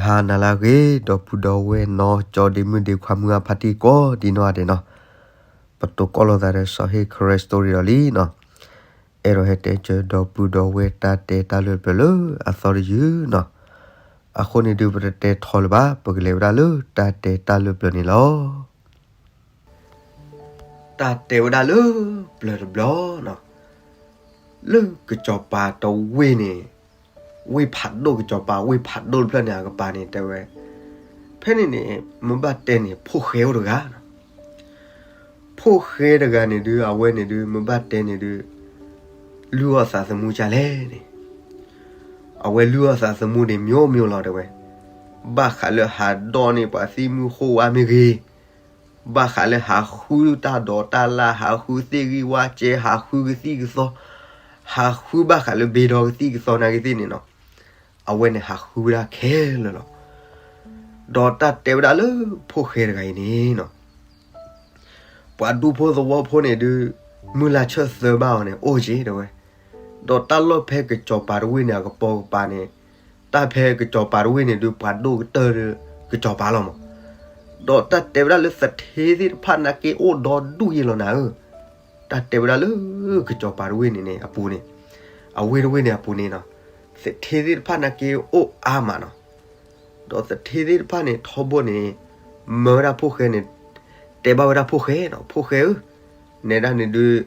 ဟါနၤလၢအဂ့ၤ ဒီပုၢ်ဒီဝဲၢ်နီၢ်ကၠီဒ့မုၣ်ဒ့ခွါမုၢ်အဖါတံၢ်ကိးဒံနီၢ်ဂၤဒဲးနီၤ, ပတိၤကီၢ်လိာ်သးဒီးစီၤဟ့ၣ် Karen Story ဒီးလံနီၤ, အဲၣ်ဒိးဟဲတဲစၢၤဒီပုၢ်ဒီဝဲၢ်တၢ်တဲတၢ်လၢပျၢၤလၢအသီတယုၢ်နီၤ, အဃိန့ၣ်ဒုးပတတဲထီလၢၤဘၣ် ပကလဲၤဝဲဒၣ်လၢတၢ်တဲတၢ်လၢပျၢၤန့ၣ်လီၤ. တၢ်တဲဝဲဒၣ်လၢပျၢၤတဘျီနီၤ, လၢကစီၤပၤတဝ့ၢ်န့ၣ်, ဝ့ၢ်ဖးဒိၣ် ကစီၤပၤဝ့ၢ်ဖးဒိၣ်တဖျၢၣ်န့ၣ် အကပၤန့ၣ်တဲဝဲ, ဖဲန့ၣ်န့ၣ် မ့ၢ်ဘၣ်တဲန့ၣ် ဖိၣ်ဃဲအိၣ်တဂၤနီၤ, ဖိၣ်ဃဲတဂၤန့ၣ်ဒုး အဝဲန့ၣ်ဒုး မ့ၢ်ဘၣ်တဲန့ၣ်ဒုး လုၢ်အီၣ်သးသမူဒ်လဲၣ်န့ၣ်, အဝဲလုၢ်အီၣ်သးသမူန့ၣ် မျိုးမျိုးလီၤတဲဝဲ, ဘၣ်ဃးလၢဟးဒီးန့ၢ်ပှၤသ့ၣ်မုၢ်ဃိဝါမ့ၢ်ဂ့ၤ, ဘၣ်ဃးလၢဟးဃုတၢ်ဒိးတၢ်လၢ် ဟးဃုသ့ၣ်ဂံၢ်ဝၣ်စဲ ဟးဃုကသံၣ်ကသီ, ဟးဃုဘၣ်ဃးလၢဘ့ဒီကသံၣ်ကသီနာ်က့သ့ၣ်န့ၣ်နီၤ, အဝဲန့ၣ်ဟးဃုဝဲဒၣ်ခဲလၢာ်လီၤ. ဒီးတၢ်တဲဝဲဒၣ်လၢဖိၣ်ဃဲတဂၤအံၤန့ၣ်နီၤ, ပှၤဒူဖိသဝီဖိန့ၣ်ဒုး မုၢ်လၢ်ဆၢၣ်သၢဘၣ်အီၤန့ၣ် အိၣ်က့ၤတဲဝဲ, ဒီးတၢ်လီၢ်ဖဲကစီၤပၤတဝ့ၢ်န့ၣ် အကပိာ်ကပၤန့ၣ်, တၢ်ဖဲကစီၤပၤတဝ့ၢ်န့ၣ်ဒုး ပှၤဒိၣ်ကတၢၢ်လၢကစီၤပၤလီၤမး, ဒီးတၢ်တဲဝဲဒၣ်လၢသထ့သ့ၣ်တဖၣ်နာ်က့အိၣ်ဒီဒူၣ်ယဲလီၤနၤဧၢ, တၢ်တဲဝဲဒၣ်လၢကစီၤပၤတဝ့ၢ်န့ၣ်န့ၣ်အပူၤန့ၣ်, အဝ့ၢ်တဝ့ၢ်န့ၣ်အပူၤန့ၣ်နီၤ, သထ့သ့ၣ်တဖၣ်နာ်က့အိၣ်အါမးနီၤ, ဒီးသထ့သ့ၣ်တဖၣ်န့ၣ် ထီဘိန့ၣ် မၢဝဲဒၣ်ဖိၣ်ဃဲန့ၣ်, တဲဘၣ်ဝဲဒၣ်ဖိၣ်ဃဲနီၤ, ဖိၣ်ဃဲဧၢ, နဲဒၣ်န့ၣ်ဒုး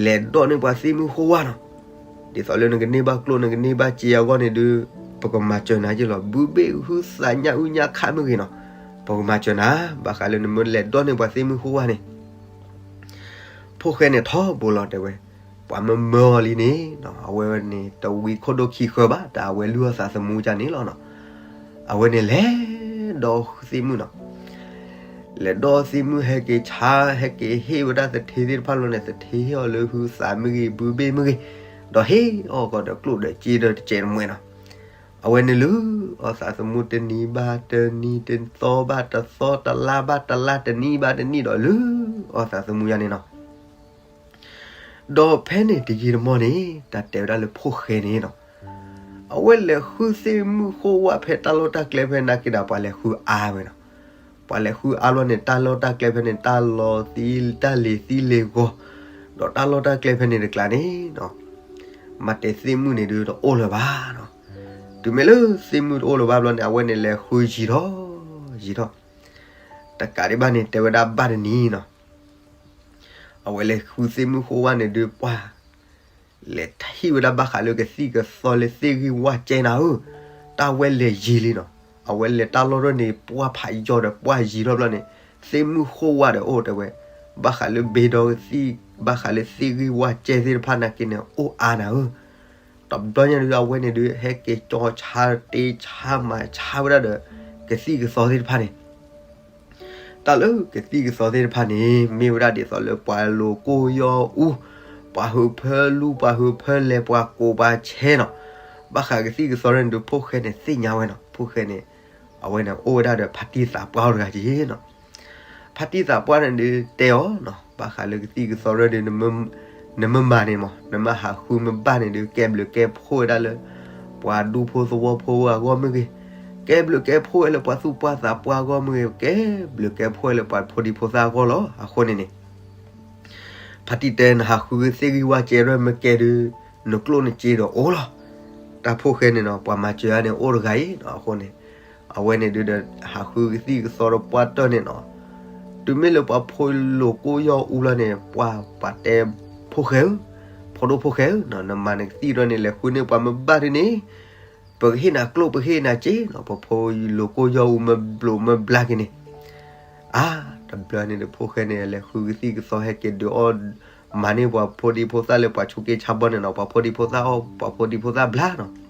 လဲၤဒိးန့ၢ်ပှၤသ့ၣ်မုၢ်ဃိဝါနီၤ, ဒ်သိးလၢနကန့ၢ်ဘၣ်ကျိၣ်နကန့ၢ်ဘၣ်စ့အဂီၢ်န့ၣ်ဒုး ပကမၤစၢၤနၤက့ၤလီၤ, ဘုဘ့ၣ်ဟုသးညၣ်အုၣ်ညၣ်ခါမ့ၢ်ဂ့ၤနီၤ, ပကမၤစၢၤနၤ, ဘၣ်ဃးလၢနမ့ၢ်လဲၤဒိးန့ၢ်ပှၤသ့ၣ်မုၢ်ဃိဝါန့ၣ် ဖိၣ်ဃဲန့ၣ်ထီဘိလီၤတဲဝဲ, ပှၤမၢမၢအီၤလံန့ၣ်, အဝဲန့ၣ်တဝံခိၣ်ဒိၣ်ခံဃၢဘၣ် တၢ်အဝဲလုၢ်အီၣ်သးသမူဒ်န့ၣ်လီၤနီၤ, အဝဲန့ၣ်လဲၤဒိးသ့ၣ်မုၢ်နီၤ, လဲၤဒိးသ့ၣ်မုၢ်ဟဲက့ၤဆါ ဟဲက့ၤဟ့ၣ်ဝဲဒၣ်သထ့သ့ၣ်တဖၣ်လီၤန့ၣ် သထ့ဟ့ၣ်အီၤလၢဟုသးမ့ၢ်ဂ့ၤ ဘုဘ့ၣ်မ့ၢ်ဂ့ၤ, ဒီးဟ့ၣ်အီၤကီးဒီးကျိၣ်ဒီးစ့ဒီးတစဲးတမှဲၤနီၤ, အဝဲန့ၣ်လုၢ်အီၣ်သးသမူတနံၤဘၣ်တနံၤ တသီဘၣ်တသီ တလါဘၣ်တလါ တနံၣ်ဘၣ်တနံၣ်ဒီး လုၢ်အီၣ်သးသမူယါန့ၣ်နီၤ, ဒီးဖဲန့ၣ်တယံာ်တမီၢ်န့ၣ် တၢ်တဲဝဲဒၣ်လၢဖိၣ်ဃဲန့ၣ်နီၤ, အဝဲလဲၤဃုသ့ၣ်မုၢ်ဃိဝါဖဲတၢ်လီၢ်တၢ်ကျဲဖဲနာ်က့ဒီး ပှၤလဲၤဃုအါဝဲနီၤ, ပှၤလဲၤဃုအါလီၤန့ၣ် တၢ်လီၢ်တၢ်ကျဲဖဲန့ၣ် တၢ်လီၤသံ တၢ်လ့ၤသံလ့ၤဂီၤ, ဒီးတၢ်လီၢ်တၢ်ကျဲဖဲန့ၣ်တကျါန့ၣ်နီၤ, မၤတဲသ့ၣ်မုၢ်န့ၣ်ဒုးတအိၣ်လၢၤဘၣ်နီၤ, တုၤမ့ၢ်လၢသ့ၣ်မုၢ်တအိၣ်လၢၤဘၣ်ဘျီန့ၣ် အဝဲန့ၣ်လဲၤဃုယံာ်ထီၣ်ယံာ်ထီၣ်, တကးဒံးဘၣ်န့ၣ် တဲဝဲဒၣ်ဘၣ်တနံၤနီၤ, အဝဲလဲၤဃုသ့ၣ်မုၢ်ဃိဝါန့ၣ်ဒုး ပှၤလဲၤထံၣ်ဝဲဒၣ်ဘၣ်ဃးလၢကသံၣ်ကသီလၢသ့ၣ်ဂံၢ်ဝၣ်စဲနၤဧၢ, တၢ်ဝဲလဲၤယံာ်လံနီၤ, အဝဲလဲၤတၢ်လီၢ်ထီၣ်န့ၣ် ပှၢ်ဖးယီၤဒီးပှၢ်ယံာ်ထီၣ်ဘျီန့ၣ်, သ့ၣ်မုၢ်ဃိဝါဒီးအိၣ်တဲဝဲ, ဘၣ်ဃးလၢဘ့ဒီကသံၣ် ဘၣ်ဃးလၢသ့ၣ်ဂံၢ်ဝၣ်စဲသ့ၣ်တဖၣ်နာ်က့န့ၣ် အိၣ်အါနၤဧၢ, တဘျီညါဒုး အဝဲန့ၣ်ဒုး ဟဲက့ၤကၠီဆါတ့ဆါမၤဆါဝဲဒၣ်ဒီး ကသံၣ်ကသီသ့ၣ်တဖၣ်န့ၣ် တၢ်လၢကသံၣ်ကသီသ့ၣ်တဖၣ်န့ၣ် မ့ၢ်ဝဲဒၣ်ဒ်သိးလၢပှၤလိၤကိၢ်ယီၢ်အူ, ပှၤဟုးဖၢလူ ပှၤဟုးဖၢလဲၤ ပှၤကိးပှၤဆဲနီၤ, ဘၣ်ဃးကသံၣ်ကသီန့ၣ်ဒုး ဖိၣ်ဃဲန့ၣ်သ့ၣ်ညါဝဲနီၤ, ဖိၣ်ဃဲန့ၣ် အဝဲန့ၣ်အိၣ်ဝဲဒၣ်ဒီးဖါတံၢ်သးပှၢ်အိၣ်တဂၤက့နီၤ, ဖါတံၢ်သးပှၢ်န့ၣ်ဒုးတဲအီၤနီၤ, ဘၣ်ဃးလၢကသံၣ်ကသီရၢဒုး နမ့ၢ်မၤန့ၣ်မး နမ့ၢ်ဟးဃုမ့ၢ်ဘၣ်န့ၣ်ဒုး ကဲဘျုးကဲဖှိၣ်ဝဲဒၣ်လၢ ပှၤဒူဖိသဝီဖိအဂီၢ်မ့ၢ်ဂ့ၤ, ကဲဘျုးကဲဖှိၣ်ဝဲလၢပှၤသူၣ်ပှၢ်သးပှၢ်အဂီၢ်မ့ၢ်ဂ့ၤ, ကဲဘျုးကဲဖှိၣ်ဝဲလၢပှၤဖိဒံဖိသၣ်အဂီၢ်လီၤ. အဃိန့ၣ်န့ၣ် ဖါတံၢ်တဲ နဟးဃုသ့ၣ်ဂံၢ်ဝၣ်စဲရၢမ့ၢ်ကဲဒုး နကျိၣ်နစ့ဒီးအိၣ်လီၤ. တၢ်ဖိၣ်ဃဲန့ၣ်နီၤ ပှၤမၤစၢၤဧါန့ၣ်အိၣ်တဂၤအံၤနီၤ, အဃိန့ၣ် အဝဲန့ၣ်ဒုးဒီး ဟးဃုကသံၣ်ကသီဒီးပှၢ်တၢၢ်န့ၣ်နီၤ, တုၤမ့ၢ်လၢပှၤဖိလိၤကိၢ်ယီၢ်အူလီၤန့ၣ် ပှၤပှၤတဲ ဖိၣ်ဃဲဧၢ, ဖိဒိၣ်ဖိၣ်ဃဲဧၢ, နမၤနကသံၣ်ဒီးန့ၣ် လဲၤဃုန့ၢ်ပှၤမ့ၢ်ဘၣ်ဒုးန့ၣ် ပကဟ့ၣ်နၤကျိၣ် ပကဟ့ၣ်နၤစ့နီၤ, ပဖိလိၤကိၢ်ယီၢ်အူမ့ၢ်ဘျိးမ့ၢ်ဘျါက့ၤန့ၣ်, အါ တဘျီန့ၣ်ဒီး ဖိၣ်ဃဲန့ၣ် လဲၤဃုကသံၣ်ကသီဟဲက့ၤဒုးအီၣ် မၤန့ၢ်ပှၤဖိဒံဖိသၣ်လၢပှၤဆိးက့ဆါဘီန့ၣ်နီၤ, ပှၤဖိဒံဖိသၣ်အီၣ် ပှၤဖိဒံဖိသၣ်ဘျါနီၤ.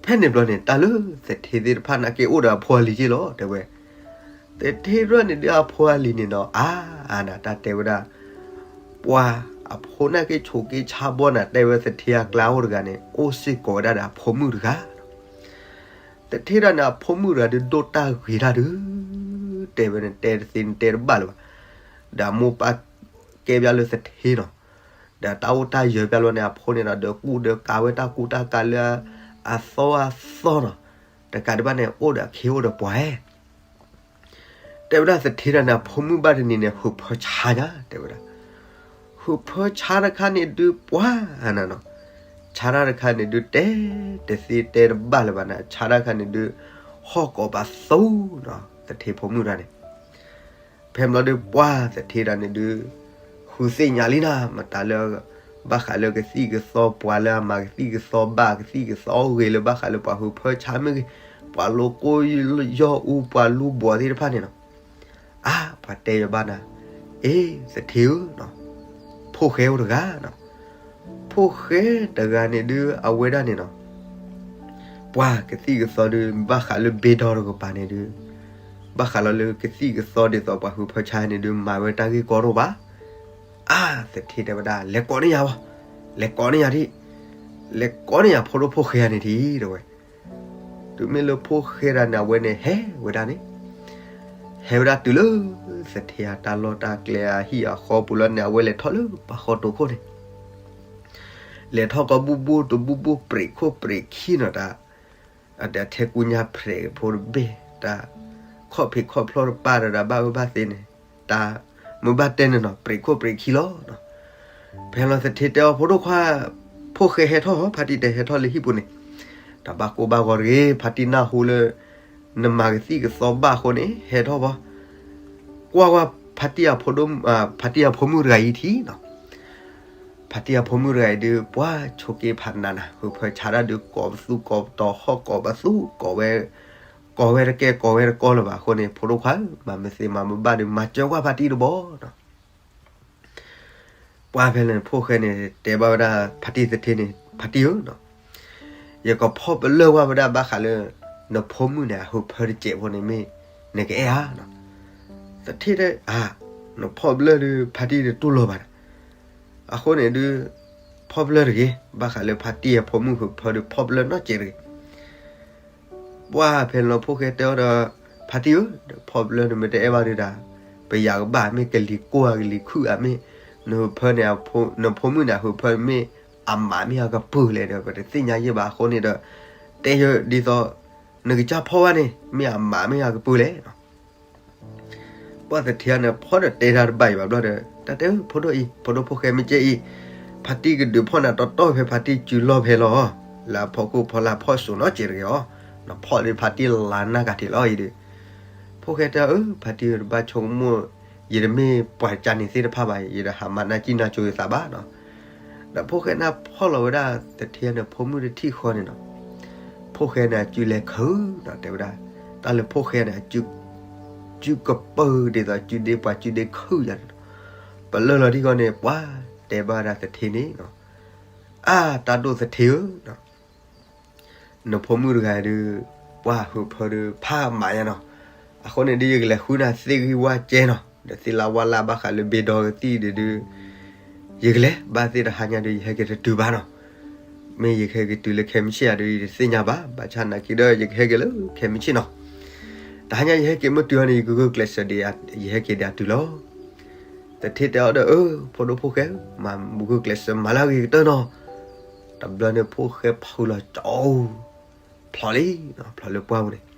ဖဲန့ၣ်ဘျီန့ၣ် တၢ်လၢသထ့သ့ၣ်တဖၣ်နာ်က့အိၣ်ဒီးအဖိအလံၤက့လီၤ တဲဝဲ, သထ့ရၢၣ်န့ၣ်ဒုးအဖိအလံၤန့ၣ်နီၤ အါ အါနၤ တၢ်တဲဝဲဒၣ် ပှၤအဖိနာ်က့ဆိးက့ဆါဘီနၤ တဲဝဲသထ့အကျါအိၣ်တဂၤန့ၣ် အိၣ်စ့ၢ်ကီးဝဲဒၣ်ဒီးအဖိမုၣ်တဂၤ သထ့ဒၣ်န့ၣ် အဖိမုၣ်တဂၤဒုးဒိၣ်တၢ်ဂ့ၤတၢ်ဒုး တဲဝဲန့ၣ် တဲတသ့န့ၣ်တဲတဘၣ်လၢၤဘၣ်, ဒီးအမိၢ်ပၢ်ကဲပျၢ်လၢသထ့နီၤ, ဒီးတၢ်အိၣ်တၢ်ယၢၤပျၢ်လီၤန့ၣ် အဖိန့ၣ်ဒီး ဒီးကူဒီးကၤဝဲတၢ်ကူတၢ်ကၤလၢအသီအသီနီၤ, တ တကးဒံးဘၣ်န့ၣ် အိၣ်ဒီးအခ့အိၣ်ဒီးပှၤဧါ. တဲဝဲဒၣ်သထ့တၢ်န့ၣ် အဖိမုၣ်ဘၣ်တနံၤန့ၣ် ဟုးဖၢဆါညါ တဲဝဲဒၣ်. ဟုးဖၢဆါတခါန့ၣ်ဒုးပှၤနၤနီၤ, ဆါတၢ်တခါန့ၣ်ဒုးတဲတသ့တဲတဘၣ်လၢၤဘၣ်နၤ, ဆါတၢ်တခါန့ၣ်ဒုး ဟီၣ်ကိးပသူနီၤ သထ့ဖိမုၣ်တၢ်န့ၣ် ဖဲဘျီဒုးပှၤသထ့တၢ်န့ၣ်ဒုး ဃုသ့ၣ်ညါလံနၤ မတၤလၢ ဘၣ်ဃးလၢကသံၣ်ကသီပှၤလၢအမၤကသံၣ်ကသီဘၣ် ကသံၣ်ကသီဂ့ၤလၢဘၣ်ဃးလၢပှၤဟုးဖၢဆါမ့ၢ်ဂ့ၤ, ပှၤလိကိၢ်ယီၢ်အူ ပှၤလူၤဘှီးသ့ၣ်တဖၣ်န့ၣ်နီၤ. အါ ပှၤတဲယၤဘၣ်နၤ, အ့ သထ့ဧၢနီၤ, ဖိၣ်ဃဲအိၣ်တဂၤနီၤ. ဖိၣ်ဃဲတဂၤန့ၣ်ဒုး အဝဲဒၣ်န့ၣ်နီၤ ပှၤကသံၣ်ကသီဒုး ဘၣ်ဃးလၢဘ့ဒီတကပၤန့ၣ်ဒုး ဘၣ်ဃးလီၤလၢကသံၣ်ကသီဒ်သိးပှၤဟုးဖၢဆါန့ၣ်ဒုး မၤဝဲတၢ်ဂ့ၢ်ကီတအိၣ်ဘၣ်. အါ သထ့တဲဝဲဒၣ် လဲၤကိးန့ၢ်ယၤဝဲ, လဲၤကိးန့ၢ်ယၤဒံး, လဲၤကိးန့ၢ်ယၤဖိဒိၣ်ဖိၣ်ဃဲယၤန့ၣ်ဒံး တဲဝဲ. တုၤမ့ၢ်လၢဖိၣ်ဃဲတၢ်န့ၣ် အဝဲန့ၣ်ဟဲဝဲဒၣ်န့ၣ်, ဟဲဝဲဒၣ်တုၤလၢ သထ့အတၢ်လီၢ်တၢ်ကျဲအဟံၣ်အဃီပူၤလီၤန့ၣ် အဝဲလဲၤထီၣ်လၢပှၤဃီတိာ်ခိၣ်န့ၣ် လဲၤထီၣ်ကီးဘူၣ်ဘူၣ်တဘူၣ်ဘူၣ် ပြံးခိၣ်ပြံးခံနီၤတၢ်, အတၢ်ထဲကူညါဖြဲးဖိတဘ့ၣ် တၢ်ခီၣ်ဖံးခီၣ်ဖျီၣ်တပၢ်ဒီး တၢ်ဘၣ်အၢဘၣ်သီန့ၣ်, တၢ်မုၢ်ဘၣ်တဲန့ၣ်နီၤ ပြံးခိၣ်ပြံးခံလီၤ. ဖဲလီၤသထ့တဲအီၤ ဖိဒိၣ်ခွါ, ဖိၣ်ဃဲဟဲထီၣ်ဟီ ဖါတံၢ်တဟဲထီၣ်လၢဟံၣ်ပူၤန့ၣ်, တၢ်ဘၣ်ကိၢ်ဘၣ်ဂီၤတဂ့ၤ ဖါတံၢ်နၢ်ဟူလၢ နမၤကသံၣ်ကသီဘၣ်အဃိန့ၣ် ဟဲထီၣ်ဘၣ်, ကွၢ်ကွၢ် ဖါတံၢ်အဖိမုၣ်တဂၤအံၤထံနီၤ ဖါတံၢ်အဖိမုၣ်တဂၤအံၤဒုး ပှၤဆိးက့ဖးနးနး ဟုးဖၢဆါတၢ်ဒုး ကိးပသူကိးပတီၤ ဟီၣ်ကိးပသူ ကိးဝဲ, ကိးဝဲတကဲ ကိးဝဲတကီလၢၤဘၣ်အဃိန့ၣ် ဖိဒိၣ်ခွါဧၢ မၤမ့ၢ်သ့မၤမ့ၢ်ဘၣ်ဒီး မၤစၢၤကွၢ်ဖါတံၢ်တဘျီနီၤ. ပှၤဖဲန့ၣ် ဖိၣ်ဃဲန့ၣ် တဲဘၣ်ဝဲဒၣ်ဖါတံၢ်သထ့န့ၣ် ဖါတံၢ်ဧၢနီၤ, ယကဖီၣ်ပလၢၢ်ကွၢ်ဝဲဒၣ်ဘၣ်ဃးလၢ နဖိမုၣ်န့ၣ် အဟုးဖၢတစဲးဖိန့ၣ်မ့ၢ် နကအဲၣ်ဧါနီၤ. သထ့တဲ အါ နဖီၣ်ပလၢၢ်ဒုး ဖါတံၢ်တတူၢ်လိာ်ဘၣ်နီၤ. အဃိန့ၣ်ဒုး ဖီၣ်ပလၢၢ်တဂ့ၤ, ဘၣ်ဃးလၢဖါတံၢ်အဖိမုၣ်ဟုးဖၢဒုး ဖီၣ်ပလၢၢ်နီတစဲးတဂ့ၤ. ပှၤဖဲန့ၣ်လီၤ ဖိၣ်ဃဲတဲအီၤဒီး ဖါတံၢ်ဧၢ, ဖီၣ်ပလၢၢ်န့ၣ်မ့ၢ်တအဲၣ်ဘၣ်ဒုးဒၣ် ပယၤကဘၣ်မ့ၢ်ကလံၤကိၢ်ဧါ ကလံၤခုၣ်ဧါ မ့ၢ်နဟုးဖၢန့ၣ် နဖိမုၣ်န့ၣ် အဟုးဖၢမ့ၢ်အမးမ့ၢ်အကပုာ်လဲၣ်ဒီး ပတသ့ၣ်ညါယဲၢ်ဘၣ်အဃိန့ၣ်ဒီး တဲယၤဒ်သိး နကစၢ်ဖီၣ်ဘၣ်န့ၣ် မ့ၢ်အမးမ့ၢ်အကပုာ်လဲၣ်နီၤ. ပှၤသထ့န့ၣ် ဖီၣ်ဒီးတဲတၢ်တဘၣ်အံၤဘၣ်ဘျီဒီး တၢ်တဲ ဖိဒိၣ်အံၤ ဖိဒိၣ်ဖိၣ်ဃဲမ့ၢ်ကဲအံၤ ဖါတံၢ်ကဒုးဖီၣ်နၤတီတီဖဲဖါတံၢ်စုလီၢ်ဖဲလီၤ. လၢအဖီခိၣ်ဖီလာ်ဖီၣ်စိၤနီတစဲးတဂ့ၤအီၤ, နဖီၣ်လၢဖါတံၢ်လါနၢ်ကၤထံးလီၤအံၤဒီး ဖိၣ်ဃဲတဲအီၤ ဖါတံၢ်တဘၣ်ဆိကမိၣ်, ယတမ့ၢ်ပှၤကၢ်န့ၣ်သ့ၣ်တဖၣ်ဘၣ်, ယတဟးမၤနၢ်ကံၣ်နၢ်ကၠိယသးဘၣ်နီၤ. ဒီးဖိၣ်ဃဲန့ၣ်ဖီၣ်လီၤဝဲဒၣ်သထ့န့ၣ် ဖိမုၣ်တထံၣ်ဃီန့ၣ်နီၤ. ဖိၣ်ဃဲန့ၣ် အစုလဲၤခုၣ်နီၤ တဲဝဲဒၣ်, တၢ်လၢဖိၣ်ဃဲန့ၣ် စုကပၢၢ်ဒ်သိးစုဒ့ပှၤစုဒ့ခုၣ်ယၤန့ၣ်နီၤ. ပလၢၢ်လီၤထံၣ်ဃီန့ၣ် ပှၤတဲဘၣ်ဝဲဒၣ်သထ့န့ၣ်နီၤ, အါ တၢ်ဒိၣ်သထ့ဧၢ နဖိမုၣ်တဂၤဒုး ပှၤဟုးဖၢဒုး ဖးမးယါနီၤ. အဃိန့ၣ်ဒုး ယကလဲၤဃုနၤသ့ၣ်ဂံၢ်ဝါစဲနီၤ, ဒီးသ့ၣ်လါဝါလၢဘၣ်ဃးလၢဘ့ဒီကသံၣ်ဒုးဒုး ယကလဲၤဘၣ်သ့ၣ်တဟါညါဒုး ယဟဲက့ၤတတုၤဘၣ်နီၤ. မ့ၢ်ယကဟဲက့ၤတုၤလၢခဲမုၢ်ဆ့ၣ်ယၤဒုး ယတသ့ၣ်ညါဘၣ်, ဘၣ်ဆၣ်နာ်က့ဒီး ယကဟဲက့ၤလၢခဲမုၢ်ဆ့ၣ်နီၤ. တဟါညါယဟဲက့ၤမ့ၢ်တုၤအီၤန့ၣ် ယကဂုာ်ကျဲးစၢးဒံး ယဟဲက့ၤဒံးအတုၤလီၤ. သထ့တဲအီၤဒီး အၢ ဖိဒိၣ်ဖိၣ်ဃဲ, မၤဂုာ်ကျဲးစၢးမၤလၢအဂ့ၤကတၢၢ်နီၤ. တဘျီန့ၣ်ဖိၣ်ဃဲဖုးလီၤကၠီ, ဖျိးလံ, ဖျိးလၢပှၢ်ပူၤန့ၣ်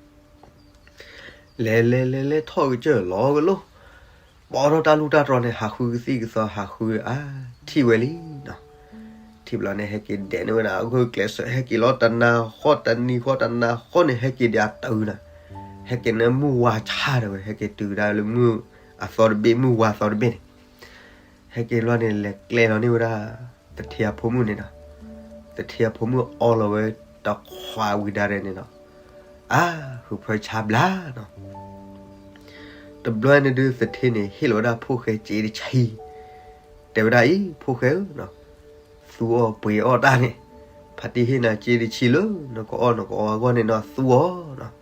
လဲၤလဲၤလဲၤလဲၤထီၣ်ကစၢၢ်လီၤကလိၣ်, ပိာ်ထီၣ်တၢ်လူၢ်တၢ်တြီၤန့ၣ် ဟးဃုကသံၣ်ကသီ ဟးဃုအါ, ထံၣ်ဝဲလံနီၤ. ထံၣ်ဘျီန့ၣ် ဟဲက့ၤဒဲးန့ၢ်ဝဲဒၣ် ဂုာ်ကျဲးစၢး ဟဲက့ၤလီၤတနၤဃီတနံၤဃီ တနၤဃီန့ၣ် ဟဲက့ၤဒံးအတုၤနီၤ. ဟဲက့ၤန့ၢ်မုၢ်ဝါဆါဒၣ်ဝဲ ဟဲက့ၤတုၤဝဲဒၣ်လၢမုၢ်အသီတဘ့ၣ် မုၢ်ဝါသီတဘ့ၣ်န့ၣ် ဟဲက့ၤဘျီန့ၣ် လဲၤကျဲလီၤန့ၢ်ဝဲဒၣ် သထ့အဖိမုၣ်န့ၣ်နီၤ. သထ့အဖိမုၣ်အီလီၤဝဲတခွးဝံၤဒၣ်န့ၣ်နီၤ, အါ, ဟုးဖၢဆါဘျါနီၤ. တဘျီန့ၣ်ဒုး သထ့န့ၣ် ဟ့ၣ်လီၤဝဲဒၣ်ဖိၣ်ဃဲစ့တဆံ, တဲဝဲဒၣ်အံၤ ဖိၣ်ဃဲဧၢ, သူအီၣ်ပှ့ၤအီၣ်တၢ်န့ၣ်, ဖါတံၢ်ဟ့ၣ်နၤစ့တဆံလၢ နကအီၣ်နကအီအဂီၢ်န့ၣ်နီၤ သူအီၣ်နီၤ.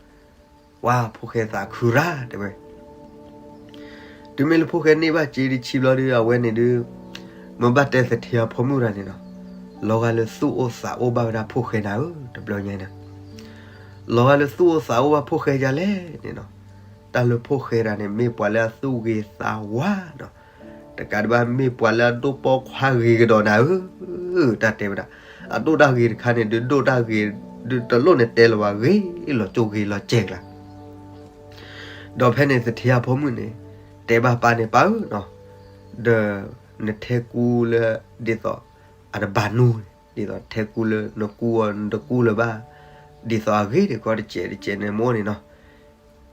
ဝါ ဖိၣ်ဃဲသးခုရၣ် တဲဝဲ. တုၤမ့ၢ်လၢဖိၣ်ဃဲန့ၢ်ဘၣ်စ့တဆံဘျီဒုး အဝဲန့ၣ်ဒုး မ့ၢ်ဘၣ်တဲသထ့အဖိမုၣ်တဂၤန့ၣ်နီၤ, လီၤဂာ်လၢသူၣ်အိၣ်သးအိၣ်ဘၣ်ဝဲဒၣ်ဖိၣ်ဃဲနၤဧၢ, တဘျီညါန့ၣ် လီၤဂာ်လၢသူၣ်အိၣ်သးအိၣ်ဘၣ်ဖိၣ်ဃဲဒ်လဲၣ်န့ၣ်နီၤ. တၢ်လၢဖိၣ်ဃဲတဂၤန့ၣ် မ့ၢ်ပှၤလၢအသူၣ်ဂ့ၤသးဝါနီၤ, တကးဒံးဘၣ်မ့ၢ်ပှၤလၢအဒိၣ်ပိာ်ခွါဂ့ၤကဒီးနၤဧၢ, တၢ်တဲဝဲဒၣ်. အဒိၣ်တၢ်ဂ့ၤတခါန့ၣ်ဒုး ဒိၣ်တၢ်ဂ့ၤ ဒုးတလိၣ်နတဲလၢၤဘၣ် ဂ့ၤလီၤကၠိဂ့ၤလီၤစဲၤကျါ. ဒီးဖဲန့ၣ်သထ့အဖိမုၣ်န့ၣ် တဲဘၣ်ပၢ်န့ၣ် ပၢ်ဧၢနီၤ, ဒီးနထဲကူလၢ ဒ်သိး အတဘၣ်နူ ဒ်သိးထဲကူလၢနကူအီၤနတကူလၢၤဘၣ်, ဒ်သိးအဂ့ၤဒံးကီတစဲးတစဲးန့ၣ်မိၢ်န့ၣ်နီၤ,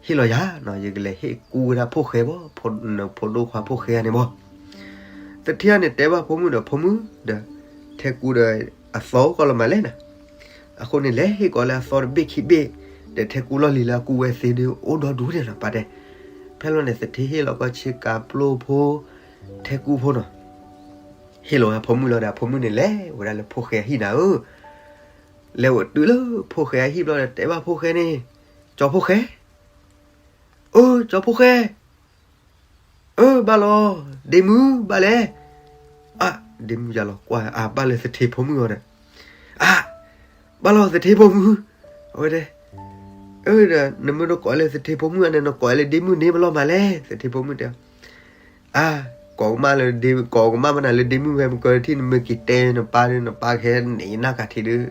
ဟ့ၣ်လီၤယၤနီၤ, ယကလဲၤဟ့ၣ်ကူဝဲဒၣ်ဖိၣ်ဃဲဘၣ်, နဖိဒိၣ်ခွါဖိၣ်ဃဲန့ၣ်ဘၣ်. သထ့န့ၣ်တဲဘၣ်ဖိမုၣ်ဒီး ဖိမုၣ်ဒီး ထဲကူဒီးအသီအိၣ်ကီးလီၤမးလဲၣ်နီၤ. အဃိန့ၣ် လဲၤဟ့ၣ်ကီးလၢအသီတဘ့ၣ်ခံဘ့ၣ်, ဒီးထဲကူလီၢ်လံၤလၢအကူဝဲသ့ဒုးအိၣ်ဒီဒူၣ်န့ၣ်နီၤ ပၢ်တဲ. ဖဲလီၤန့ၣ် သထ့ဟ့ၣ်လီၤကီးဆ့ကၤပျိဖိ ထဲကူဖိနီၤ. ဟ့ၣ်လီၤဝဲဖိမုၣ်လီၤဒီး ဖိမုၣ်န့ၣ်လဲၤဝဲဒၣ်လၢဖိၣ်ဃဲအဟံၣ်နၤဧၢ, လဲၤဝဲတုၤလၢဖိၣ်ဃဲအဟံၣ်ဘျီဒီး တဲဘၣ်ဖိၣ်ဃဲန့ၣ်, ကၠီဖိၣ်ဃဲ, အၢ ကၠီဖိၣ်ဃဲ, အၢ ဘၣ်လီၤ, ဒ့မုၣ်ဘၣ်လဲၣ်, အၢ ဒ့မုၣ်ယၤလီၤကွၢ် အၢ ဘၣ်လၢသထ့ဖိမုၣ်အီၤဒီး, အၢ ဘၣ်လီၤသထ့ဖိမုၣ်, အဝဲတဲ, အၢ ဒီးနမ့ၢ်တကိးလၢသထ့ဖိမုၣ်အန့ၣ် နကိးလၢဒ့မုၣ်န့ၣ်မ့ၢ်လီၤမးလဲၣ်, သထ့ဖိမုၣ်တဲ, အၢ ကိးကမၣ်လၢဒ့, ကိးကမၣ်မနုၤလၢဒ့မုၣ်ဝဲ မ့ၢ်ကၢထံၣ်နမ့ၢ်က့ၤတဲနပၢ်ဒီး နပၢ်ကဟဲန့ၢ်နၢ်ကၤထံးဒီး,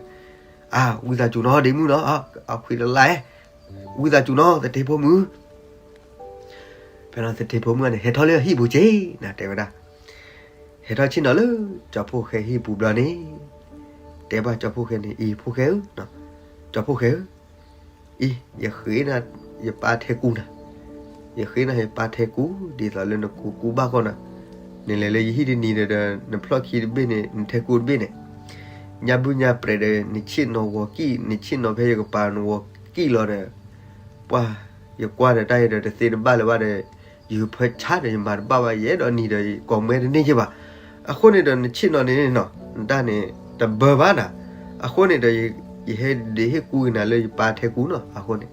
အၢ ဝံသးစူၤနီၤ ဒ့မုၣ်နီၤ, အခွံတလါ, ဝံသးစူၤနီၤ သထ့ဖိမုၣ်. ဖဲလီၤသထ့ဖိမုၣ်န့ၣ် ဟဲထီၣ်လၢအဟံၣ်ပူၤက့ၤနၤ တဲဝဲဒၣ်, ဟဲထီၣ်ဆ့ၣ်နီၤလၢ ကၠီဖိၣ်ဃဲဟံၣ်ပူၤဘျီန့ၣ်, တဲဘၣ်ကၠီဖိၣ်ဃဲန့ၣ် အံၤဖိၣ်ဃဲဧၢ, ကၠီဖိၣ်ဃဲဧၢ, အံၤ ယဃ့နၤ ယပၢ်ထဲကူနၤ, ယဃ့နၤယပၢ်ထဲကူ ဒ်သိးလၢနကူကူဘၣ်ကီးနၤ, နလဲၤလၢယဟံၣ်တနံၤဒီး နဖျီၣ်ခံတဘ့ၣ်န့ၣ် နထဲကူတဘ့ၣ်န့ၣ်, ညါဘုညါပြဲးဒီး နဆ့ၣ်နီၤဂီၤကံၣ် နဆ့ၣ်နီၤဖဲယကပၤနဂီၤကံၣ်လီၤဒီး, ပှၢ် ယကွၢ်ဒီးတၢ်အံၤဒီး တသ့တဘၣ်လၢၤဘၣ်ဒီး, ယဖၢဆါဒီးယမၤတဘၣ်ဘၣ် ယအဲၣ်ဒိးနံၤဒီး ကိးမွဲတန့ၢ်က့ၤဘၣ်. အဃိန့ၣ်ဒီး နဆ့ၣ်နီၤန့ၣ်နီၤ နတၢ်န့ၣ် တဘၢဘၣ်နၤ. အဃိန့ၣ်ဒီး ယဟဲဒုးဟ့ၣ်ကူက့ၤနၤလၢယပၢ်ထဲကူနီၤ. အဃိန့ၣ်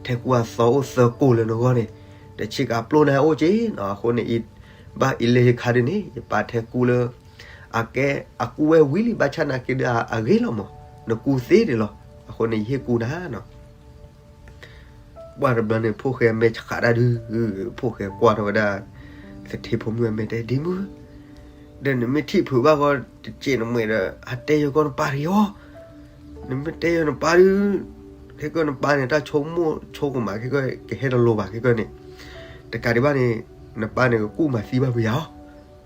ထဲကူအသီအိၣ်သၢကိၢ်လၢနဂီၢ်န့ၣ်, ဒီးဆ့ကၤပျိန့ၣ်အိၣ်က့ၤနီၤ. အဃိန့ၣ် အံၤ ဘၣ်အံၤလၢယခါဒ်န့ၣ် ယပၢ်ထဲကူလၢ အကဲ အကူဝဲဝံၤလံ ဘၣ်ဆၣ်နာ်က့ဒီးအဂ့ၤလီၤမး, နကူသ့ဒံးလီၤ. အဃိန့ၣ် ယဟ့ၣ်ကူနၤနီၤ. ပှၢ်တဘျီန့ၣ် ဖိၣ်ဃဲမဲာ်ဆှးဒၣ်ဒုး, ဖိၣ်ဃဲကွၢ်ထီၣ်ဝဲဒၣ် သထ့ဖိမုၣ်အမဲာ်တဲ ဒ့မုၣ်, ဒီးနမ့ၢ်ထံၣ်ဖုးဘၣ်ဃီ တစဲးနမှဲဒီး အတဲယၤကီးနပၢ်တဂ့ၤအီၤ, နမ့ၢ်တဲယၤနပၢ်ဒုး, ခဲကီးနပၢ်န့ၣ် တၢ်ဆိကမိၣ်ဆိကမး ခဲကီးကဟဲတလိၤဘၣ် ခဲကီးန့ၣ်, တကးဒံးဘၣ်န့ၣ် နပၢ်န့ၣ် ကကူၣ်မၤသံဘၣ်ပယၤအီၤ,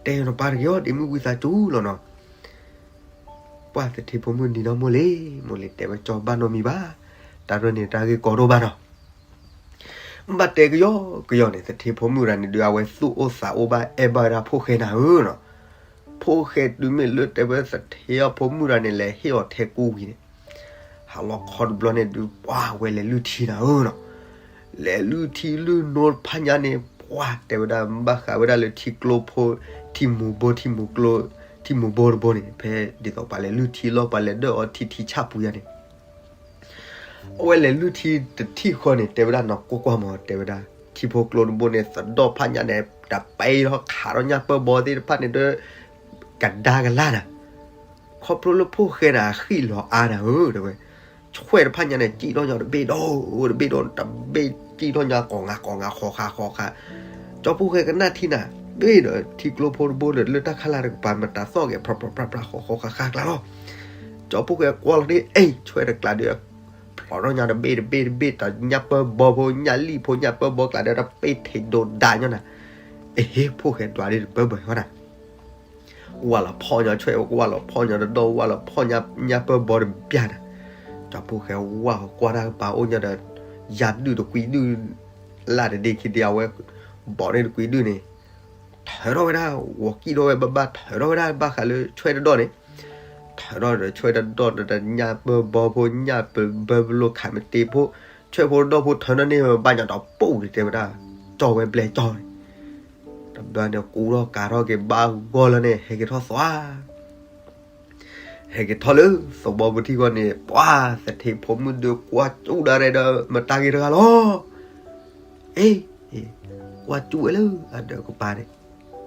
တဲယၤနပၢ်တဂ့ၤအီၤ ဒ့မုၣ်ဝံသးစူၤလီၤနီၤ. ပှၢ်သထ့ဖိမုၣ်နံၤနီၢ်မိၢ်လံ, မိၢ်လံတဲဝဲ ကၠီဘၣ်နီတမံၤဘၣ်, တၢ်ရဲၣ်န့ၣ် တၢ်ဂ့ၢ်ကီဒိၣ်ဘၣ်နီၤ. ဘၣ်တဲကယီကယီန့ၣ် သထ့ဖိမုၣ်တဂၤန့ၣ်ဒုး အဝဲသူၣ်အိၣ်သးအိၣ်ဘၣ် အဲၣ်ဘၣ်ဝဲဒၣ်ဖိၣ်ဃဲနၤဧၢနီၤ. ဖိၣ်ဃဲတုၤမ့ၢ်လၢတဲဝဲသထ့အဖိမုၣ်တဂၤန့ၣ် လဲၤဟ့ၣ်အီၤထဲကူဝံၤန့ၣ်, ဟးလီၤခီတဘျီန့ၣ်ဒုး ပှၢ်ဝဲလဲၤလုၢ်ထံနၤဧၢနီၤ. လဲၤလုၢ်ထံလုၢ်နိတဖၣ်ညါန့ၣ် ပှၢ်တဲဝဲဒၣ် ဘၣ်ဃးဝဲဒၣ်လၢထံကျိဖိ, ထံမူၤဘိ ထံမူၤကျိ, ထံမူၤဘိတဘိန့ၣ် ဖဲဒ်သိးပှၤလဲၤလုၢ်ထံလီၤ ပှၤလဲၤဒၢၣ်အီထံထံဆၣ်ပူၤယါန့ၣ် အဝဲလဲၤလုၢ်ထံတထံၣ်ဃီန့ၣ် တဲဝဲဒၣ်နီၢ်ကွၢ်ကွၢ်မး တဲဝဲဒၣ် ထံဖိကျိတဘိန့ၣ် သဒီၣ်ဖးညါန့ၣ် တပဲထီၣ်ခးထီၣ်ညၣ်ပၢၢ်ဘီသ့ၣ်တဖၣ်န့ၣ်ဒီး ကဒါကလၢ်နၤ, ခီဖျိလၢဖိၣ်ဃဲန့ၣ် အဃံၣ်လီၤအါနၤဧၢ တဲဝဲ, ဆွဲၣ်တဖးညါန့ၣ် စံၣ်ထီၣ်ညါတဘ့ၣ်ဒီး တဘ့ၣ်ဒီး တဘ့ၣ်စံၣ်ထီၣ်ညါ ကိးဂၤကိးဂၤ ဃီၤဃာ်ဃီၤဃာ် ကၠီဖိၣ်ဃဲကနၣ်ထံနၤ, ဘ့ၣ်ဒီးထံကျိဖိတဘိဒီးလၢတၢ်ခါလၢ်တကပၤမတၤသီၣ်ဂဲၤ ဖြီဖြီဖြဖြဃီၤဃာ်ဃာ်ကျါလီၤ. ကၠီဖိၣ်ဃဲကွၢ်လီၤဒ်အံၤ ဆွဲၣ်တကျါဒီး ဖျိးထီၣ်ညါတဘ့ၣ်တဘ့ၣ်တဘ့ၣ် တညၣ်ပၢၢ်ဘီဖိ ညၣ်လံၣ်ဖိ ညၣ်ပၢၢ်ဘီကျါဒီး တပ့ၢ်ထံးဒိးဒါညီနၤ, အဟ့ၣ်ဖိၣ်ဃဲဒွးဒ်တပၢၢ်ဘၣ်ဃီနၤ ဝၢ်လီၤဖီၣ်ညီဆွဲၣ် ဝၢ်လီၤဖီၣ်ညီတဒီၣ် ဝၢ်လီၤဖီၣ်ညၣ်ပၢၢ်ဘီတဘျၢ်နၤ, ကၠီဖိၣ်ဃဲဝၢ်ကွၢ်တၢ်ကပၤအိၣ်ညီဒီး ယၤဒုၣ်တကွံဒုၣ် လၢ်တဒ့ခံဒ့အဝဲ ဘီၣ်န့ၣ်တကွံဒုၣ်န့ၣ် ထၢထီၣ်ဝဲဒၣ် ဂီၤကံၣ်ထီၣ်ဝဲဘၣ်ဘၣ် ထၢထီၣ်ဝဲဒၣ်ဘၣ်ဃးလၢဆွဲၣ်တဒီၣ်န့ၣ်, ထၢထီၣ်ဒီးဆွဲၣ်တဒီၣ်ဒီး ညၣ်ပၢၢ်ဘီဖိ ညၣ်ပၢၢ်ဘီဖိ ခးမ့ၢ်တ့ဖိ ဆွဲၣ်ဖိတဒီၣ်ဖိ ထၢထီၣ်န့ၢ်ဝဲဘၣ်ညီဒီး ပူၣ်တဲဝဲဒၣ် ကၠီဝဲဘျဲၣ်ကၠီန့ၣ်, တဘျီန့ၣ် ကူထီၣ်ကၤထီၣ်က့ၤဘၣ်ဂီၢ်လၢန့ၣ် ဟဲက့ၤထီၣ်သွါ ဟဲက့ၤထီၣ်လၢသဝီပူၤထံၣ်ဃီန့ၣ် ပှၤသထ့ဖိမုၣ်ဒုးကွၢ်စူၣ်ဒၣ်ရဲၣ်ဒီး မတၤဂ့ၤတဂၤလီၤ. အ့ ကွၢ်စူၣ်ဝဲလၢအဒၢးကပၤန့ၣ်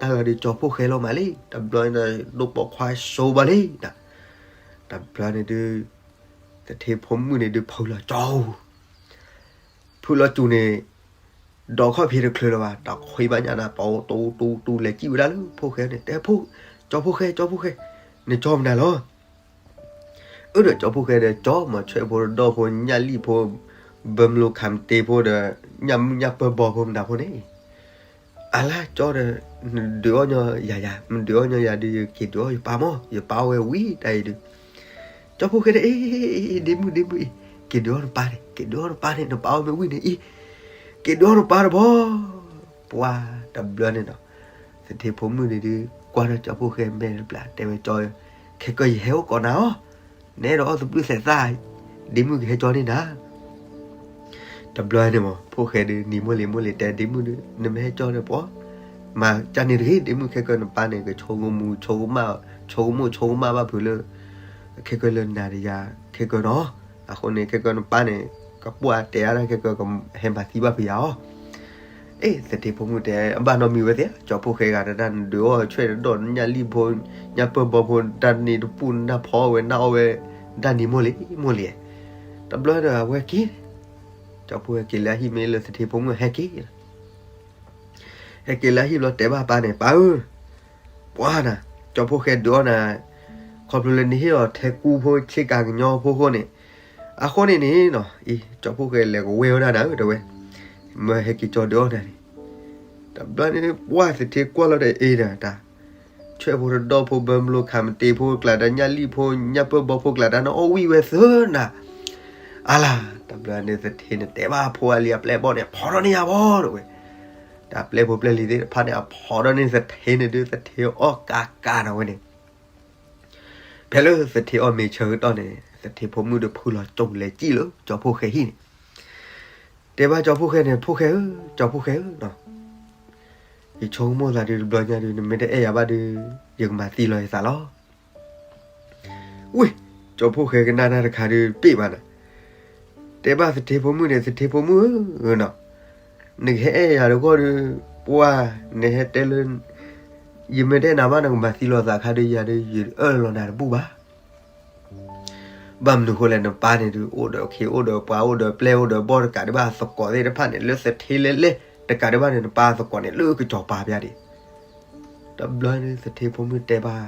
တၢ်ဂၤဒုးကၠီဖိၣ်ဃဲလီၤမးလံ. တဘျီန့ၣ် ဒိၣ်ပိာ်ခွါစိဘၣ်လံ. တဘျီန့ၣ်ဒုး သထ့ဖိမုၣ်န့ၣ်ဒုး ဖုးလီၤကၠီ ဖုးလီၤစူၤန့ၣ် ဒီးခီၣ်ဖံးတချုးလၢၤဘၣ် တၢ်ခွံဘၣ်ညါန့ၣ် တူတူတူတူလဲၤစံၣ်ဝဲဒၣ်လၢဖိၣ်ဃဲန့ၣ် တဲဖိ ကၠီဖိၣ်ဃဲ ကၠီဖိၣ်ဃဲ နကၠီမနုၤလီၤ. အၢဒီးကၠီဖှိၣ်ဃဲဒီး ကၠီမၤဆွဲၣ်ဖိတဒီၣ်ဖိ ညၣ်လံၣ်ဖိ ဘၢမလိခးမတ့ဖိဒီး ညၣ်မုၢ်ညၣ်ပၢၢ်ဘီဖိမနုၤဖိန့ၣ်, အလါကၠီဒီး နဒုးအီၣ်ညီယၤယၤ, မ့ၢ်ဒုးအီၣ်ညီယၤဒုး ယက့ၤဒုးအီၣ်ယပၢ်မၢ်, ယပၢ်အီၣ်ဝဲဝံၤတၢ်အံၤဒုး, ကၠီဖှိၣ်ဃဲဒီး အ့ ဒ့မုၣ်ဒ့မုၣ်အံၤ, က့ၤဒုးအီၣ်နပၢ်န့ၣ်, က့ၤဒုးအီၣ်နပၢ်န့ၣ်, နပၢ်အီၣ်မ့ၢ်ဝံၤန့ၣ်အံၤ, က့ၤဒုးအီၣ်နပၢ်တဘီ, ပှၤတဘျီန့ၣ်နီၤ, သထ့ဖိမုၣ်န့ၣ်ဒုး ကွၢ်ထီၣ်ကၠီဖှိၣ်ဃဲမဲာ်တဘျီ တဲဝဲကၠီ, ခဲကၢယဟဲအိၣ်ကိးနၤအီၤ, နအဲၣ်ဒိးအီၣ်သဘျုးသဲးသၣ်, ဒ့မုၣ်ကဟဲကၠီန့ၢ်နၤ တဘျီန့ၣ်မး ဖှိၣ်ဃဲဒုး နံၤမိၢ်လံၤမိၢ်လံၤတဲ ဒ့မုၣ်ဒုး နမ့ၢ်ဟဲကၠီန့ၣ်ပှၤ, မၤကၢ်န့ၣ်တဂ့ၤ ဒ့မုၣ် ခဲကၢနပၢ်န့ၣ် ကဆိကမိၣ် ဆိကမိၣ်ဆိကမၣ်ဘၣ်ဖုးလၢ ခဲကၢလၢနၤဒီးယၤ ခဲကၢနီၤ, အဃိန့ၣ် ခဲကၢနပၢ်န့ၣ် ကပှၢ်တဲအါဒၣ် ခဲကၢကဟဲမၤသံဘၣ်ဖုးယၤအီၤ အ့ သထ့ဖိမုၣ်တဲ အဘၣ်နီတမံၤဝဲသ့ၣ်ဧါ, ကၠီဖှိၣ်ဃဲဂၤတဒၣ် နဒုးအီၣ်ဆွဲၣ်တဒီၣ် ညၣ်လံၣ်ဖိ ညၣ်ပၢၢ်ဘီဖိ တၢ်န့ၣ်တပူၤ နဒၣ်ဖီဝဲနၢ်အီၣ်ဝဲ တၢ်နံၤမိၢ်လံၤမိၢ်လံၤ, တဘျီဒီးအဝဲက့ၤ, ကၠီဖှိၣ်ဟဲက့ၤလၢအဟံၣ် မ့ၢ်လၢသထ့ဖိမုၣ်ဟဲက့ၤ ဟဲက့ၤလၢအဟံၣ်ဘျီ တဲဘၣ်ပၢ်န့ၣ် ပၢ်ဧၢ, ပှၤနၤ, ကၠီဖှိၣ်ဃဲဒုးအီၣ်နၤ, ခီဖျိလၢနဟ့ၣ်အီၤထဲကူဖိဆ့ကၤကညီဖိအဃိန့ၣ်, အဃိန့ၣ်န့ၣ်နီၤ, အံၤ ကၠီဖှိၣ်ဃဲလဲၤကဝဲဝဲဒၣ်နၤဧၢ တဲဝဲ, မ့ၢ်ဟဲက့ၤကၠီဒုးအီၣ်နၤန့ၣ်, တဘျီန့ၣ် ပှၤသထ့ကွၢ်လီၤဒီးအ့ဒီးတၢ် ဆွဲၣ်ဖိတဒီၣ်ဖိ ဘၢမလိခးမတ့ဖိကျါ ဒီးညၣ်လံၣ်ဖိ ညၣ်ပၢၢ်ဘီဖိကျါ တၢ်နအီၣ်ဝံၣ်ဝဲသၢနၤ, အလါ, တဘျီန့ၣ်သထ့န့ၣ်တဲဘၣ်အဖိအလံၤအပျဲၢ်အဘီၣ်န့ၣ် ဖီထီၣ်န့ၢ်ယၤဘီ တဲဝဲ, တၢ်ပျဲၢ်ဖိပျဲၢ်လံၤသ့ၣ်တဖၣ်န့ၣ် အဖီထီၣ်န့ၢ်သထ့န့ၣ်ဒုး သထ့အီၣ်ကးကးနီၤဝဲန့ၣ်, ဖဲလၢသထ့အီၣ်မ့ၤဆၢကတီၢ်န့ၣ် သထ့ဖိမုၣ်ဒီးဖုလီၤကၠိလဲၤစံၣ်လၢကၠီဖှိၣ်ဃဲဟံၣ်န့ၣ် တဲဘၣ်ကၠီဖှိၣ်ဃဲန့ၣ် ဖှိၣ်ဃဲဧၢ, ကၠီဖှိၣ်ဃဲဧၢနီၤ, ယဆိကမိၣ်သးဒုးတဘျီညါဒုး နမ့ၢ်တအဲၣ်ယၤဘၣ်ဒုး ယကမၤသံလီၤယသးလီၤ. ဝ့ၢ်, ကၠီဖှိၣ်ဃဲကနၣ်တၢ်တခါဒုး ပ့ၢ်ဘၣ်နၤ, တဲဘၣ်သထ့ဖိမုၣ်န့ၣ် သထ့ဖိမုၣ်ဧၢနီၤ, နကဟဲအဲၣ်ယၤတဂီၢ်ဒုး, ပှၤ, နဟဲတဲလၢ ယမ့ၢ်တအဲၣ်နၤဘၣ် နကမၤသံလီၤသးခါဒုး ယၤဒုး ယအၢၣ်လီၤနၤတဘူၣ်ဘၣ် ဘၣ်မနုၤဃိလဲၣ် နပၢ်န့ၣ်ဒုး အိၣ်ဒီးခ့အိၣ်ဒီးပှၤအိၣ်ဒီးပျဲၢ်အိၣ်ဒီးဘီၣ်တကးဒံးဘၣ် သကိးသ့ၣ်တဖၣ်န့ၣ် လၢသထ့လဲလဲတကးဒံးဘၣ်န့ၣ် နပၢ်သကိးန့ၣ် လၢကစီၤပၤပျၢ်ဒံး, တဘျီန့ၣ်သထ့ဖိမုၣ်တဲဘၣ်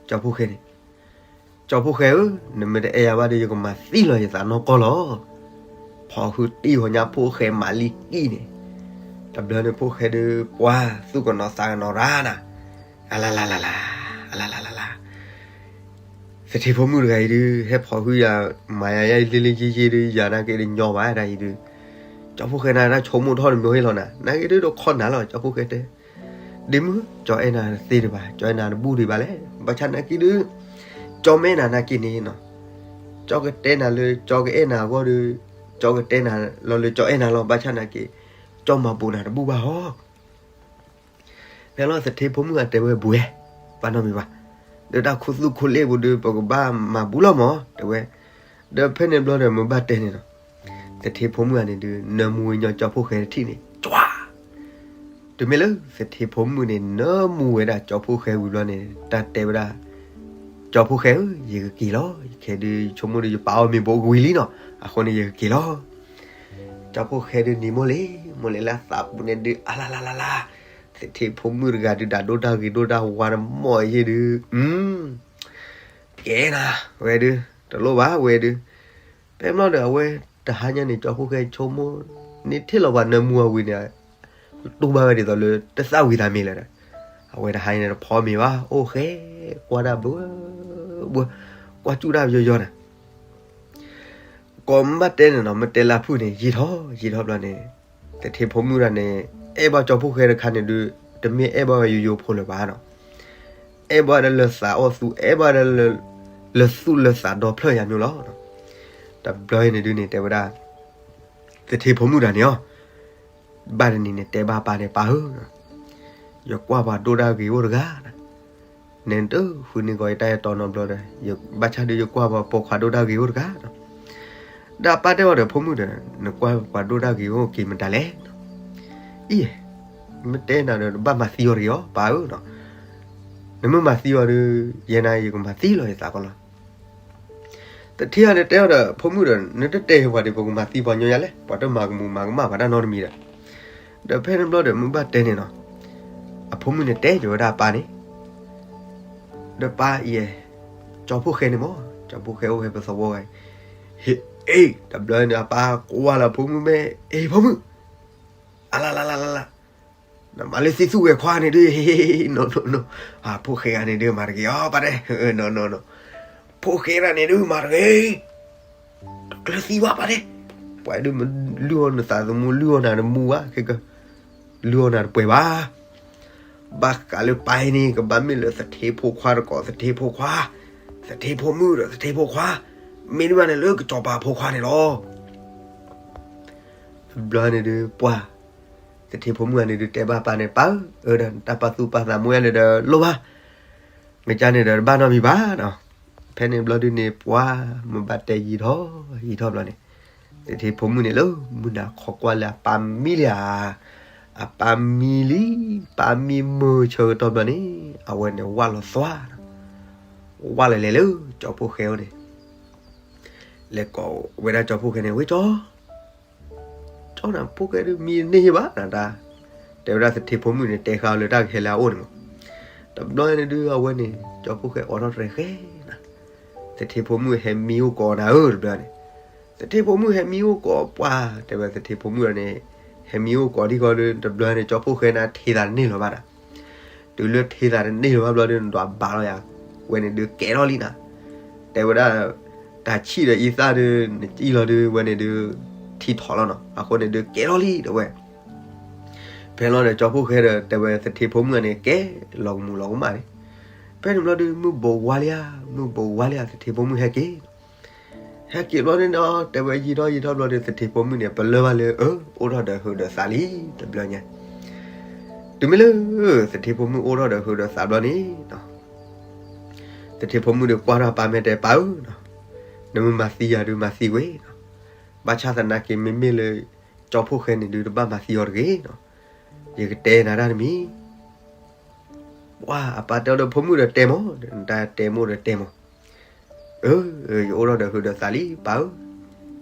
ကၠီဖှိၣ်ဃဲန့ၣ်, ကၠီဖှိၣ်ဃဲဧၢ, နမ့ၢ်တအဲၣ်ယၤဘၣ်ဒီး ယကမၤသံလီၤယသးနီၢ်ကီၢ်လီၤ. ဖီၣ်ဟုတံၢ်ဃီညါဖှိၣ်ဃဲမၤလံကံၢ်န့ၣ်, တဘျီန့ၣ်ဖှိၣ်ဃဲဒုး ပှၤသူၣ်ကနီၤသးကနီၤရၣ်နၤ, အလါလါလါလါ, အလါလါလါလါ သထ့ဖိမုၣ်တဂၤအံၤဒုး ဟဲဖီၣ်ဟုယၤ မၤယၤယဲလ့လ့ယ့ယ့ဒုး ယၤနာ်က့ဒုးညီဘၣ်တၢ်အံၤဒုး, ကၠီဖှိၣ်ဃဲနၤတၢ်ဆိကမိၣ်ထီၣ်တမံၤဟ့ၣ်လီၤနၤ, နာ်က့ဒုးတခီနၤလီၤ ကၠီဖှိၣ်ဃဲတဲ, ဒ့မုၣ် ကၠီအဲၣ်နၤသ့ဒံးဘၣ် ကၠီအဲၣ်နၤတဘူၣ်ဒံးဘၣ်လဲၣ်, ဘၣ်ဆၣ်နာ်က့ဒုး ကၠီမ့ၢ်အဲၣ်နၤနာ်က့န့ၣ်နီၤ, ကၠီကတဲနၤလၢ ကၠီကအဲၣ်နၤအဂီၢ်ဒီး ကၠီကတဲနၤလီၤလၢကၠီအဲၣ်နၤလီၤ ဘၣ်ဆၣ်နာ်က့ ကၠီမၤဘူးနၤတဘူၣ်ဘၣ်ဟီ ဖဲလီၤသထ့ဖိမုၣ်အတဲဝဲဘူးဝဲ, ဘၣ်နီတမံၤဘၣ်, ဒီးတၢ်ခူသူၣ်ခူလ့ၣ်ပူၤဒုး ပကဘၣ်မၤဘူးလီၤမး တဲဝဲ, ဒီးဖဲန့ၣ်ဘျီဒီးမုၢ်ဘၣ်တဲန့ၣ်နီၤ, သထ့ဖိမုၣ်ဂၤန့ၣ်ဒုး နၢမူဝဲညီကၠီဖှိၣ်ဃဲတထံၣ်န့ၣ် ကွၢ် တုၤမ့ၢ်လၢသထ့ဖိမုၣ်န့ၣ် နၢမူဝဲဒၣ်ကၠီဖှိၣ်ဃဲဝံၤဘျီန့ၣ် တၢ်တဲဝဲဒၣ်, ကၠီဖှိၣ်ဃဲဧၢ, ယကက့ၤလီၤ, ယခဲဒုး ယဆိကမိၣ်ဒီးယပၢ်အီၣ်မ့ၤဘိးကဝံၤလံနီၤ, အဃိန့ၣ်ယကက့ၤလီၤ. ကၠီဖှိၣ်ဃဲဒုးနံၤမိၢ်လံၤ, မိၢ်လံၤလၢအသးပူၤန့ၣ်ဒုး အလါလါလါလါ, သထ့ဖိမုၣ်တဂၤဒုး ဒိၣ်တၢ်ဂ့ၤဒိၣ်တၢ်ဝါတမီၢ်ယ့ၢ်ဒုး, ကဲနၤ, ဝဲဒုး, တလိၣ်ဘၣ်ဝဲဒုး, ဖဲမ့ၢ်ဒီးအဝဲတဟါညါန့ၣ် ကၠီဖှိၣ်ဃဲဆိကမိၣ်, န့ၢ်ထံၣ်လီၤပှၤနၢမူအဝံၤန့ၣ် တူၢ်ဘၣ်ဝဲဒ်သိးလၢ တသၣ်ဝံၤသးမ့ၢ်လၢၤဒီး, အဝဲတဟါညါန့ၣ် တဖီမ့ၤဘၣ် အိၣ်ဃဲ, ကွၢ်တၢ်ဘၢ, ဘၢ, ကွၢ်စူၣ်တၢ်ယိယိနၤ, ကိးမ့ၢ်ဘၣ်တဲန့ၣ်နီၤ မ့ၢ်တဲလၢဖုၣ်န့ၣ် ယံာ်ထီၣ်, ယံာ်ထီၣ်ဘျီန့ၣ်, သထ့ဖိမုၣ်တဂၤန့ၣ်, အဲၣ်ဘၣ်ကၠီဖှိၣ်ဃဲတခါန့ၣ်ဒုး, တမ့ၢ်အဲၣ်ဘၣ်ဝဲယိယိဖိလၢၤဘၣ်နီၤ, အဲၣ်ဘၣ်ဒၣ်လၢသးအိၣ်သူ အဲၣ်ဘၣ်ဒၣ်လၢ, လၢသူၣ်လၢသးဒီဖျၢၣ်ယၤမ့ၢ်လီၤ. တဘျီအံၤန့ၣ်ဒုးန့ၣ် တဲဝဲဒၣ်, သထ့ဖိမုၣ်တဂၤန့ၣ်အီၤ, ဘၣ်တနံၤန့ၣ် တဲဘၣ်ပၢ်န့ၣ် ပၢ်ဧၢ, ယကွၢ်ပှၤဒိၣ်တၢ်ဂ့ၤအိၣ်တဂၤ, နဲနတဃုန့ၢ်ကီးယတၢ်အဲၣ်တီနီတဘျီဒီး, ဘၣ်ဆၣ်ဒုး ယကွၢ်ပှၤပိာ်ခွါဒိၣ်တၢ်ဂ့ၤအိၣ်တဂၤ, ဒီးအပၢ်တဲအီၤဒီး ဖိမုၣ်ဒီး, နကွၢ်ပှၤဒိၣ်တၢ်ဂ့ၤအိၣ်က့ၤမတၤလဲၣ်, အံၤ, မ့ၢ်တဲနၤဒီး နဘၣ်မၤသံအီၤတဂ့ၤအီၤ ပၢ်ဧၢနီၤ, နမ့ၢ်မၤသံအီၤဒီး, ယဲန့ၣ်ယကမၤသံလီၤယသးကီးလီၤ. သထ့အီၤန့ၣ်တဲအီၤဒီး ဖိမုၣ်ဒီး နတတဲပှၤဒီး ပကမၤသံပှၤညီယၤလဲၣ်, ပှၤတမၤကမူၤမၤကမၣ်ပှၤတၢ်နီတမံၤဒီး, ဒီးဖဲန့ၣ်ဘျီဒီး မုၢ်ဘၣ်တဲန့ၣ်နီၤ, အဖိမုၣ်န့ၣ်တဲက့ၤဝဲဒၣ်အပၢ်န့ၣ်, ဒီးပၢ်အံၤ, ကၠီဖှိၣ်ဃဲန့ၣ်မး, ကၠီဖှိၣ်ဃဲအိၣ်ဖဲပသဝီဂၤ, ဟ့ၣ်, အ့ၣ်, တဘျီန့ၣ် အပၢ်ကွၢ်လီၤဖိမုၣ်မဲ, အ့ၣ် ဖိမုၣ်, အလလလလလ, နမၤလၢသံသူၣ်ဂဲၤခွါန့ၣ်ဒုး, နီၢ်နီၢ်နီၢ်, အဖိၣ်ဃဲဂၤန့ၣ်ဒုး မၤတဂ့ၤအီၤ ပၢ်တဲ, နီၢ်နီၢ်နီၢ်, ဖိၣ်ဃဲဂၤန့ၣ်ဒုး မၤတဂ့ၤ တကျၢၤသံဘၣ် ပၢ်တဲ, ပှၤဒုးမလုၢ်အီၣ်နသးသမူ လုၢ်အီၣ်နၤတမူဘၣ်, ခဲကလုၢ်အီၣ်နၤတပှဲၤဘၣ်. ဘၣ်ဃးလၢပၢ်အံၤန့ၣ် ကဘၣ်မ့ၢ်လၢသထ့ဖိခွါတကိး သထ့ဖိခွါ, သထ့ဖိမုၣ်ဒီးသထ့ဖိခွါ, မ့တမ့ၢ်န့ၣ်လၢကစီၤပၤဖိခွါန့ၣ်လီၤ. တဘျီန့ၣ်ဒုး ပှၤ, သထ့ဖိမုၣ်ဂၤန့ၣ်ဒုး တဲဘၣ်ပၢ်န့ၣ် ပၢ်ဧၢ, အၢဒီးနတၢ်ပာ်သူၣ်ပာ်သးမူယၤန့ၣ်ဒီး လိၣ်ဘၣ်, မ့ၢ်ကန့ၣ်ဒီး တဘၣ်နီတမံၤဘၣ်နီၤ. ဖဲန့ၣ်ဘျီဒုးန့ၣ် ပှၤမ့ၢ်ဘၣ်တဲယံာ်ထီၣ်ယံာ်ထီၣ်ဘျီန့ၣ်, သထ့ဖိမုၣ်န့ၣ်လၢမုၢ်နၤခီကွၢ်လၢအပၢ်မံလံဧါ, အပၢ်မံလံ, ပၢ်မံမုာ်ဆၢကတီၢ်ဘျီန့ၣ် အဝဲန့ၣ်ဝၢ်လီၤသွါ, ဝၢ်လီၤလဲၤလၢကၠီဖှိၣ်ဃဲအအိၣ်န့ၣ်, လဲၤကိးဝဲဒၣ်ကၠီဖှိၣ်ဃဲန့ၣ် ဝဲကၠီ ကၠီနၤ ဖိၣ်ဃဲဒုးမံတန့ၢ်ဘၣ်နတၢ်, တဲဝဲဒၣ်သထ့ဖိမုၣ်န့ၣ်တဲဃာ်အီၤလၢတၢ်ကဟဲလၢအအိၣ်န့ၣ်မး. တဘျီန့ၣ်ဒုး အဝဲန့ၣ် ကၠီဖှိၣ်ဃဲအိးထီၣ်တြဲၤဃဲနၤ, သထ့ဖိမုၣ်ဟဲမံအိၣ်ကိးနၤဧၢ တဘျီန့ၣ်, သထ့ဖိမုၣ်ဟဲမံအိၣ်ကိးပှၤ, တဲဝဲသထ့ဖိမုၣ်န့ၣ်, ဟဲမံအိၣ်ကိးဒံးဃီဒီး တဘျီန့ၣ် ကၠီဖှိၣ်ဃဲန့ၣ်ထံၣ်သးတန့ၢ်လၢၤဘၣ်နၤ, တုၤလၢထံၣ်သးတန့ၢ်လၢၤဘၣ်ဘျီဒီး နဒွးဘၣ်လီၤယၤ, ဝဲန့ၣ်ဒုးကဲထီၣ်လံနၤ, တဲဝဲဒၣ် တၢ်ဆံၣ်ဒီးအံသၣ်ဒုး နစံၣ်လီၤဒုး ဝဲန့ၣ်ဒုး ထံထီၣ်လီၤနီၤ, အဃိန့ၣ်ဒုးကဲထီၣ်လံ တဲဝဲ. ဖဲလီၤဒီးကၠီဖှိၣ်ဃဲဒီး တဲဝဲသထ့ဖိမုၣ်န့ၣ် ကဲလီၤကမူၤလီၤကမၣ်န့ၣ်, ဖဲန့ၣ်ဘျီဒုး မုၢ်ဘူးဝါလံဧါ, မုၢ်ဘူးဝါလံဧါ သထ့ဖိမုၣ်ဟဲက့ၤ ဟဲက့ၤဘျီန့ၣ်နီၤ တဲဝဲယံာ်ထီၣ်ယံာ်ထီၣ်ဘျီဒီး သထ့ဖိမုၣ်န့ၣ် ပလၢၢ်ဘၣ်လၢ အၢ အိၣ်ထီၣ်ဒီးဟုးဒီးသးလံ တဘျီညါ, တုၤမ့ၢ်လၢ သထ့ဖိမုၣ်အိၣ်ထီၣ်ဒီးဟုးဒီးသးဘျီန့ၣ် သထ့ဖိမုၣ်ဒီးကွၢ်ထီၣ်ပၢ်မဲာ်တဲ ပၢ်ဧၢ, နမ့ၢ်မၤသံယၤဒုးမၤသံဝဲနီၤ, ဘၣ်ဆၣ်သနာ်က့ မ့မ့ၢ်လၢ ကၠီဖှိၣ်ဃဲန့ၣ်ဒုး တဘၣ်မၤသံအီၤတဂ့ၤနီၤ, ယကတဲနၤတၢ်တမံၤ ပှၤအပၢ်တဲအီၤဒီး ဖိမုၣ်ဒီးတဲမး, နတၢ်တဲမိၣ်ဒီးတဲမး, အၢ ယအိၣ်ထီၣ်ဒီးဟုးဒီးသးလံ ပၢ်ဧၢ,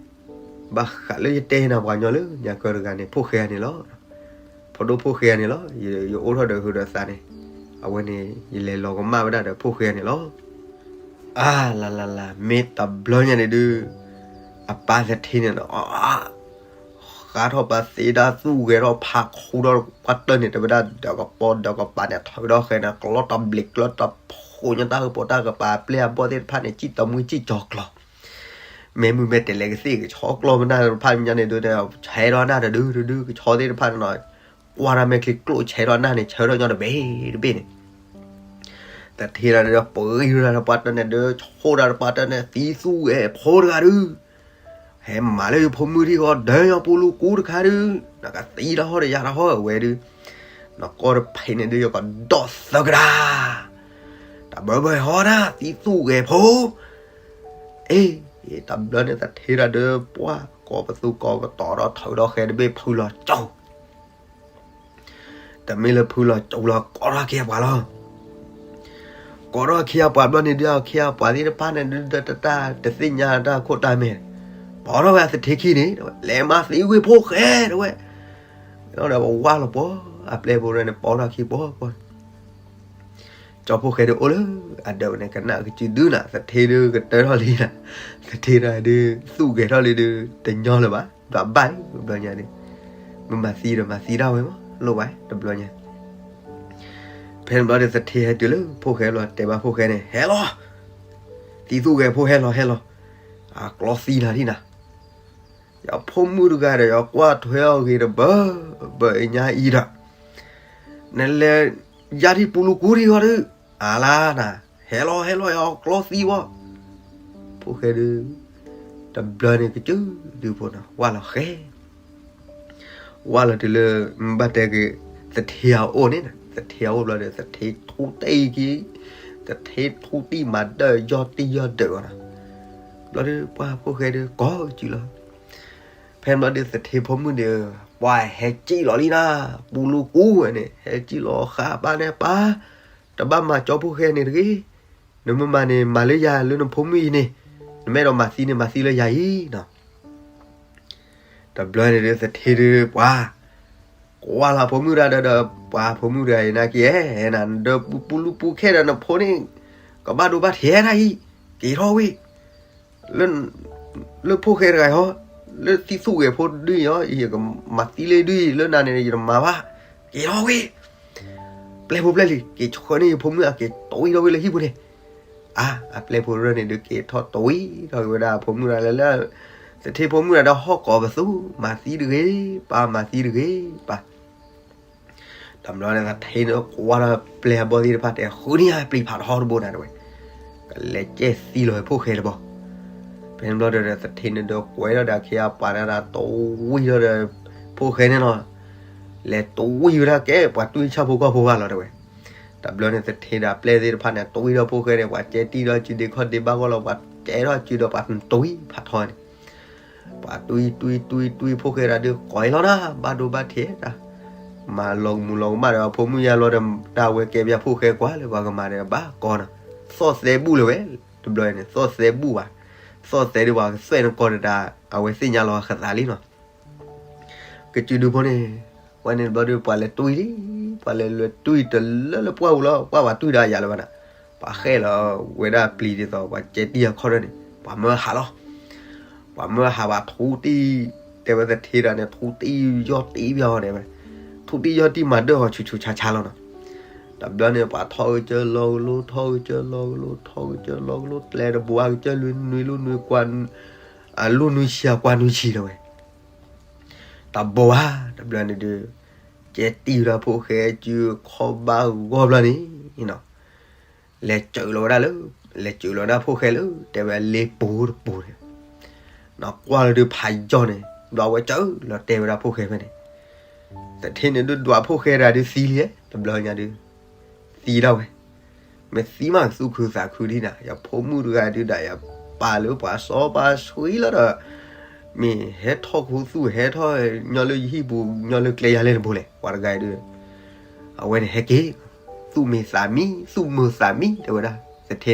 ဘၣ်ဃးလၢယတဲနၤပှၤညီလၢညါကၢတဂၤန့ၣ် ဖိၣ်ဃဲန့ၣ်လီၤ, ဖိဒိၣ်ဖိၣ်ဃဲန့ၣ်လီၤ, ယအိၣ်ထီၣ်ဒီးဟုးဒီးသးန့ၣ်, အဝဲန့ၣ် ယလဲၤလီၤကမၣ်ဝဲဒၣ်ဒီးဖိၣ်ဃဲန့ၣ်လီၤ. အါလၢ်လၢ်လၢ် မ့ၢ်တဘျီညါန့ၣ်ဒုး အပၢ်သထ့န့ၣ် ဃးထီၣ်ပှၤသ့ဒၣ်သူၣ်ဂဲၤထီၣ်ဖးခူထီၣ်ပှၤတၢၢ်န့ၣ် တဲဝဲဒၣ်ဒီးကပီၤဒီးကပၤန့ၣ် ထုးထီၣ်ဃဲန့ၣ် ကျီတဘျံးကျီတဖှိၣ်ညါတၢ်ဟၢဖၢတၢ်ကပၤ အပျဲၢ်အဘီၣ်သ့ၣ်တဖၣ်န့ၣ် စံၣ်တမှံစံၣ်ကၠီၤကျီၤ, မ့ၢ်မုၢ်မ့ၢ်တဲလဲၤကသ့ၣ်ကဆီကျီၢ်မနၢ်တဖၣ်ညါန့ၣ်ဒုး ဆဲးထီၣ်နၢ်တဒုတဒု ကဆီသ့ၣ်တဖၣ်န့ၣ်နီၤ, ကွၢ်တၢ်မဲာ်ချံကျိၣ်ဆဲးထီၣ်နၢ်န့ၣ် ဆၢထီၣ်ညီတဘ့ၣ်တဘ့ၣ်န့ၣ် သထ့ဒီး ပှ့ၤရၢ်တပှၤတၢၢ်န့ၣ်ဒုး ဆိၣ်တၢ်တပှၤတၢၢ်န့ၣ် သံသူၣ်ဂဲၤဖိတဂၤဒုး, ဟဲမၤလၢယဖိမုၣ်ထံၣ်ဃီ ဒၢယီၤပူလူကူတခါဒုး, နကသံတၢ်ဟီၣ်ဒီးယၤတၢ်ဟီၣ်ဝဲဒုး, နကီၢ်တဖံးန့ၣ်ဒုး ယကဒီးသၢကဒါ, တၢ်ဘၢဘၢဟီၣ်ဒၣ် သံသူၣ်ဂဲၤဖိ, အ့ တဘျီန့ၣ်သထ့တၢ်ဒုး ပှၤကိးပသူကိးပတီၤဒီး ထုးထီၣ်ဃဲတဘ့ၣ် ဖုလီၤကၠိ တမ့ၢ်လၢဖုလီၤကၠိလီၤ ကိးထီၣ်ခံအပှၤလီၤ. ကိးထီၣ်ခံအပှၤဘျီန့ၣ်ဒုး ခံအပှၤသ့ၣ်တဖၣ်န့ၣ်ဒုး တၢ်တသ့ၣ်ညါတၢ်ခိၣ်တၢ်မဲာ်, ပိာ်ထီၣ်ဝဲသထ့ခံန့ၣ် လဲၤမၤသံဝံဖိၣ်ဃဲ တဲဝဲ, ဒီးပဝါလီၤပှီၤ အပျဲၢ်ဖိန့ၣ် ပိာ်ထီၣ်ခံပှီၤပှီၤ ကၠီဖိၣ်ဃဲဒုးအိၣ်လၢအဒၢးဝဲန့ၣ် ကနၣ်ကစုဒုနၤ သထ့ဒုးကတၢၢ်ထီၣ်လံနၤ, သထ့တၢ်ဒုး သူၣ်ဂဲၤထီၣ်လံဒုး တညီလၢၤဘၣ် ဘၣ်ဘၣ်ဘျီညါန့ၣ်, မ့ၢ်မၤသံဒီးမၤသံဒၣ်ဝဲမး လိၣ်ဝဲတဘျီညါ. ဖဲန့ၣ်ဘျီဒီးသထ့ဟဲတုၤလၢဖိၣ်ဃဲလီၤ တဲဘၣ်ဖိၣ်ဃဲန့ၣ် ဟဲလီၤ, သံသူၣ်ဂဲၤဖိဟဲလီၤဟဲလီၤ, အကျီသံနၤဒံးနၤ ယဖိမုၣ်တဂၤဒီး ယကွၢ်ထွဲအီၤဂ့ၤတဘၢဘၢညါအံၤဒီး, နလဲၤယါထံၣ်ပူလူကူထံဂီၤဒုး, အလါနၤ, ဟဲလီၤဟဲလီၤ ယကျီသံဝဲ, ဖိၣ်ဃဲဒုး, တဘျီန့ၣ်ကစၢၢ်ဒုးဖိနီၤ ဝၢ်လီၤဃဲ ဝၢ်လီၤတုၤလၢ ဘၣ်တဲက့ၤ သထ့အအိၣ်န့ၣ်, သထ့အအိၣ်ဘျီဒီး သထ့ထူတံၢ်က့ၤ, သထ့ထူတံၢ်မၤဒၢၣ်ယီၢ်တံၢ်ယီၢ်ဒၢးအီၤနီၤ, ဘျီဒီးပှၤဖိၣ်ဃဲဒုး ကိးစုလီၤ ဖဲန့ၣ်ဘျီဒီး သထ့ဖိမုၣ်န့ၣ် ပှၤဟဲစံၣ်လီၤလံနၤ, ပူလူကူဝဲန့ၣ် ဟဲစံၣ်လီၤဃာ်ဘၣ်န့ၣ်ပၢ်, တဘၣ်မၤကၠီဖိၣ်ဃဲန့ၣ်တဂ့ၤ, နမ့ၢ်မၤန့ၣ် မၤလၢယၤလၢနဖိမုၣ်အံၤန့ၣ်, နမ့ၢ်အဲၣ်ဒိးမၤသံန့ၣ် မၤသံလၢယၤအံၤနီၤ. တဘျီန့ၣ်ဒုး သထ့ဒုးပှၤ ကွၢ်လီၤဖိမုၣ်တၢ်ဒီး ပှၤဖိမုၣ်တဂၤအံၤနာ်က့ နဒၢပူလူပူခဲဒီးနဖိန့ၣ် ကဘၣ်ဒိဘၣ်ထံးတၢ်အံၤ, က့ၤထီၣ်ဝံၤ လၢ လၢဖိၣ်ဃဲတဂၤအံၤဟီ, လၢသံသူၣ်ဂဲၤဖိဒုအံၤဟီ, ယကမၤသံလၢဒုအံၤ, လၢနၤန့ၣ် ယတမၤဘၣ်, က့ၤထီၣ်ဝံၤ, ပျဲၢ်ဖိပျဲၢ်လံၤ, က့ၤဆှၢန့ၢ်ယဖိမုၣ်အက့ၤတဝံထီၣ်ဝံၤလၢဟံၣ်ပူၤန့ၣ်. အါ, အပျဲၢ်ဖိရၢၣ်န့ၣ်ဒုးက့ၤထီၣ်တဝံထီၣ်က့ၤဝဲဒၣ်အဖိမုၣ်ရၢၣ်လၢလၢ, သထ့ဖိမုၣ်ရၢၣ်ဒီးဟီၣ်ကိးပသူ, မၤသံတဂ့ၤပၢ်, မၤသံတဂ့ၤပၢ်. တဘျီန့ၣ်သထ့န့ၣ်ကွၢ်ဒီးပျဲၢ်အဘီသ့ၣ်တဖၣ်တဲ, ဃုန့ၢ်ယၤပျံၤဖးထီတဘိနၤတဲဝဲ, ကလဲၤကဲသံလီၤဖိၣ်ဃဲတဘီ. ဖဲန့ၣ်ဘျီဒီးသထ့န့ၣ်ဒီးကွဲးထီၣ်ဒီးအခ့အပှၤတဂၤတဝံထီၣ်ဒီး ဖိၣ်ဃဲန့ၣ်လီၤ. လဲၤတဝံဝဲဒၣ်ကဲပှၤတွံၢ်ဆၣ်ဖိကီၢ်ဖိဘၣ်လီၤတဲဝဲ. တဘျီန့ၣ်သထ့ဒီးအပျဲၢ်သ့ၣ်တဖၣ်န့ၣ် တဝံထီၣ်ဖိၣ်ဃဲန့ၣ် ပှၤကဲတံၢ်ဒီးစုဒ့ခီၣ်ဒ့ဘၣ်ဂီၢ်လီၤ, ပှၤကဲထီၣ်စုဒီးပှၤတဝံဖးထီန့ၣ် ပှၤတွံတွံတွံတွံဖိၣ်ဃဲတၢ်ဒုးကိးအံၤလီၤနၤ, ဘၣ်ဒိဘၣ်ထံးတၢ်, မၤလီၤကမူၤလီၤကမၣ်ဒီးအဖိမုၣ်ညါလီၤဒီး တၢ်ဝဲကဲပယီၤဖိၣ်ဃဲကွၢ်လၢပှၤကမၤဒီးဘၣ်ကီနီၤ, သီၣ်သဲဘူၣ်လၢၤဝဲ, တဘျီန့ၣ် သီၣ်သဲဘူၣ်ဘၣ်, သီၣ်သဲဒုးပှၤကသွဲၣ်နကီၢ်ဒီးတၢ်, အဝဲသ့ၣ်ညါလီၤအဃသးလံနီၤ. ကစုဒုဖိန့ၣ်, ဝဲန့ၣ်တဘျီဒီးပှၤလဲၤတွံလံ, ပှၤလဲၤလဲၤတွံတလၢလၢပှၢ်ပူၤလီၤ, ပှၢ်ပှၤတွံတၢ်ယၤလၢၤဘၣ်နၤ, ပှၤဃဲၣ်လီၤဝဲဒၣ်ပျံၤဒ်သိး ပှၤကဲတံၢ်အခီၣ်ထၢၣ်န့ၣ် ပှၤမၢဟးလီၤ. ပှၤမၢဟးဘၣ်ထူတံၢ်, တဲဝဲသထ့တဂၤန့ၣ် ထူတံၢ်ယီၢ်တံၢ်ဘၣ်အီၤတဲဝဲ, ထူတံၢ်ယီၢ်တံၢ်မၤဒၢၣ်အီၤဆူးဆူးဆါဆါလီၤနီၤ. တဘျီန့ၣ် ပှၤထီၣ်ကစၢၢ်လီၤကလိ, ထီၣ်ကစၢၢ်လီၤကလိ, ထီၣ်ကစၢၢ်လီၤကလိ, ကျဲတဘိအကစၢၢ်လွံၢ်နွံ, လွံၢ်နွံဆံအကွၢ်နွံဆံတဲဝဲ, တဘိဧါ, တဘျီန့ၣ်ဒုး ကဲတံၢ်ဝဲဒၣ်ဖိၣ်ဃဲစုခီၣ်ဘၣ်ဂီၢ်ဘျီန့ၣ်, လဲၤစၢၤလီၤဝဲဒၣ်လၢ, လဲၤစၢၤလီၤဝဲဒၣ်ဖိၣ်ဃဲလၢ တဲဝဲလ့ပူၤတပူၤန့ၣ်, ကွၢ်လၢဒုးဖးယီၢ်န့ၣ် ဘျီဝဲစၢၤလီၤတဲဝဲဒၣ်ဖိၣ်ဃဲဖဲန့ၣ်, သထ့န့ၣ်ဒုးဒွးဖိၣ်ဃဲတဂၤဒုးသံလံ, တဘျီညါဒုး သံဒၣ်ဝဲ, မ့ၢ်သံမးကသူၣ်ခုသးခုဒံးနၤ, ယဖိမုၣ်တဂၤဒုးဒၣ် ယပာ်လၢပှၤစီပာ်ဆှံလီၤဒီး, မ့ၢ်ဟဲထီၣ်ခူသူၣ်ဟဲထီၣ်ညီလၢယဟံၣ်ပူၤ ညီလၢကျဲယၤလဲၣ်တဘိလဲၣ်, ပှၤတဂၤအံၤဒုး အဝဲန့ၣ်ဟဲက့ၤ, သူၣ်မ့ၢ်သးမံ, သူၣ်မုာ်သးမံ တဲဝဲဒၣ် သထ့န့ၣ် ဟဲက့ၤဒီးအခ့အပှၤဒၣ်န့ၣ် ဖိၣ်ဃဲန့ၣ်လီၤ, ပှၤစုးလီၤတဲလီၤဒီးလီၤတဲာ်လၢလ့ပူၤဖးထီ, တၢ်ပူၤဖးထီတဖျၢၣ်န့ၣ်အပူၤန့ၣ်, လီၤတဲလီၤဒီးတၢ်တဲ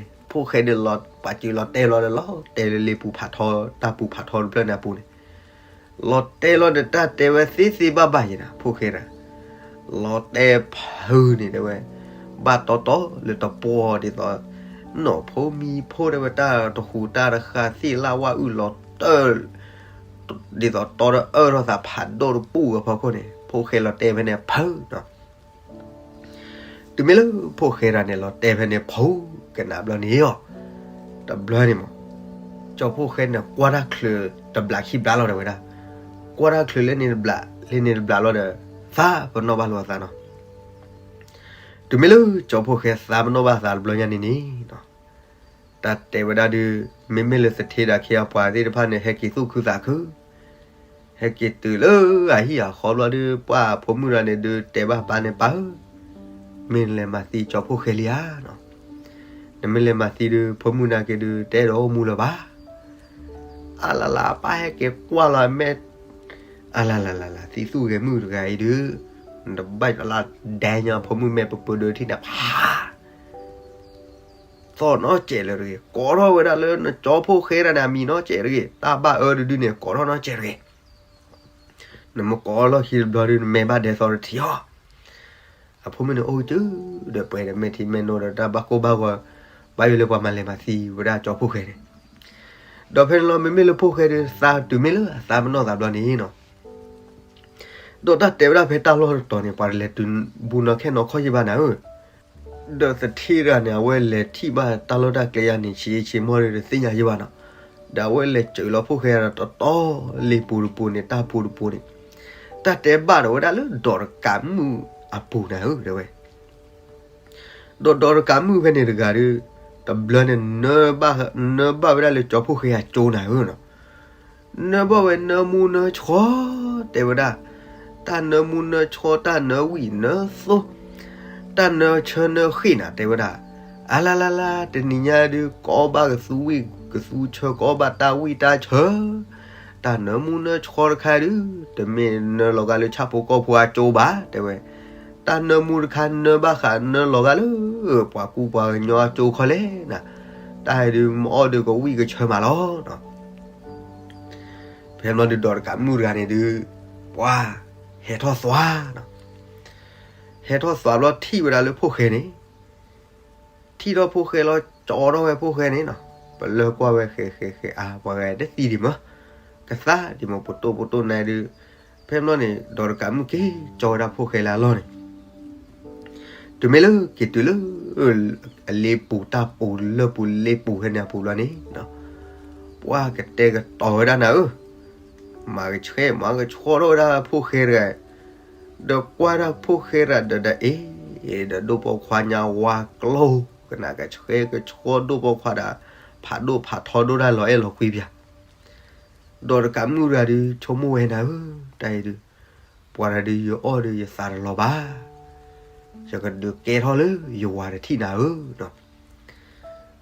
ဝဲသ့သ့ဘၣ်ဘၣ်ယဲနၤ, ဖိၣ်ဃဲဒၣ် လီၤတဲဖုန့ၣ်တဲဝဲ, ဘၣ်တီတီလၢတပှီၢ်ဒ်သိး, နီၢ်ဖိမံၤဖိတဲဝဲတၢ်တဟူးတၢ်တဃာ်သ့ၣ်လၢ်ဝၣ်အုၣ်လီၤတၢၢ် ဒ်သိးတီတအၢၣ်ထီၣ်သးဖးဒိၣ်တပူၤအဖီခိၣ်န့ၣ် ဖိၣ်ဃဲလီၤတဲဖဲန့ၣ်ဖုနီၤ. တုၤမ့ၢ်လၢဖိၣ်ဃဲတဂၤန့ၣ် လီၤတဲဖဲန့ၣ်ဖုကနၣ်ဘျီန့ၣ်အီၤ, တဘျီန့ၣ်မး ကၠီဖိၣ်ဃဲန့ၣ် ကွၢ်တၢ်ချုးတဘျးခံဘျါလီၤတဲဝဲဒၣ်, ကွၢ်တၢ်ချုးလၢန့ၣ်တဘျး, လၢန့ၣ်တဘျးလီၤဒီး သးပနီၣ်ဘၣ်လိာ်အသးနီၤ. တုၤမ့ၢ်လၢကၠီဖိၣ်ဃဲသးပနီၣ်ဘၣ်သးတဘျီညါန့ၣ်န့ၣ် တၢ်တဲဝဲဒၣ်ဒုး မ့မ့ၢ်လၢသထ့ဒီးအခ့အပှၤသ့ၣ်တဖၣ်န့ၣ် ဟဲက့ၤသူၣ်ခုသးခု, ဟဲက့ၤတုၤလၢအဟံၣ်အဃီဘျီဒုး ပှၢ်ဖိမုၣ်တဂၤန့ၣ်ဒုး တဲဘၣ်ပၢ်န့ၣ် ပၢ်ဧၢ, မ့ၢ်နလဲၤမၤသံကၠီဖိၣ်ဃဲလံဧါနီၤ, နမ့ၢ်လဲၤမၤသံဒုး ဖိမုၣ်နာ်က့ၤဒုး တအဲၣ်ဒိးအိၣ်မူလၢၤဘၣ်. အလလး ပၢ်ဟဲက့ၤကွၢ်လီၤအမဲာ်, အလလးလလး သံသူၣ်ဂဲၤမုၣ်တဂၤအံၤဒုး, နတဘၣ်လၢဒဲညါဖိမုၣ်မဲာ်ပပၢၤဒုးထံၣ်န့ၣ် ဖး သီၣ်နီၢ်စဲးလၢတဂ့ၤ, ကိးထီၣ်ဝဲဒၣ်လၢနကၠီဖိၣ်ဃဲဒၣ်န့ၣ် အမံၤနီၢ်စဲးတဂ့ၤ, တၢ်ဘၣ်အၢတဒုန့ၣ် ကိးထီၣ်နီၢ်စဲးတဂ့ၤ. နမ့ၢ်ကိးလီၢ်ခံတဘျီဒုး နမဲာ်ဘၣ်ဒဲသီတထံၣ်အီၤ. အဖိမုၣ်န့ၣ်အိၣ်ကၠူဒီးပှဲၤဒီးမဲာ်ထံမဲာ်နိဒီးတၢ်ဘၣ်ကိၢ်ဘၣ်ဂီၤ, ဘၣ်ယိၣ်လၢပှၤမၤလဲၤမၤသံဝဲဒၣ်ကၠီဖိၣ်ဃဲန့ၣ်, ဒီးဖဲန့ၣ်လီၤ မ့မ့ၢ်လၢဖိၣ်ဃဲဒုး သးတုၤမ့ၢ်လၢအသးပနီၣ်သးဘျီန့ၣ်နီၤ, ဒီးတၢ်တဲဝဲဒၣ်ဖဲတၢ်လီၢ်တတီၤန့ၣ် ပှၤတလဲၤတုၤဘူးနီၢ်ခဲနီၢ်ခီၣ်ယံၢ်ဘၣ်နၤဧၢ. ဒီးသထ့တဂၤန့ၣ် အဝဲလဲၤထံၣ်ဘၣ်တၢ်လီၢ်တၢ်ကျဲယါန့ၣ် ဆံးဆံးမီၢ်ဒီးတသ့ၣ်ညါယံၢ်ဘၣ်နီၤ, ဒီးအဝဲလဲၤစၢၤလီၤဖိၣ်ဃဲဒီးတတီၤလ့ပူၤတပူၤန့ၣ် တၢ်ပူၤတပူၤန့ၣ်, တၢ်တဲဘၣ်ဒီးဝဲဒၣ်လၢဒီးတကးမုၣ်အပူၤနၤဧၢ တဲဝဲ ဒီးဒီးတကးမုၣ်ဖဲန့ၣ်တဂၤဒီး တဘျီန့ၣ် နၢဘၣ်ဝဲဒၣ်လၢကၠီဖိၣ်ဃဲအကၠိနၤဧၢနီၤ, နၢဘၣ်ဝဲနၢမူနၢဆှီ တဲဝဲဒၣ်, တၢ်နၢမူနၢဆှီ တၢ်နၢဝံၣ်နၢသိ, တၢ်နၢဆၢနၢဃ့ၣ်နၤ တဲဝဲဒၣ်, အလလလ တနံၤညါဒုး ကိးဘၣ်ကသူဝံၣ်ကသူဆၢ ကိးဘၣ်တၢ်ဝံၣ်တၢ်ဆၢ တၢ်နၢမူနၢဆှီတခါဒုး တမ့ၢ်နၢလီၤဂာ်လၢဆၣ်ဖိကီၢ်ဖိအကၠိဘၣ် တဲဝဲ, တၢ်နၢမူတခါနၢဘၣ်ဃးနၢလီၤဂာ်လၢ ပှၤကူပှၤကညီအကၠိခီလဲၣ်နၤ, တၢ်ဒုးမ့ၢ်အီၣ်ဒီးကဝံၣ်ကဆၢမးလီၤ. ဖဲဘျီဒုးဒီးတကးမုၣ်တဂၤန့ၣ်ဒုး ပှၤဟဲထီၣ်သွါနီၤ, ဟဲထီၣ်သွါဘျီထံၣ်ဝဲဒၣ်လၢဖိၣ်ဃဲန့ၣ်, ထံၣ်ထီၣ်ဖိၣ်ဃဲလီၤ ကၠီထီၣ်ဝဲဖိၣ်ဃဲန့ၣ်နီၤ, ပလၢကွၢ်ဝဲဃဲးဃဲးဃဲးအါ ပှၤဂၤတသံဒံးမး, ကသါဒံးမး ပတိၢ်ပတိၢ်နါဒုး, ဖဲမ့ၢ်န့ၣ် ဒီးတကးမုၣ်က့ၤကၠီဝဲဒၣ်ဖိၣ်ဃဲလၢအလီၢ်န့ၣ် တုၤမ့ၢ်လၢက့ၤတုၤလၢ အလ့ပူၤတၢ်ပူၤလၢပူၤလ့ပူၤဖဲန့ၣ်အပူၤဘျီန့ၣ်, ပှၤကတဲာ်ကတီၤဝဲဒၣ်နၤဧၢ, မၤကဆှဲမၤကဆှီထီၣ်ဝဲဒၣ်ဖိၣ်ဃဲတဂၤ, ဒီးကွၢ်ဒၣ်ဖိၣ်ဃဲတဂၤဒီး ဒီးအ့ၣ်, ဒီးဒိၣ်ပိာ်ခွါညါဝါကျိ, ကနၣ်ကဆှဲကဆှီဒိၣ်ပိာ်ခွါဒီး ဖးဒိၣ်ဖးထီဒိၣ်တၢ်လီၤအဲၣ်လီၤကွံပၠး ဒီးတကးမုၣ်တဂၤဒုး ဆိကမိၣ်ဝဲနၤဧၢ, တၢ်အံၤဒုး, ပှၤတဂၤဒုးယအီၣ်ဒီးယသးတလီၤဘၣ်, ယကဒုးကဲထီၣ်လၢယဝၤတထံၣ်နၤဧၢနီၤ.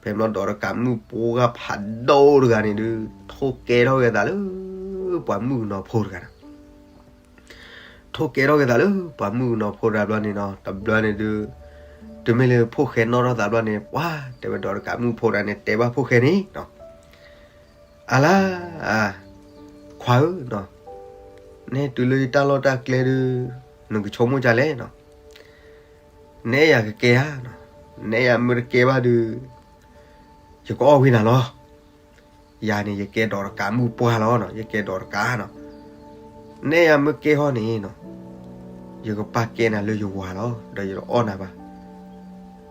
ဖဲမ့ၢ်ဒီးတကးမုၣ်ဖိၣ်ဃဲဖးဒိၣ်တဂၤန့ၣ်ဒုး ထိၣ်ကဲထီၣ်က့ၤသးလၢ ပှၤမုၣ်ကနီၤဖိတဂၤန့ၣ် ထိၣ်ကဲထီၣ်က့ၤသးလၢ ပှၤမုၣ်ကနီၤဖိတဂၤဘျီန့ၣ်နီၤ, တဘျီန့ၣ်ဒုး, တုၤမ့ၢ်လၢဖိၣ်ဃဲနီၣ်ထီၣ်သးဘျီန့ၣ် ပှၤတဲဝဲဒီးတကးမုၣ်ဖိတဂၤန့ၣ် တဲဘၣ်ဖိၣ်ဃဲန့ၣ်နီၤ, အလါ, ခွါဧၢနီၤ, နဟဲတုၤလၢယတၢ်လီၢ်တၢ်ကျဲဒုး, နကဆိကမိၣ်ဒ်လဲၣ်နီၤ, နအဲၣ်ယၤကကဲဧါနီၤ, နအဲၣ်ယၤမ့ၢ်တကဲဘၣ်ဒုး, ယကအီၣ်ဝံၤနၤလီၤ. ယၤန့ၣ် ယကဲဒီးတကးမုၣ်ပှၢ်လီၤနီၤ, ယကဲဒီးတကးနီၤ, နအဲၣ်ယၤမ့ၢ်ကဲဟီန့ၣ်နီၤ, ယကပာ်ကဲနၤလၢယဝၤလီၤ, ဒီးယတအီၣ်နၤဘၣ်.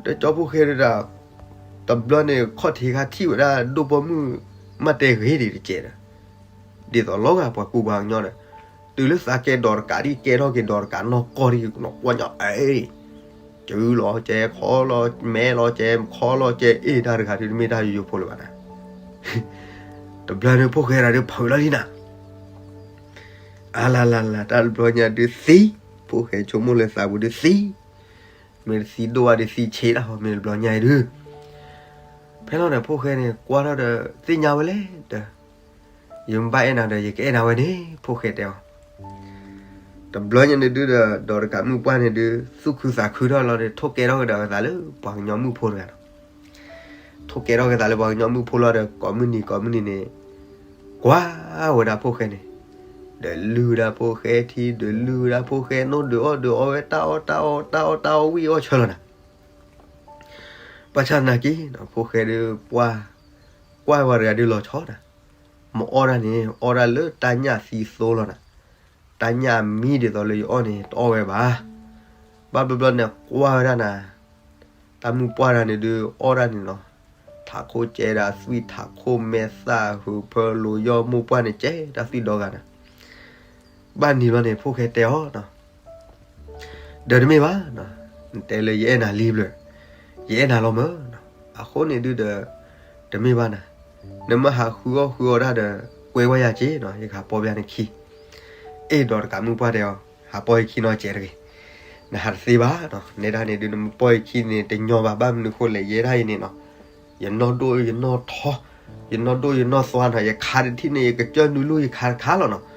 ဒီးကၠီဖိၣ်ဃဲဒုးဒီး, တဘျီန့ၣ် ခီၣ်ထံးခါထံၣ်ဝဲဒၣ်ဒိၣ်ပိာ်မုၣ် မ့ၢ်တဲဂ့ၤဒံးတကဲးဒီး, ဒ်သိးလီၤဂာ်ပှၤကူပှၤကညီဒီး, တုၤလၢသးကဲဒီးတကးဒ်ကဲထီၣ်က့ၤဒီးတကးနီၢ်ကီၢ်ဒ် နီၢ်ကွီၢ်ညီအံၤ ကလီၤကဲခီလီၤ မဲလီၤကဲခီလီၤကဲအ့ၣ် တၢ်တဂၤဒုးတမ့ၢ်တၢ်ယိယိဖိလၢၤဘၣ်နၤ. တဘျီန့ၣ်ဖိၣ်ဃဲတဂၤဒုးဖုးလီၤလံနၤ, အလါလါလါ တၢ်တဘျီညါဒုးသံ, ဖိၣ်ဃဲဆိကမိၣ်လၢသးပူၤဒုးသံ, မ့ၢ်တသံဒိၣ်ဘၣ်ဒုးသံဆံးလီၤ မ့ၢ်တဘျီညါအံၤဒုး, ဖဲလီၤဒီးဖိၣ်ဃဲန့ၣ် ကွၢ်ထီၣ်ဒီးသ့ၣ်ညါဝဲလဲၣ်ဒီး, ယမ့ၢ်ဘၣ်အဲၣ်နၤဒီး ယကအဲၣ်နၤဝဲန့ၣ် ဖိၣ်ဃဲတဲအီၤ တဘျီညါန့ၣ်ဒုးဒီး ဒီးတကးမုၣ်ပှၢ်န့ၣ်ဒုး သူၣ်ခုသးခုထီၣ်လီၤဒီး ထိၣ်ကဲထီၣ်ကဒီးဝဲသးလၢပှၤကညီမုၣ်ဖိတဂၤဒီး, ထိၣ်ကဲထီၣ်က့ၤသးလၢပှၤကညီမုၣ်ဖိလီၤဒီး ကိးမုၢ်နံၤကိးမုၢ်နံၤန့ၣ်, ကွၢ်ဝဲဒၣ်ဖိၣ်ဃဲန့ၣ်, ဒီးလုၢ်ဝဲဒၣ်ဖိၣ်ဃဲထံ ဒီးလုၢ်ဝဲဒၣ်ဖိၣ်ဃဲနိၣ် ဒီးအီၣ်ဒီးအီဝဲတၢ်အီၣ်တၢ်အီတၢ်အီၣ်တၢ်အီၣ်ဝံၣ်အီၣ်ဆၢလီၤနၤ. ဘၣ်ဆၣ်သနာ်က့ ဖိၣ်ဃဲဒုးပှၢ်, ကွၢ်ဝဲတဂၤဒုးလီၤဆီနၤ, မ့ၢ်အီၣ်ဒၣ်န့ၣ် အီၣ်ဒၣ်လၢတၢ်ညၣ်သံသိလီၤနၤ, တၢ်ညၣ်မံဒ်သိးလၢယအီၣ်န့ၣ် တအီၣ်ဝဲဘၣ်. ဘၣ်ဘျီဘျီန့ၣ် ကွၢ်ဝဲဒၣ်နၤ, တၢ်မုၣ်ပှၢ်တဂၤန့ၣ်ဒုး အီၣ်ဒၣ်န့ၣ်နီၤ, ထးခိၣ်ကဲဒၣ်သွံၣ် ထးခိၣ်မဲာ်သၣ် ဟုးဖၢလိာ် ယီၢ်မိၢ်ပှၢ်န့ၣ် ကဲတၢ်သွံၣ်ဒီဂၤနၤ. ဘၣ်နံၤဘျီန့ၣ် ဖိၣ်ဃဲတဲအီၤ, ဒီးတမ့ၢ်ဘၣ်, နတဲလၢယအဲၣ်နၤလံဘျီ, ယအဲၣ်နၤလီၤမၢ်, အဃိန့ၣ်ဒုးဒီး, တမ့ၢ်ဘၣ်နၤ, နမ့ၢ်ဟးဃုအီၣ်ဃုအီတၢ်ဒီး ကွဲဝဲယၤက့ၤနီၤ, ယကဟးပီၢ်ဘၣ်နခံ အ့ၣ် ဒီးတကးမုၣ်ပှၢ်တဲအီၤ, ဟးပီၢ်ယခံနီတစဲးတဂ့ၤ, နဟးတသ့ဘၣ်နီၤ, နဲဒၣ်န့ၣ်ဒုး နမ့ၢ်ပီၢ်ယခံန့ၣ် တညီဘၣ်, ဘၣ်မနုၤဃိလဲၣ် ယဲဒၣ်အံၤန့ၣ်နီၤ, ယနီၢ်ဒိၣ်ယနီၢ်ထီ, ယနီၢ်ဒိၣ်ယနီၢ်သွါနီၤ, ယခါတထံၣ်န့ၣ် ယကစၢၢ်နုာ်လူၢ်ယခါတခါလီၤနီၤ.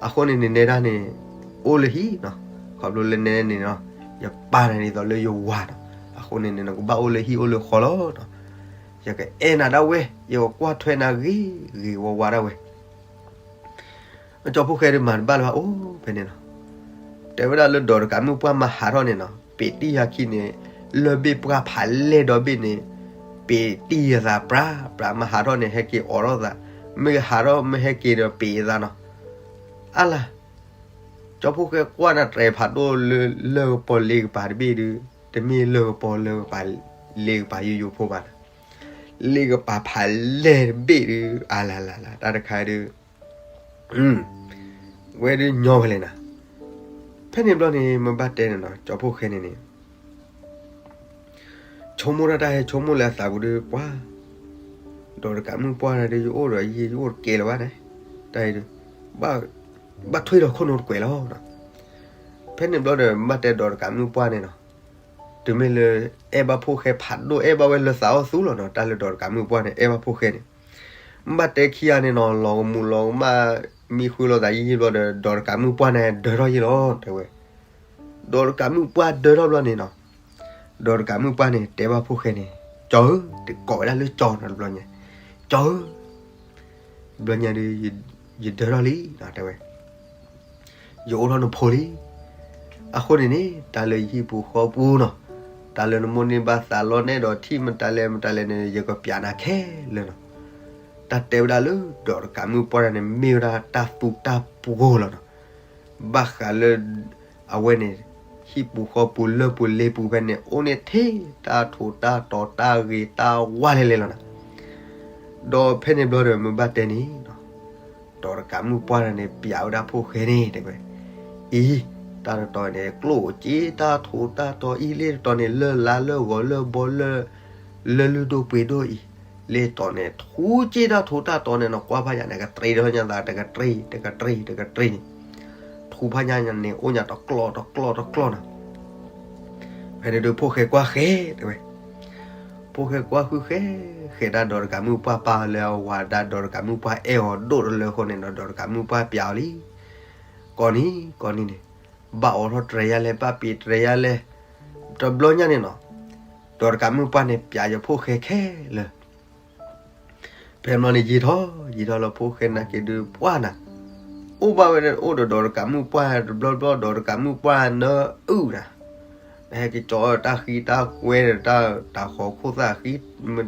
အဃိန့ၣ်န့ၣ် နဲဒၣ်န့ၣ် အိၣ်လၢဟံၣ်နီၤ, ခီဖျိလၢနဲန့ၣ်နီၤ, ယပာ်နၤဒ်သိးလၢယဝၤနီၤ, အဃိန့ၣ်န့ၣ် နကဘၣ်အိၣ်လၢဟံၣ်အိၣ်လၢဃီလီၤနီၤ. ယကအဲၣ်နၤဒၣ်ဝဲ, ယကကွၢ်ထွဲနၤဂ့ၤဂ့ၤဝါဝါဒၣ်ဝဲ ကၠီဖိၣ်ဃဲဒုးမၤတဘၣ်လၢၤဘၣ်အိၣ်ဖဲန့ၣ်လီၤ. တဲဝဲဒၣ်လၢဒီးတကးမုၣ်ပှၢ်မၤဟးထီၣ်န့ၣ်နီၤ, ပ့းတံၢ်ယၤခံန့ၣ်, လၢၢ်ဘ့ၣ်ပှၢ်ဖးလဲၢ်ဒီဘ့ၣ်န့ၣ်, ပ့းတံၢ်ယသးပြးပြး, မၤဟးထီၣ်န့ၣ် ဟဲက့ၤအိးထီၣ်သး, မ့ၢ်ဟးထီၣ်မ့ၢ်ဟဲက့ၤဒီးပ့းအသးနီၤ. အါလၢ်, ကၠီဖိၣ်ဃဲကွၢ်နၤတြဲၤဖးဒိၣ်လၢလၢၢ်ကပီၤလ့ကပၤတဘ့ၣ်ဒုး, တမ့ၢ်လၢၢ်ကပီၤလၢကပၤလ့ကပၤယိယိဖိဘၣ်နၤ. လ့ကပၤဖးလဲၢ်တဘ့ၣ်ဒုး, အါလၢ်လၢ်လၢ် တၢ်တခါဒုး ဝဲဒုးညီဝဲလဲၣ်နၤ. ဖဲန့ၣ်ဘျီန့ၣ် မ့ၢ်ဘၣ်တဲန့ၣ်နီၤ, ကၠီဖိၣ်ဃဲန့ၣ်န့ၣ် ဆိကမိၣ်တၢ်တၢ်ဟဲဆိကမိၣ်လၢအသးပူၤဒုး ပှၤ, ဒီးတကးမုၣ်ပှၢ်တဂၤဒုး ယအိၣ်ဒီးယံာ် ယအိၣ်တကဲလၢၤဘၣ်န့ၣ်, တၢ်အံၤဒုး ဘၣ်ထွံၣ်ဒီးခိၣ်နူာ်တကွဲးလီၤ. ဖဲန့ၣ်ဘျီဒီး ဘၣ်တဲဒီးတကးမုၣ်ပှၢ်န့ၣ်နီၤ, တုၤမ့ၢ်လၢ အဲၣ်ဘၣ်ဖိၣ်ဃဲဖးဒိၣ် အဲၣ်ဘၣ်ဝဲလၢသးအီၣ်သူလီၤနီၤ, တၢ်လၢဒီးတကးမုၣ်ပှၢ်န့ၣ် အဲၣ်ဘၣ်ဖိၣ်ဃဲန့ၣ် ဘၣ်တဲခံဂၤန့ၣ်နီၤ, လီၤကမူးလီၤကမၣ် မံဃုလိာ်သးယံာ်ယံာ်ဘျီဒီး ဒီးတကးမုၣ်ပှၢ်န့ၣ် ဒၢထီၣ်ယံာ်လီၤ တဲဝဲ. ဒီးတကးမုၣ်ပှၢ်ဒၢထီၣ်ဘျီန့ၣ်နီၤ, ဒီးတကးမုၣ်ပှၢ်န့ၣ် တဲဘၣ်ဖိၣ်ဃဲန့ၣ်, ကၠီဧၢ, တကိးဝဲဒၣ်လၢကၠီနီၤတဘျီညါ, ကၠီဧၢ, တဘျီညါဒုး ယဒၢထီၣ်လံနီၤ တဲဝဲ. ယအိးထီၣ်နဖိလံ. အဃိန့ၣ်န့ၣ် တၢ်လၢယဟံၣ်ပူၤဃီပူၤနီၤ, တၢ် တၢ်လၢနမိၣ်န့ၢ်ဘၣ်သးလီန့ၣ်ဒီး ထံၣ်မတၤလဲၣ်မတၤလဲၣ်န့ၣ် ယကပျးနၤခဲလၢာ်နီၤ. တၢ်တဲဝဲဒၣ်လၢ ဒီးတကးမုၣ်ပှၢ်တဂၤန့ၣ် မ့ၢ်ဝဲဒၣ်တၢ်သူတၢ်ပှီၤလီၤနီၤ. ဘၣ်ဃးလၢ အဝဲန့ၣ် ဟံၣ်ပူၤဃီပူၤလၢၢ်ပူၤလ့ပူၤဖဲန့ၣ် အိၣ်န့ၢ်ထဲတၢ်ထိးတၢ်တီၤတၢ်ဂ့ၤတၢ်ဝါလဲၢ်လဲၢ်လီၤနီၤ. ဒီးဖဲန့ၣ်ဘျီဒီး မ့ၢ်ဘၣ်တဲန့ၣ်နီၤ, ဒီးတကးမုၣ်ပှၢ်တဂၤန့ၣ် ပျးဝဲဒၣ်ဖိၣ်ဃဲန့ၣ် တဲဝဲ, အံၤ တၢ်တတီၤန့ၣ် ကျိၣ်စ့တၢ်ထိးတၢ်တီၤအံၤ လ့ၣ်တတီၤန့ၣ် လၢၢ်လါလၢၢ်ဂီၤလၢၢ်ဘီလၢၢ် လၢၢ်လုၢ်ဒိၣ်ပှ့ၤဒိၣ်အံၤ, လ့ၣ်တတီၤန့ၣ် ထူစ့တၢ်ထိးတၢ်တီၤန့ၣ်နီၤ, ကွၢ်ဖးယၤန့ၣ် ကတြ့ဒီးညါသး တကတြ့ တကတြ့ တကတြ့န့ၣ် ထူဖးညါန့ၣ် အိၣ်ညါတကျီၢ်တကျီၢ်တကျီၢ်နီၤ. ဖဲန့ၣ်ဒုး ဖိၣ်ဃဲကွၢ်ဃဲ တဲဝဲ, ဖိၣ်ဃဲကွၢ်ဃုဃဲ ဃဲဒၣ်ဒီးတကးမုၣ်ပှၢ်ပၢ်လၢအဝၤဒၣ်ဒီးတကးမုၣ်ပှၢ်အဲၣ်အီၤဒိၣ်တလၢအဃိန့ၣ်ဒီး ဒီးတကးမုၣ်ပှၢ်ပျးအီၤလံ. ကိးနံၤကိးနံၤန့ၣ် ဘၣ်အိးထီၣ်တြဲၤယါလဲၣ် ဘၣ်ပံးတြဲၤယါလဲၣ် တဘျီညါန့ၣ်နီၤ, ဒီးတကးမုၣ်ပှၢ်န့ၣ် ပျးယဖိၣ်ဃဲခဲလၢာ် ဖဲမီန့ၣ် ယံာ်ထီၣ်ယံာ်ထီၣ်လၢဖိၣ်ဃဲနာ်က့ဒုး ပှၢ်နၤ အိၣ်ဘၣ်ဝဲအိၣ်ဒီးဒီးတကးမုၣ်ပှၢ်တဘျီဘျီ ဒီးတကးမုၣ်ပှၢ်နၢအုၣ်နၤ, ဟဲက့ၤကၠီတၢ်ဃံတၢ်ကွဲဒီး တၢ်တၤဃီၤခိၣ်သၣ်ဃံ,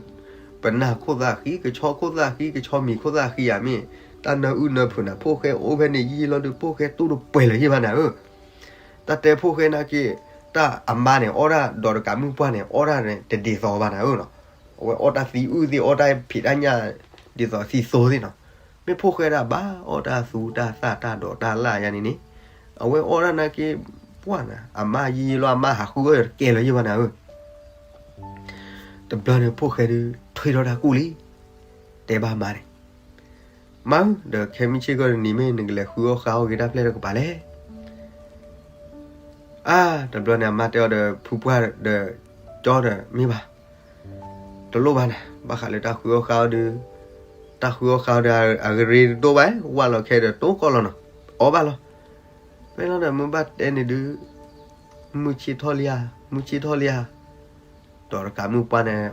ပနၢ်ခိၣ်သၣ်ဃံ ကဆီခိၣ်သၣ်ဃံ ကဆီမံၤခိၣ်သၣ်ဃံဧါ မ့ၢ်တၢ်နၢအုၣ်နၢဖုးနၤ, ဖိၣ်ဃဲအိၣ်ဖဲန့ၣ်ယံာ်လီၤဒုး ဖိၣ်ဃဲတူၢ်တပှဲၤလၢၤယံၢ်ဘၣ်နၤဧၢ. တၢ်တဲဖိၣ်ဃဲနာ်က့ တၢ်အမါန့ၣ် အီၣ်ဒၣ်ဒီးတကးမုၣ်ပှၢ်န့ၣ် အီၣ်ဒၣ်န့ၣ် တဒ်သိးဘၣ်နၤဧၢနီၤ, အဝဲအီၣ်တၢ်သံအုၣ်သ့ၣ် အီၣ်တၢ်ဖံးတၢ်ညၣ် ဒ်သိးသံသိသ့ၣ်နီၤ, မ့ၢ်ဖိၣ်ဃဲဒၣ်ဘၣ်အီၣ်တၢ်သူတၢ်သၣ်တၢ်ဒိးတၢ်လၢ်ယါန့ၣ်န့ၣ်, အဝဲအီၣ်ဒၣ်နာ်က့ ပှၢ်နၤ အမါယံာ်လီၤ အမါဟးဃုအီၣ်တကဲလၢၤယံၢ်ဘၣ်နၤဧၢ. တဘျီန့ၣ် ဖိၣ်ဃဲဒုး ထွံထီၣ်တၢ်ကူၣ်လံ, တဲဘၣ်မါန့ၣ်, မါဧၢ ဒီးခဲမုၢ်ဆ့ၣ်ကီၢ်တနံၤမ့ၢ် နကလဲၤဃုအီၣ်ဃါအီၣ်ဂ့ၤတၢ်ဖျဲၣ်တကပၤလဲၣ်. အါ တဘျီန့ၣ် အမါတဲအီၤဒီးဖုပှၢ်ဒီးကၠီဒီး မ့ၢ်ဘၣ်, တလိၣ်ဘၣ်နၤ, ဘၣ်ဃးလၢတၢ်ဃုအီၣ်ဃါအီၣ်ဒုး, တၢ်ဃုအီၣ်ဃါအီၣ်ဒီး အရ့တဒိၣ်ဘၣ်, ဝၢ်လီၤခဲဒီးတိၢ်ကီၢ်လီၤနီၤ, အီၣ်ဘၣ်လီၤ. ဖဲလီၤဒီး မ့ၢ်ဘၣ်တဲန့ၣ်ဒုး မုၢ်ဆ့ၣ်ထီၣ်လံဧါ, မုၢ်ဆ့ၣ်ထီၣ်လံဧါ, ဒီးတကးမုၢ်ပှၢ်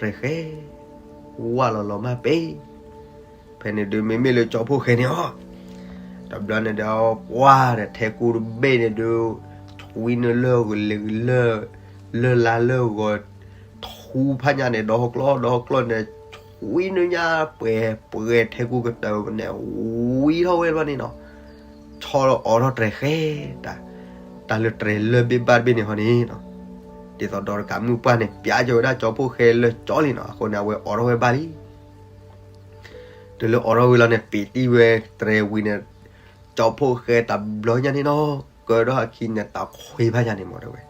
န့ၣ် အိးထီၣ်တြဲၤဃဲ, ဝၢ်လီၤလီၤမၢ်ပဲ, ဖဲန့ၣ်ဒုး မ့မ့ၢ်လၢကၠီဖိၣ်ဃဲန့ၣ်အီၤ, တဘျီန့ၣ်ဒီး ပှၢ်ဒီးထဲကူတဘ့ၣ်န့ၣ်ဒုး, ထွံနုာ်လၢ လၢလါလၢဂီၤ, ထူဖးညါန့ၣ် ဒီဟီကျီၢ် ဒီဟီကျီၢ်န့ၣ် ထွံနုာ်ညါပှဲၤပှဲၤ ထဲကူကတၢၢ်န့ၣ် ဝံထီၣ်ဝဲဘၣ်န့ၣ်နီၤ, ဆီလီၤအိးထီၣ်တြဲၤဃဲ, တၢ်လၢတြဲၤလၢၢ်ဘ့ၣ်ဘၣ်တဘ့ၣ်န့ၣ်ဟီန့ၣ်နီၤ, ဒ်သိးဒီးတကးမုၢ်ပှၢ်န့ၣ် ပျးကၢၤဝဲဒၣ်ကၠီဖိၣ်ဃဲလၢကၠီလံနီၤ, အဃိန့ၣ် အဝဲအိးထီၣ်ဝဲဘၣ်လံ. တုၤလၢအိးထီၣ်ဝံၤလီၤန့ၣ် ပံးတံၢ်ဝဲတြဲၤဝံၤန့ၣ်, ကၠီဖိၣ်ဃဲတဘျီညါန့ၣ်နီၤ, ကၢထီၣ်အခံန့ၣ် တၢ်ခွံဖးညါန့ၣ်မ့ၢ်တဲဝဲ,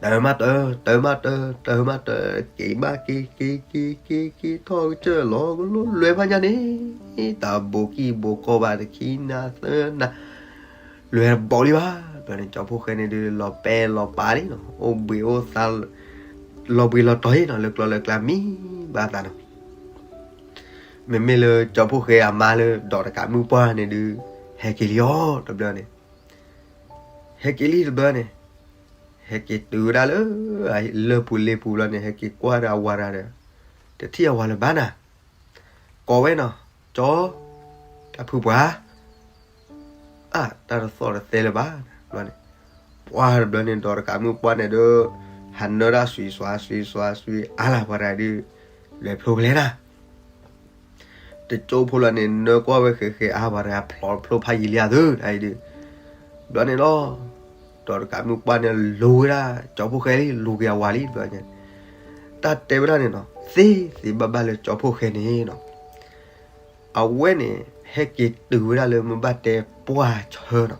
တၢ်မၤတၢ် တၢ်မၤတၢ် တၢ်မၤတၢ် က့ၤဘၣ်က့ၤ က့ၤက့ၤက့ၤက့ၤ ထီၣ်ကစၢၢ်လီၤကလိလွဲဖးညါန့ၣ်, တၢ်ဘိးကံၢ်ဘိးကီဘၣ်တခံနၤသၢနၤ, လွဲတဘီလံဘၣ်. ဘျီန့ၣ် ကၠီဖိၣ်ဃဲန့ၣ်ဒုး လီၤပဲလီၤပာ်လံနီၤ, အိၣ်ဘှံးအိၣ်သါ လီၤဘှံးလီၤတီၤလံနီၤ, လၢကျီလၢကျါမံဘၣ်သးနီၤ. မ့မ့ၢ်လၢကၠီဖိၣ်ဃဲအမါလၢဒီးတကးမုၢ်ပှၢ်န့ၣ်ဒုး, ဟဲက့ၤလံအီၤတဘျီန့ၣ်, ဟဲက့ၤလံတဘျီန့ၣ်, ဟဲက့ၤတုၤဝဲဒၣ်လၢ လၢၢ်ပူၤလ့ပူၤဘျီန့ၣ် ဟဲက့ၤကွၢ်ဒီးအဝၤတဂၤဒီး, တထံၣ်အဝၤလၢၤဘၣ်နၤ, ကိးဝဲနီၤ, ကၠီ, တၢ်ဖုပှၢ် အါ တၢ်တသီၣ်တသဲလၢၤဘၣ်, ဘျီန့ၣ်, ပှၢ်တဘျီန့ၣ် ဒီးတကးမုၢ်ပှၢ်န့ၣ်ဒီး, ဟးနၢတၢ်စွံစွါစွံစွါစွံ အါလၢပှၤတဂၤဒုး, လဲၤဖျိပလဲၤနၤ, တကၠိဖိလီၤန့ၣ် နၢကွၢ်ဝဲဃဲဃဲ အါပှၤတဂၤဖျိဖျိဖးယံၤလံဧါသု, ဒ်အံၤဒုး, ဘျီန့ၣ်လီၤ, ဒီးတကးမုၢ်ပှၢ်န့ၣ် လူၤဝဲဒၣ် ကၠီဖိၣ်ဃဲလံ လူၤက့ၤအဝၤလံ ဘျီန့ၣ်, တၢ်တဲဝဲဒၣ်န့ၣ်နီၤ သ့သ့ဘၣ်ဘၣ်လၢကၠီဖိၣ်ဃဲန့ၣ်နီၤ အဝဲန့ၣ် ဟဲက့ၤတုၤဝဲဒၣ်လၢမ့ၢ်ဘၣ်တဲပှၢ်ဆၢနီၤ,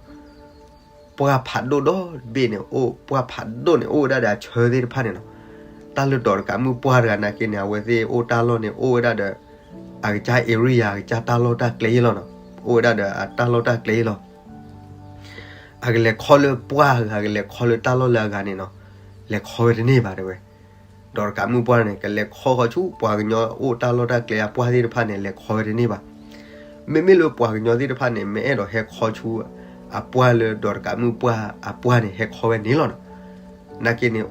ပှၢ်ဖးဒိၣ်ဒီဘ့ၣ်န့ၣ်အိၣ်, ပှၢ်ဖးဒိၣ်န့ၣ် အိၣ်ဝဲဒၣ်ဒီးအဆၢသ့ၣ်တဖၣ်န့ၣ်နီၤ, တၢ်လၢဒီးတကးမုၢ်ပှၢ်တဂၤနာ်က့န့ၣ် အဝဲသ့ၣ်အိၣ်တၢ်လီၢ်န့ၣ် အိၣ်ဝဲဒၣ်ဒီး အကစၢ် area အကစၢ်တၢ်လီၢ်တၢ်ကျဲယ့ၢ်လီၤနီၤ, အိၣ်ဝဲဒၣ်ဒီးအတၢ်လီၢ်တၢ်ကျဲယ့ၢ်လီၤ အကလဲၤခီလၢပှၢ်ဂၤ အကလဲၤခီလၢတၢ်လီၢ်လၢအဂၤန့ၣ်နီၤ, လဲၤခီဝဲတန့ၢ်ဘၣ်တဲဝဲ, ဒီးတကးမုၢ်ပှၢ်န့ၣ် ကလဲၤခီဃီဆူ ပှၤကညီအိၣ်တၢ်လီၢ်တၢ်ကျဲအပှၢ်သ့ၣ်တဖၣ်န့ၣ် လဲၤခီဝဲတန့ၢ်ဘၣ်. မ့မ့ၢ်လၢပှၤကညီသ့ၣ်တဖၣ်န့ၣ် မ့ၢ်အဲၣ်ဒိးဟဲခီဆူ အပှၢ်လၢဒီးတကးမုၢ်ပှၢ်အပှၢ်န့ၣ် ဟဲခီဝဲန့ၣ်လီၤနီၤ. နာ်က့န့ၣ်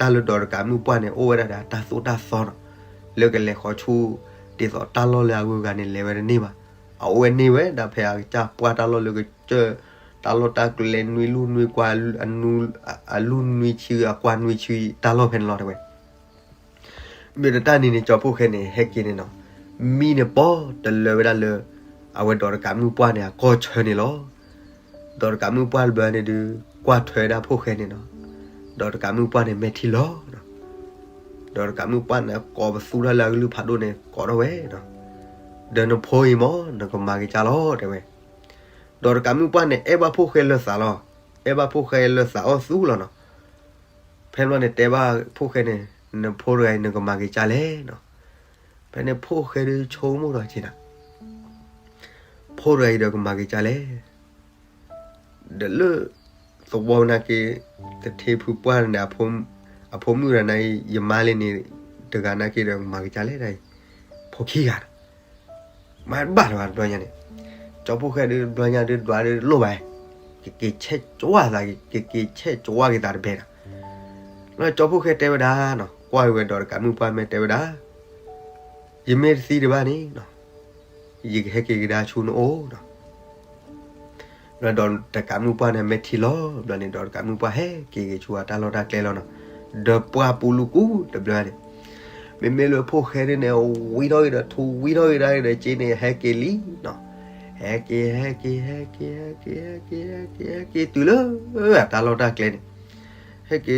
တၢ်လၢဒီးတကးမုၢ်ပှၢ်န့ၣ် အိၣ်ဝဲဒၣ်ဒီးတၢ်သိၣ်တၢ်သီနီၤ, လၢကလဲၤခီဆူ ဒ်သိးတၢ်လီၢ်လၢအဂုၤအဂၤန့ၣ် လဲၤဝဲတန့ၢ်ဘၣ်. အအိၣ်ဝဲန့ၢ်ဝဲဒၣ်ဖဲအကစၢ်ပှၢ်တၢ်လီၢ်လၢကစၢၢ် တၢ်လီၢ်တၢ်ကျဲနွံလူၢ်နွံကွၢ် အလူၢ်နွံဆံ အကွၢ်နွံဆံ တၢ်လီၢ်ဖဲန့ၣ်လီၤတဲဝဲ. မ့ၢ်တၢ်န့ၣ်န့ၣ် ကၠီဖှိၣ်ဃဲန့ၣ် ဟဲက့ၤန့ၣ်နီၤ, မံန့ၣ်ပီၢ်တလၢဝဲဒၣ်လၢ အဝဲဒီးတကးမုၣ်ပှၢ်န့ၣ် အကီၢ်ဆၢန့ၣ်လီၤ. ဒီးတကးမုၣ်ပှၢ်တဘျီန့ၣ်ဒုး ကွၢ်ထွဲဝဲဒၣ်ဖှိၣ်ဃဲန့ၣ်နီၤ, ဒီးတကးမုၣ်ပှၢ်န့ၣ် မဲာ်ထံလီၤနီၤ. ဒီးတကးမုၣ်ပှၢ်န့ၣ် ကိးပသူထီၣ်လၢအကလုၢ်ဖးဒိၣ်န့ၣ် ကိးထီၣ်ဝဲနီၤ, ဒီးနဖိအံၤမ့ၢ် နကမၤက့ၤကၢ်လီၤတဲဝဲ. ဒီးတကးမုၣ်ပှၢ်န့ၣ် အဲၣ်ဘၣ်ဖှိၣ်ဃဲလၢသးလီၤ, အဲၣ်ဘၣ်ဖှိၣ်ဃဲလၢသးအီၣ်သူလီၤနီၤ. ဖဲန့ၣ်ဘျီန့ၣ် တဲဘၣ်ဖှိၣ်ဃဲန့ၣ် နဖိတဂၤအံၤ နကမၤက့ၤကၢ်လဲၣ်နီၤ. ဖဲန့ၣ်ဖှိၣ်ဃဲဒုးဆိကမိၣ်ဒီးက့ၤနၤ, ဖိတဂၤအံၤဒီးကမၤက့ၤကၢ်လဲၣ် ဒီးလၢ သဝီနာ်က့ သထ့ဖုပှၢ်န့ၣ် အဖိမုၣ်တဂၤနာ်က့ ယမါလံန့ၣ် တဂၤနာ်က့ဒီး မၤက့ၤကၢ်လဲၣ်ဒၣ်အံၤ, ဖိခံဂၤနီၤ. မၤတဘၣ်လၢၤဘၣ်တဘျီညါန့ၣ်, ကၠီဖှိၣ်ဃဲဒုးတဘျီညါဒုး ဒွးဒုးလိၣ်ဘၣ်, ကက့ၤဆဲးကဝၢ်သး ကက့ၤဆဲးကဝၢ်က့ၤသးတဘဲနီၤ. လၢကၠီဖှိၣ်ဃဲတဲဝဲဒၣ်နီၤ, ကွၢ်ဝဲဒီးတကးမုၣ်ပှၢ်မ့ၢ်တဲဝဲဒၣ် ယမ့ၢ်တသံတဘၣ်န့ၣ်နီၤ, ယကဟဲက့ၤကဒါဆူနအိၣ်နီၤ. လၢဒီးတကးမုၣ်ပှၢ်န့ၣ် မဲာ်ထံလီၤဘျီန့ၣ် ဒီးတကးမုၣ်ပှၢ်ဟဲက့ၤက့ၤဆူအတၢ်လီၢ်တၢ်ကျဲလီၤနီၤ. ဒီးပှၢ်ပူၤလူၤကူတဘျီန့ၣ်, မ့မ့ၢ်လၢဖှိၣ်ဃဲဒုးန့ၣ် ဝံထီၣ်က့ၤဒီးထူ ဝံထီၣ်က့ၤဒၣ်ဒီးက့န့ၣ် ဟဲက့ၤလံနီၤ. ဟဲက့ၤ ဟဲက့ၤ ဟဲက့ၤ ဟဲက့ၤ ဟဲက့ၤ ဟဲက့ၤ ဟဲက့ၤတုၤလၢ အတၢ်လီၢ်တၢ်ကျဲန့ၣ်, ဟဲက့ၤ ကၠီဖှိၣ်ဃဲက့ၤ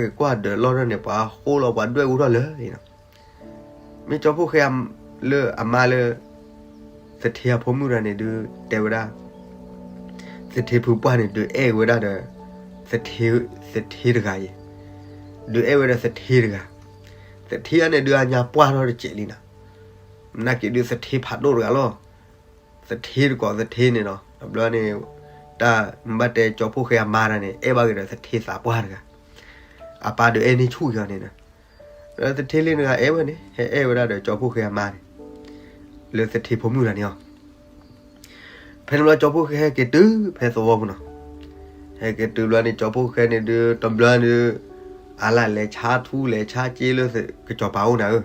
ကွၢ်ဒၢးလီၢ်ထီၣ်န့ၣ် ပှၤဃိလီၤ ပှၤဒွဲၣ်အူထီၣ်လၢာ်နီၤ. မ့ၢ်ကၠီဖှိၣ်ဃဲ လၢအမါလၢ သထ့အဖိမုၣ်တဂၤန့ၣ်ဒုး တဲဝဲဒၣ်, သထ့ဖုပှၢ်န့ၣ် ဒုးအဲၣ်ဝဲဒၣ်ဒီး သထ့တဂၤအံၤ, ဒုးအဲၣ်ဝဲဒၣ်သထ့တဂၤ, သထ့အန့ၣ်ဒုး အညါပှၢ်ထီၣ်တစဲးလံနီၤ. နာ်က့ဒုးသထ့ဖးဒိၣ်တဂၤလီၤ. သထ့တကိးသထ့န့ၣ်နီၤ, တဘျီန့ၣ် တၢ်မ့ၢ်ဘၣ်တဲကၠီဖှိၣ်ဃဲအမါတဂၤန့ၣ် အဲၣ်ဘၣ်က့ၤဒီးသထ့သးပှၢ်တဂၤ, အပၢ်ဒုးအဲၣ်န့ၢ်ဆူၣ်က့ၤအီၤန့ၣ်နီၤ. ဒီးသထ့လံတဂၤအဲၣ်ဝဲန့ၣ် ဟဲအဲၣ်ဝဲဒၣ်ဒီးကၠီဖှိၣ်ဃဲအမါန့ၣ် လၢသထ့ဖိမုၣ်တဂၤန့ၣ်လီၤ. ဖဲန့ၣ်ဘျီကၠီဖှိၣ်ဃဲဟဲက့ၤတုၤဖဲသဝီပူၤနီၤ. ဟဲက့ၤတုၤဘျီန့ၣ် ကၠီဖှိၣ်ဃဲန့ၣ်ဒုး တဘျီဒုး အလၢလဲၤဆါထူလဲၤဆါစ့လၢကစီၤပၤအိၣ်နၤဧၢ,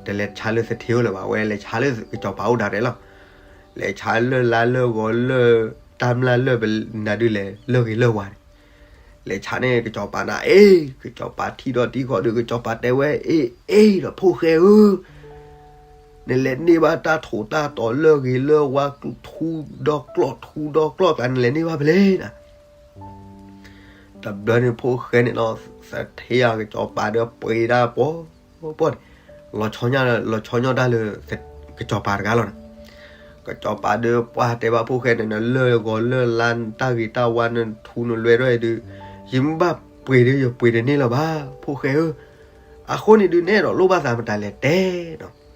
တလဲၤဆါလၢသထ့အိၣ်လၢၤဘၣ်, အဝဲလဲၤဆါလၢကစီၤပၤအိၣ်ဒၣ်လဲာ်လီၤ. လဲၤဆါလၢလါလၢဂီၤလၢ တၢ်မျၢ်လၢပနၤဒုးလဲၤလၢဂ့ၤလၢဝါန့ၣ်, လဲၤဆါန့ၢ်ကစီၤပၤနၤအ့ၣ်, ကစီၤပၤထံၣ်ဒီးတံၢ်ဃီဒုး ကစီၤပၤတဲဝဲ အ့ၣ်အ့ၣ်ဒီးဖှိၣ်ဃဲဧၢ နလဲၤန့ၢ်ဘၣ်တၢ်ထိးတၢ်တီၤလၢဂ့ၤလၢဝါ ထူဒီကျီၢ်ထူဒီကျီၢ်ကျါ နလဲၤန့ၢ်ဘၣ်ဖဲလဲၣ်နၤ. တဘျီန့ၣ်ဖှိၣ်ဃဲန့ၣ်နီၤ သထ့အကစီၤပၤဒီးပှ့ၤဒၣ်ပီၢ်ပီၢ်န့ၣ်, လီၤဆီညီတၢ်လၢ ကစီၤပၤတဂၤလီၤန့ၣ်. ကစီၤပၤဒီးပှၤတဲဘၣ်ဖှိၣ်ဃဲန့ၣ် နလၢဂီၤလၢလါ နတၢ်ဂ့ၤတၢ်ဝါ နထူနလွဲထီၣ်အံၤဒုး ယမ့ၢ်ဘၣ်ပှ့ၤဒုး ယပှ့ၤတန့ၢ်လၢၤဘၣ် ဖှိၣ်ဃဲဧၢ. အဃိန့ၣ်ဒုး နအဲၣ်ဒိးလိၣ်ဘၣ်သးမတၤလဲၣ်တဲနီၤ.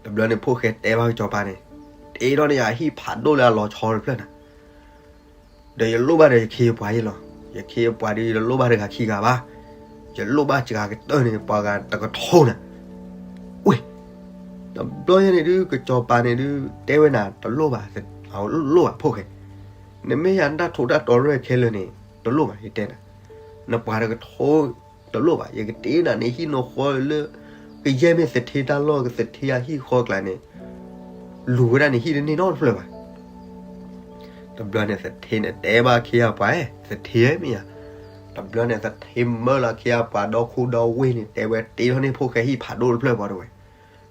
တဘျီန့ၣ်ဖှိၣ်ဃဲတဲဘၣ်ကစီၤပၤန့ၣ်, တ့ထီၣ်န့ၢ်ယၤဟံၣ်ဖးဒိၣ်လၢအလီၤဆီတဖျၢၣ်နၤ, ဒီးယလိၣ်ဘၣ်ဒီးယခ့ယပှၤယ့ၢ်လီၤ. ယခ့ယပှၤဒုး ယတလိၣ်ဘၣ်တဂၤခံဂၤဘၣ်. ယလိၣ်ဘၣ်စှၤကတၢၢ်န့ၣ် ပှၤဂၤတကထိနၤ. ဝ့ၢ်, တဘျီညါန့ၣ်ဒုး ကစီၤပၤန့ၣ်ဒုး တဲဝဲနၤ တလိၣ်ဘၣ်, အလိၣ်ဘၣ်ဖှိၣ်ဃဲ, နမ့ၢ်ယၤနတၢ်ထိးတၢ်တီၤရဲၣ်ခဲလၢာ်န့ၣ် တလိၣ်ဘၣ် ယတဲနၤ, နပှၤတကထိ တလိၣ်ဘၣ်, ယကတ့နၤန့ၣ်ဟံၣ်နီၢ်ဃီလၢ ကယဲၢ်မ့ၢ်သထ့တၢ်လီၢ် ကသထ့အဟံၣ်ဃီကျါန့ၣ် လူၤဝဲဒၣ်န့ၣ်ဟံၣ်တန့ၢ်နီတဖျၢၣ်ဘၣ်. တဘျီန့ၣ်သထ့န့ၣ်တဲဘၣ်ခ့ယပှၤ, သထ့မ့ၢ်ဧါ. တဘျီန့ၣ်သထ့ မၢလီၤခ့ယပှၤဒီခိၣ်ဒီဝ့ၢ်န့ၣ် တဲဝဲတ့ထီၣ်န့ၢ်ဖှိၣ်ဃဲဟံၣ်ဖးဒိၣ်တဖျၢၣ်ဘၣ်တဲဝဲ,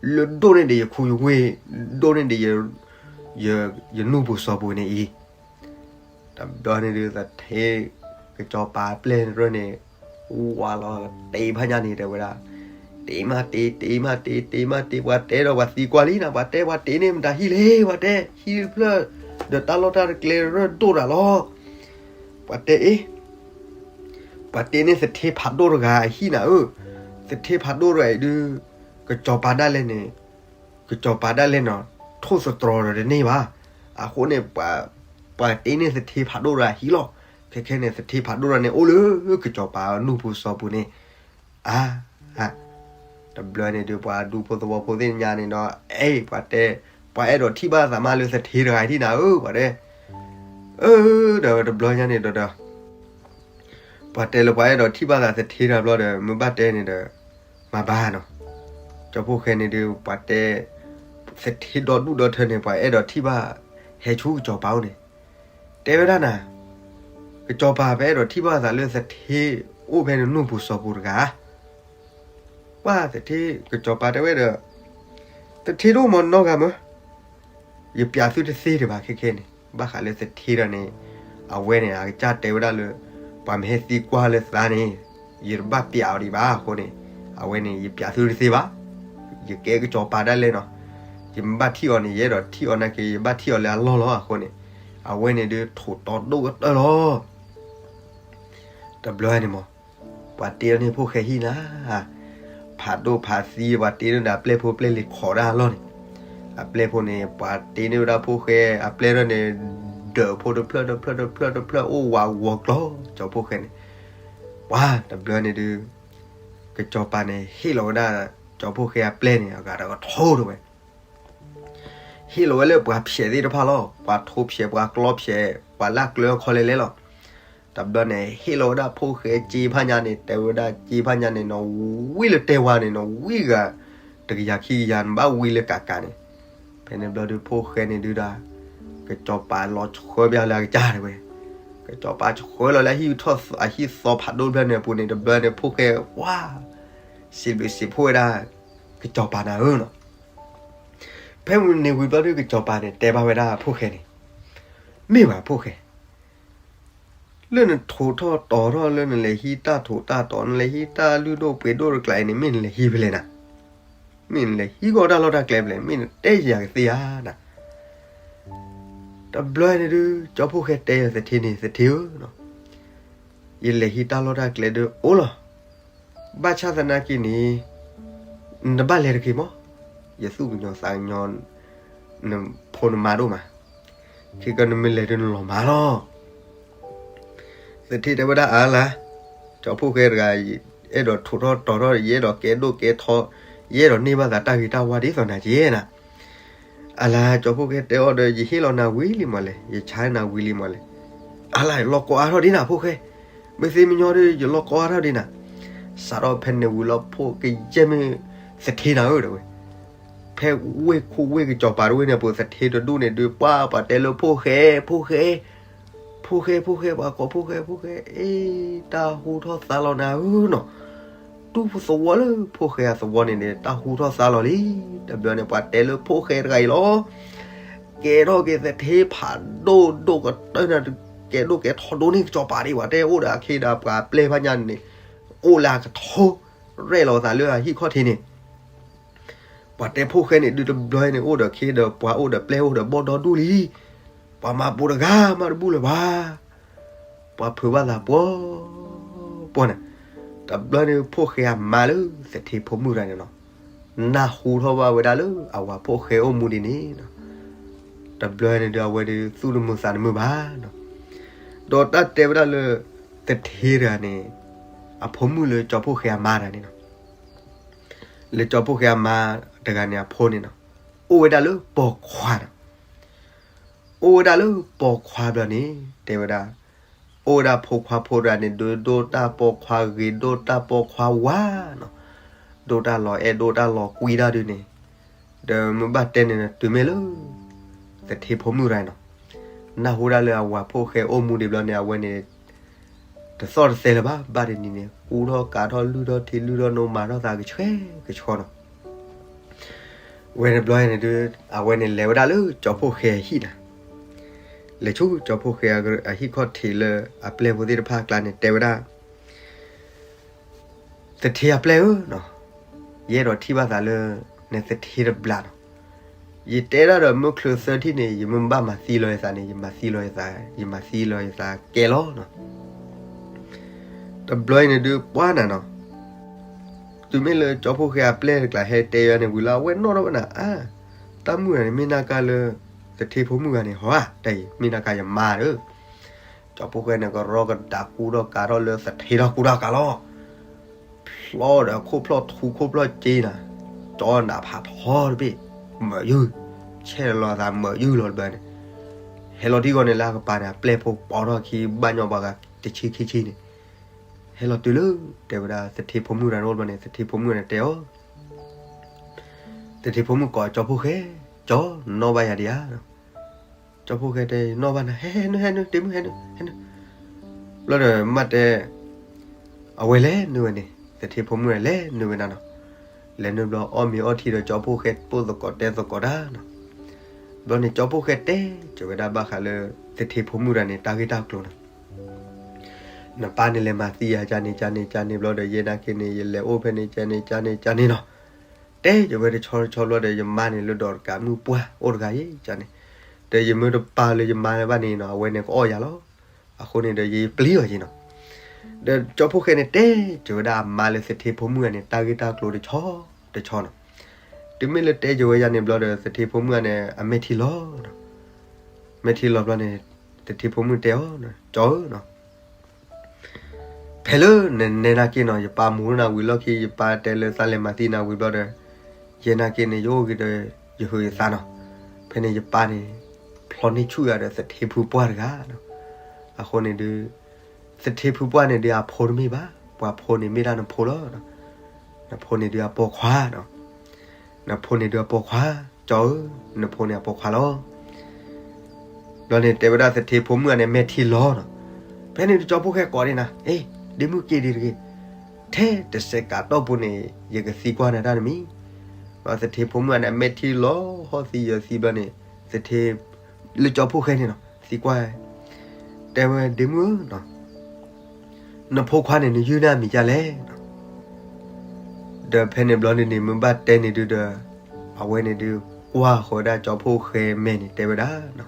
လၢဒိၣ်န့ၢ်ဒံးယခူယဝ့ၢ်, ဒိၣ်န့ၢ်ဒံး ယနူၢ်ပူၤစီၤပူၤန့ၣ်အံၤ. တဘျီန့ၣ်ဒုးသထ့ ကစီၤပၤပျဲၢ်တရၢၢ်န့ၣ် ဝးလီၤတ့ဖးညါန့ၣ်တဲဝဲဒၣ်, တ့မးတ့ တ့မးတ့ တ့မးတ့, ပှၤတဲဒီးပှၤသံကွၢ်လံနၤ, ပှၤတဲပှၤတ့န့ၢ်မတၤဟံၣ်လဲၣ်, ပှၤတဲဟံၣ်တဖျၢၣ် ဒီးတၢ်လီၢ်တၢ်တကျဲရၢၢ်ဒိၣ်တၢ်လီၤ. ပှၤတဲအ့ၣ်, ပှၤတ့န့ၢ်သထ့ဖးဒိၣ်တဂၤအဟံၣ်နၤဧၢ, သထ့ဖးဒိၣ်တဂၤအံၤဒုး ကစီၤပၤဒၣ်လဲာ်န့ၣ် ကစီၤပၤဒၣ်လဲာ်နီၤ ထိၣ်သတြီၤဒီးတန့ၢ်ဘၣ်. အဃိန့ၣ် ပှၤတ့န့ၢ်သထ့ဖးဒိၣ်တဂၤဟံၣ်လီၤ. ခဲခဲန့ၣ် သထ့ဖးဒိၣ်တဂၤန့ၣ် အိၣ်လၢကစီၤပၤနူၢ်ပူၤစီၤပူၤန့ၣ် အါ, တဘျီန့ၣ်ဒုး ပှၤဒူဖိသဝီဖိသ့ၣ်ညါန့ၣ်ဒီး အဲၣ် ပှၤတဲ, ပှၤအဲၣ်ဒိးထံၣ်ဘၣ်သးမးလၢသထ့တဂၤအံၤထံၣ်နၤဧၢ ပှၤတဲ, အၢ ဒီးတဘျီညါန့ၣ်ဒီး ပှၤတဲလၢပှၤအဲၣ်ဒိးထံၣ်ဘၣ်သးသထ့တဂၤဘျီဒီး မ့ၢ်ဘၣ်တဲန့ၣ်ဒီး မၤဘၣ်နီၤ. ကၠီဖှိၣ်ဃဲန့ၣ်ဒုး ပှၤတဲ သထ့ဒီဒူၣ်ဒီထၢန့ၣ် ပှၤအဲၣ်ဒိးထံၣ်ဘၣ် ဟဲဆူကစီၤပၤအိၣ်န့ၣ်, တဲဝဲဒၣ်နၤ, ကစီၤပၤ ပအဲၣ်ဒိးထံၣ်ဘၣ်သးလၢသထ့အိၣ်ဖဲနနူၢ်ပူၤစီၤပူၤတဂၤဧါ. ပှၤသထ့, ကစီၤပၤတဲဝဲဒီး, သထ့တအိၣ်မးနီတဂၤမး, ယပျးသုတသ့ဒံးဘၣ်ခဲခဲန့ၣ်. ဘၣ်ဃးလၢသထ့ဒီးန့ၣ်, အဝဲန့ၣ် အကစၢ်တဲဝဲဒၣ်လၢ ပှၤမ့ၢ်ဟဲသံကွၢ်လၢသးန့ၣ်, ယတဘၣ်ပျးအီၤဒံးဘၣ်အဃိန့ၣ်, အဝဲန့ၣ် ယပျးသုတသ့ဘၣ်. ယကဲကစီၤပၤဒၣ်လဲာ်နီၤ, ယမ့ၢ်ဘၣ်ထံၣ်အီၤန့ၣ် ယအဲၣ်ဒိးထံၣ်အီၤနာ်က့ ယဘၣ်ထံၣ်အီၤလၢအလီၢ်လီၤအဃိန့ၣ်, အဝဲန့ၣ်ဒုးထိးတီၤဒိၣ်ကတၢၢ်လီၤ. တဘျီန့ၣ်မး, ပှၤတ့လီၤန့ၢ်ဖိၣ်ဃဲဟံၣ်နၤ, ဖးဒိၣ်ဖးသံ ပှၤတ့န့ၢ်ဒီးအပျဲၢ်ဖိပျဲၢ်လံၤခိးဒၣ်အလီၢ်န့ၣ်, အပျဲၢ်ဖိန့ၣ် ပှၤတ့န့ၢ်ဝဲဒၣ်ဖိၣ်ဃဲအပျဲၢ်ထီၣ်န့ၣ်, ဒၢးဖိတဖျၢၣ်တဖျၢၣ်တဖျၢၣ်တဖျၢၣ်အိၣ်ဝးဂီၤကျီၤ ကၠီၤဖိၣ်ဃဲန့ၣ်. ပှၤတဘျီန့ၣ်ဒုး, ကစီၤပၤန့ၣ် ဟ့ၣ်လီၤဝဲဒၣ် ကၠီၤဖိၣ်ဃဲအပျဲၢ်န့ၣ် အဂၤဒီးကထိတဝဲ ဟ့ၣ်လီၤဝဲလၢပှၤဖျဲးသ့ၣ်တဖၣ်လီၤ. ပှၤထိဖျဲး ပှၤကျီဖျဲး ပှၤလၢကျၢၤခီလဲလဲလီၤ. တဘျီန့ၣ် ဟ့ၣ်လီၤဝဲဒၣ်ဖိၣ်ဃဲစ့ဖးညါန့ၣ်, တဲဝဲဒၣ်စ့ဖးညါန့ၣ်နီၤ, ဝံလၢတဲဝါန့ၣ်နီၤ, ဝံဂၤတကယၤခံကယၤန့ၣ် ဘၣ်ဝံလၢကးကးန့ၣ်. ဖဲန့ၣ်ဘျီဒုး ဖိၣ်ဃဲန့ၣ်ဒုးဒၣ်, ကစီၤပၤလီၤဆှၢဘၣ်လၢအကစၢ်တဝဲ, ကစီၤပၤဆှၢလီၤလၢအဟံၣ်ထီၣ်အဟံၣ်သီဖးဒိၣ်တဖျၢၣ်န့ၣ်အပူၤန့ၣ်, တဘျီန့ၣ် ဖိၣ်ဃဲပှၤ စံးဘျုးစံးဖှိၣ်ဝဲဒၣ် ကစီၤပၤနၤဧၢနီၤ. ဖဲန့ၣ်ဝံၤဘျီဒုး ကစီၤပၤန့ၣ် တဲဘၣ်ဝဲဒၣ်ဖိၣ်ဃဲန့ၣ်, မ့ၢ်ဘၣ်ဖိၣ်ဃဲ, လၢနထိးထီၣ်တီၤထီၣ်လၢနလဲၤဟံးတၢ်ထိးတၢ်တီၤ နလဲၤဟံးတၢ်လုၢ်ဒိၣ်ပှ့ၤဒိၣ်တကျါအံၤန့ၣ် မ့ၢ်နလဲၤဟံးဖဲလဲၣ်နၤ, မ့ၢ်နလဲၤဟံးဂီၢ်တၢ်လီၢ်တၢ်ကျဲဖဲလဲၣ်, မ့ၢ်နတဲယၤကသ့ဧါနၤ. တဘျီန့ၣ်ဒုး ကၠီၤဖိၣ်ဃဲတဲအီၤသထ့န့ၣ်, သထ့ဧၢ, ယလဲၤဟံးတၢ်လီၢ်တၢ်ကျဲဒုးအိၣ်လီၤ. ဘၣ်ဆၣ်သနာ်က့န့ၣ်, နတဘၣ်လဲၤတဂ့ၤမး, ယသူၣ်ကညီၤသးကညီၤ, နဖိနမါဒိၣ်မး, ခဲကနမ့ၢ်လဲၤဒုးနလီၤမၢ်လီၤ. သထ့တဲဝဲဒၣ်အါလါ, ကၠီၤဖိၣ်ဃဲတဂၤ, ယအဲၣ်ဒိးထိးထီၣ်တီၤထီၣ်, ယအဲၣ်ဒိးကဲဒိၣ်ကဲထီ, ယအဲၣ်ဒိးန့ၢ်ဘၣ်သးတၢ်ဂ့ၤတၢ်ဝါဒ်သိးနၤက့နၤ. အါလါ ကၠီၤဖိၣ်ဃဲတဲအီၤဒီး ယဟ့ၣ်လီၤနၤဝံၤလံမးလဲၣ်, ယဆါနၤဝံၤလံမးလဲၣ်. အါလါ ယလီၢ်ကိးအါထီၣ်ဒ်နၤဖိၣ်ဃဲ, မ့ၢ်သ့မညီဒီး ယလီၢ်ကိးအါထီၣ်ဒ်နၤ. စးထီၣ်ဖဲန့ၣ်ဝံၤလီၤ ဖိၣ်ကယဲၢ်မ့ၢ်သထ့နၤဧၢ တဲဝဲ. ဖဲဝ့ၢ်ခိၣ်ဝ့ၢ်ကစီၤပၤတဝ့ၢ်န့ၣ် ပှၤသထ့တဒူၣ်န့ၣ်ဒုး ပှၤပှၤတဲလၢဖိၣ်ဃဲ, ဖိၣ်ဃဲ, ဖိၣ်ဃဲ, ဖိၣ်ဃဲ, ပှၤကိးဖိၣ်ဃဲ, ဖိၣ်ဃဲ, အ့ တၢ်ဟူထီၣ်သါလီၤနၤဧၢနီၤ. တူၢ်သဝီလၢဖိၣ်ဃဲအသဝီန့ၣ်န့ၣ် တၢ်ဟူထီၣ်သါလီၤလံ. တဘျီန့ၣ် ပှၤတဲလၢဖိၣ်ဃဲတဂၤအံၤလီၤ. ကဲထီၣ်က့ၤသထ့ဖးဒိၣ်ဒိၣ်ကတၢၢ်န့ၣ်, ကဲဒိၣ်ကဲထီဒိၣ်န့ၢ်ကစီၤပၤဒံး ပှၤတဲအိၣ်ဒီးအခ့ဒီးပှၤပျဲၢ်ဖးညါန့ၣ်, အိၣ်လၢအကထိ, ရဲၣ်လီၤသးလၢအဟံၣ်ခီၣ်ထံးန့ၣ် ပှၤတဲဖိၣ်ဃဲန့ၣ်ဒုးတဘျီန့ၣ် အိၣ်ဒီးအခ့ဒီးပှၤအိၣ်ဒီးပျဲၢ်အိၣ်ဒီးဘီၣ်ဒီဒူၣ်လံ. ပှၤမၤပိာ်တဂၤမးတဘူၣ်လၢၤဘၣ်. ပှၤဖုးဘၣ်သးပှီၢ်ပှီၢ်န့ၣ်, တဘျီန့ၣ် ဖိၣ်ဃဲအမါလၢသထ့ဖိမုၣ်တဂၤန့ၣ်နီၤ, နၢ်ဟူထီၣ်ဘၣ်ဝဲဒၣ်လၢအဝၤဖိၣ်ဃဲအိၣ်မူဒ်န့ၣ်နီၤ, တဘျီန့ၣ်ဒုးအဝဲဒုးသူၣ်တမုာ်သးတမုာ်ဘၣ်နီၤ. ဒီးတၢ်တဲဝဲဒၣ်လၢ သထ့တဂၤန့ၣ် အဖိမုၣ်လၢကၠီၤဖိၣ်ဃဲအမါတဂၤန့ၣ်နီၤ, လၢကၠီၤဖိၣ်ဃဲအမါတဂၤန့ၣ်အဖိန့ၣ်နီၤ, အိၣ်ဝဲဒၣ်လၢပိာ်ခွါနီၤ. အိၣ်ဝဲဒၣ်လၢပိာ်ခွါဘျီန့ၣ် တဲဝဲဒၣ်, အိၣ်ဝဲဒၣ်ဖိခွါဖိတဂၤန့ၣ် ဒုးဒိၣ်တၢ်ပိာ်ခွါဂ့ၤ ဒိၣ်တၢ်ပိာ်ခွါဝါနီၤ, ဒိၣ်တၢ်လီၤအဲၣ်ဒိၣ်တၢ်လီၤကွံတၢ်ဒုးန့ၣ်, ဒီးမ့ၢ်ဘၣ်တဲန့ၣ် တုၤမ့ၢ်လၢ သထ့ဖိမုၣ်တဂၤနီၤ, နၢ်ဟူဒၣ်လၢအဝၤဖိၣ်ဃဲအိၣ်မူဒံးဘျီန့ၣ် အဝဲန့ၣ် တသီၣ်တသဲလၢၤဘၣ်, ဘၣ်တနံၤန့ၣ် ကူထီၣ်ကးထီၣ်လုၢ်ထီၣ်ထံလုၢ်ထီၣ်နိ မၤထီၣ်သးကဆှဲကဆှီနီၤ. ဝဲန့ၣ်ဘျီန့ၣ်ဒုး အဝဲန့ၣ်လဲၤဝဲဒၣ်လၢကၠီၤဖိၣ်ဃဲအဟံၣ်နီၤ, လဲၤဆူကၠီၤဖိၣ်ဃဲအဟံၣ်ခီၣ်ထံးလၢအပျဲၢ်ဖိသ့ၣ်တဖၣ်အကျါန့ၣ် တဲဝဲဒၣ် သထ့အပျဲၢ်ဧၢနီၤ, ယအဲၣ်ဒိးထံၣ်ဘၣ်သးလၢ နသထ့တဘျီနီၤ. ယတဲဒၣ်ဒီးမုၢ်ချုးသၢထံၣ်န့ၣ် ယမ့ၢ်ဘၣ်မၤသံလီၤယသးန့ၣ် ယမၤသံလီၤယသး, ယမၤသံလီၤယသးကဲလီၤနီၤ. တဘျီအံၤန့ၣ်ဒုး ပှၤနၤနီၤ, တုၤမ့ၢ်လၢကၠီၤဖိၣ်ဃဲအပျဲၢ်တကျါဟဲတဲယၤန့ၣ်ဝံၤလီၤ အဝဲနီၣ်ထီၣ်ဝဲနၤ, အါ, တၢ်မုၣ်ဂၤန့ၣ် မ့ၢ်နၢ်ကါလၢ သထ့ဖိမုၣ်ဂၤန့ၣ်ဟီဧါ, တၢ်အံၤ မ့ၢ်နၢ်ကါယမါဧၢ. ကၠီၤဖိၣ်ဃဲန့ၣ် ကရီကဒါကူထီၣ်ကးထီၣ်လၢသထ့ထီၣ်ကူထီၣ်ကးလီၤ. ဖျီဒီးခိၣ်ဖျီၣ်ထူခိၣ်ဖျီၣ်စ့နၤ, ကၠီနးဖးထီတဘ့ၣ်, မၢ်ယုၢ်, ဆဲးလီၤသးမၢ်ယုၢ်လီၤတဘျီန့ၣ်, ဟဲလီၤထံဂီၤန့ၣ်လၢအကပၤန့ၣ် အပျဲၢ်ဖိပိာ်ထီၣ်ခံဘၣ်ညီဘၣ်ဂၤတဆံခံဆံန့ၣ်, ဟဲလီၤတုၤလၢ တဲဝဲဒၣ်သထ့ဖိမုၣ်တဂၤန့ၣ်အိၣ်တဘျီန့ၣ် သထ့ဖိမုၣ်န့ၣ်တဲအီၤ သထ့ဖိမုၣ်ကိးကၠီၤဖိၣ်ဃဲ, ကၠီ, နနီၣ်ဘၣ်ယၤဒံးဧါ. ကၠီဖီၣ်ဃဲတဲ နီၣ်ဘၣ်နၤ, ဟဲ ဟဲနုာ် ဟဲနုာ် ဒ့မုၣ် ဟဲနုာ် ဟဲနုာ်. ဘျီဒီးမါတဲ အဝဲလဲၤနုာ်ဝဲန့ၣ်, သထ့ဖိမုၣ်လဲၤနုာ်ဝဲဒၣ်နီၤ. လဲၤနုာ်ဘျီအီၣ်မ့ၤအီထံဒီး ကၠီဖီၣ်ဃဲပိၢ်သကိးတဲသကိးတၢ်နီၤ. ဘျီန့ၣ် ကၠီဖီၣ်ဃဲတဲကၠီၤဝဲဒၣ်ဘၣ်ဃးလၢ သထ့ဖိမုၣ်တဂၤန့ၣ် တၢ်ဂ့ၢ်တၢ်ကျိၤနီၤ. နပၢ်န့ၣ်လဲၤမၤသံယၤ ကန့ၣ် ကန့ၣ် ကန့ၣ် ဘျီဒီး ယဲနာ်က့န့ၣ် ယလဲၤအိၣ်ဖဲန့ၣ် ကန့ၣ် ကန့ၣ် ကန့ၣ်နီၤ. တဲကၠီၤဝဲတဆီတဆီဘျီဒီး ယမါန့ၣ်လၢဒီးတကးမုၣ်ပှၢ်အိၣ်တဂၤအံၤ ကန့ၣ်, ဒီးယမ့ၢ်တပာ်လၢယမါလၢၤဘၣ်န့ၣ်နီၤ အဝဲန့ၣ်ကအီၣ်ယၤလီၤ. အဃိန့ၣ်ဒီး ယပျံၤအီၤက့ၤနီၤ. ဒီးကၠီဖီၣ်ဃဲန့ၣ်တဲကၠီၤဝဲဒၣ်အမါလၢ သထ့ဖိမုၣ်တဂၤန့ၣ် တၢ်ဂ့ၢ်တၢ်ကျိၤတဆီတဆီနီၤ. တုၤမ့ၢ်လၢတဲကၠီၤဝဲယၤန့ၣ်ဘျီဒီး သထ့ဖိမုၣ်တဂၤန့ၣ် အမဲာ်ထံလီၤနီၤ. မဲာ်ထံလီၤဘျီန့ၣ် သထ့ဖိမုၣ်တဲအီၤ, ကၠီဧၢနီၤ, ဖဲလၢနနဲနာ်က့နီၤ ယပၢ်မူနၤဝံၤလီၢ်ခံ ယပၢ်တဲလၢသးလဲၤမၤသံနၤဝံၤဘျီဒီး ယဲနာ်က့န့ၣ် ယအိၣ်က့ၤဒီး ယဟုးယသးနီၤ. ဖဲန့ၣ်ယပၢ်န့ၣ် ဖျီန့ၢ်ဆူၣ်ယၤဒီး သထ့ဖုပှၢ်တဂၤနီၤ. အဃိန့ၣ်ဒုး သထ့ဖုပှၢ်န့ၣ်ဒုး အဖိတမ့ၢ်ဘၣ်, ပှၤဖိန့ၣ်မ့ၢ်ဒၣ်နဖိလီၤ. နဖိန့ၣ်ဒုးအပိာ်ခွါနီၤ. နဖိန့ၣ်ဒုးအပိာ်ခွါ, ကၠီဧၢ, နဖိန့ၣ်အပိာ်ခွါလီၤ. ဘျီန့ၣ်တဲဝဲဒၣ်သထ့ဖိမုၣ်တဂၤန့ၣ် မဲာ်ထံလီၤနီၤ. ဖဲန့ၣ်ဒုးကၠီဖီၣ်ဃဲကိးန့ၢ်နၤ, အ့, ဒ့မုၣ်က့ၤဒံးတဂ့ၤ, ထဲတစဲးကးတီၢ်ပူၤန့ၣ် ယကသံကွၢ်နၤတၢ်တမံၤ. ဘျီသထ့ဖိမုၣ်တဂၤန့ၣ် အမဲာ်ထံလီၤ ဟီၣ်သံယၢၤသံဘျီန့ၣ် သထ့ လၢကၠီဖီၣ်ဃဲန့ၣ်နီၤ သံကွၢ် တဲဝဲ ဒ့မုၣ်ဧၢနီၤ, နဖိခွါန့ၣ် နယုၢ်န့ၢ်အမံၤဒ်လဲၣ်နီၤ. ဒီးဖဲန့ၣ်ဘျီန့ၣ်န့ၣ် မ့ၢ်ဘၣ်တဲန့ၣ်ဒုးဒီး အဝဲန့ၣ်ဒုး ကွၢ်ဃီၤဝဲဒၣ်ကၠီဖီၣ်ဃဲမဲာ်န့ၣ် တဲဝဲဒၣ်နီၤ,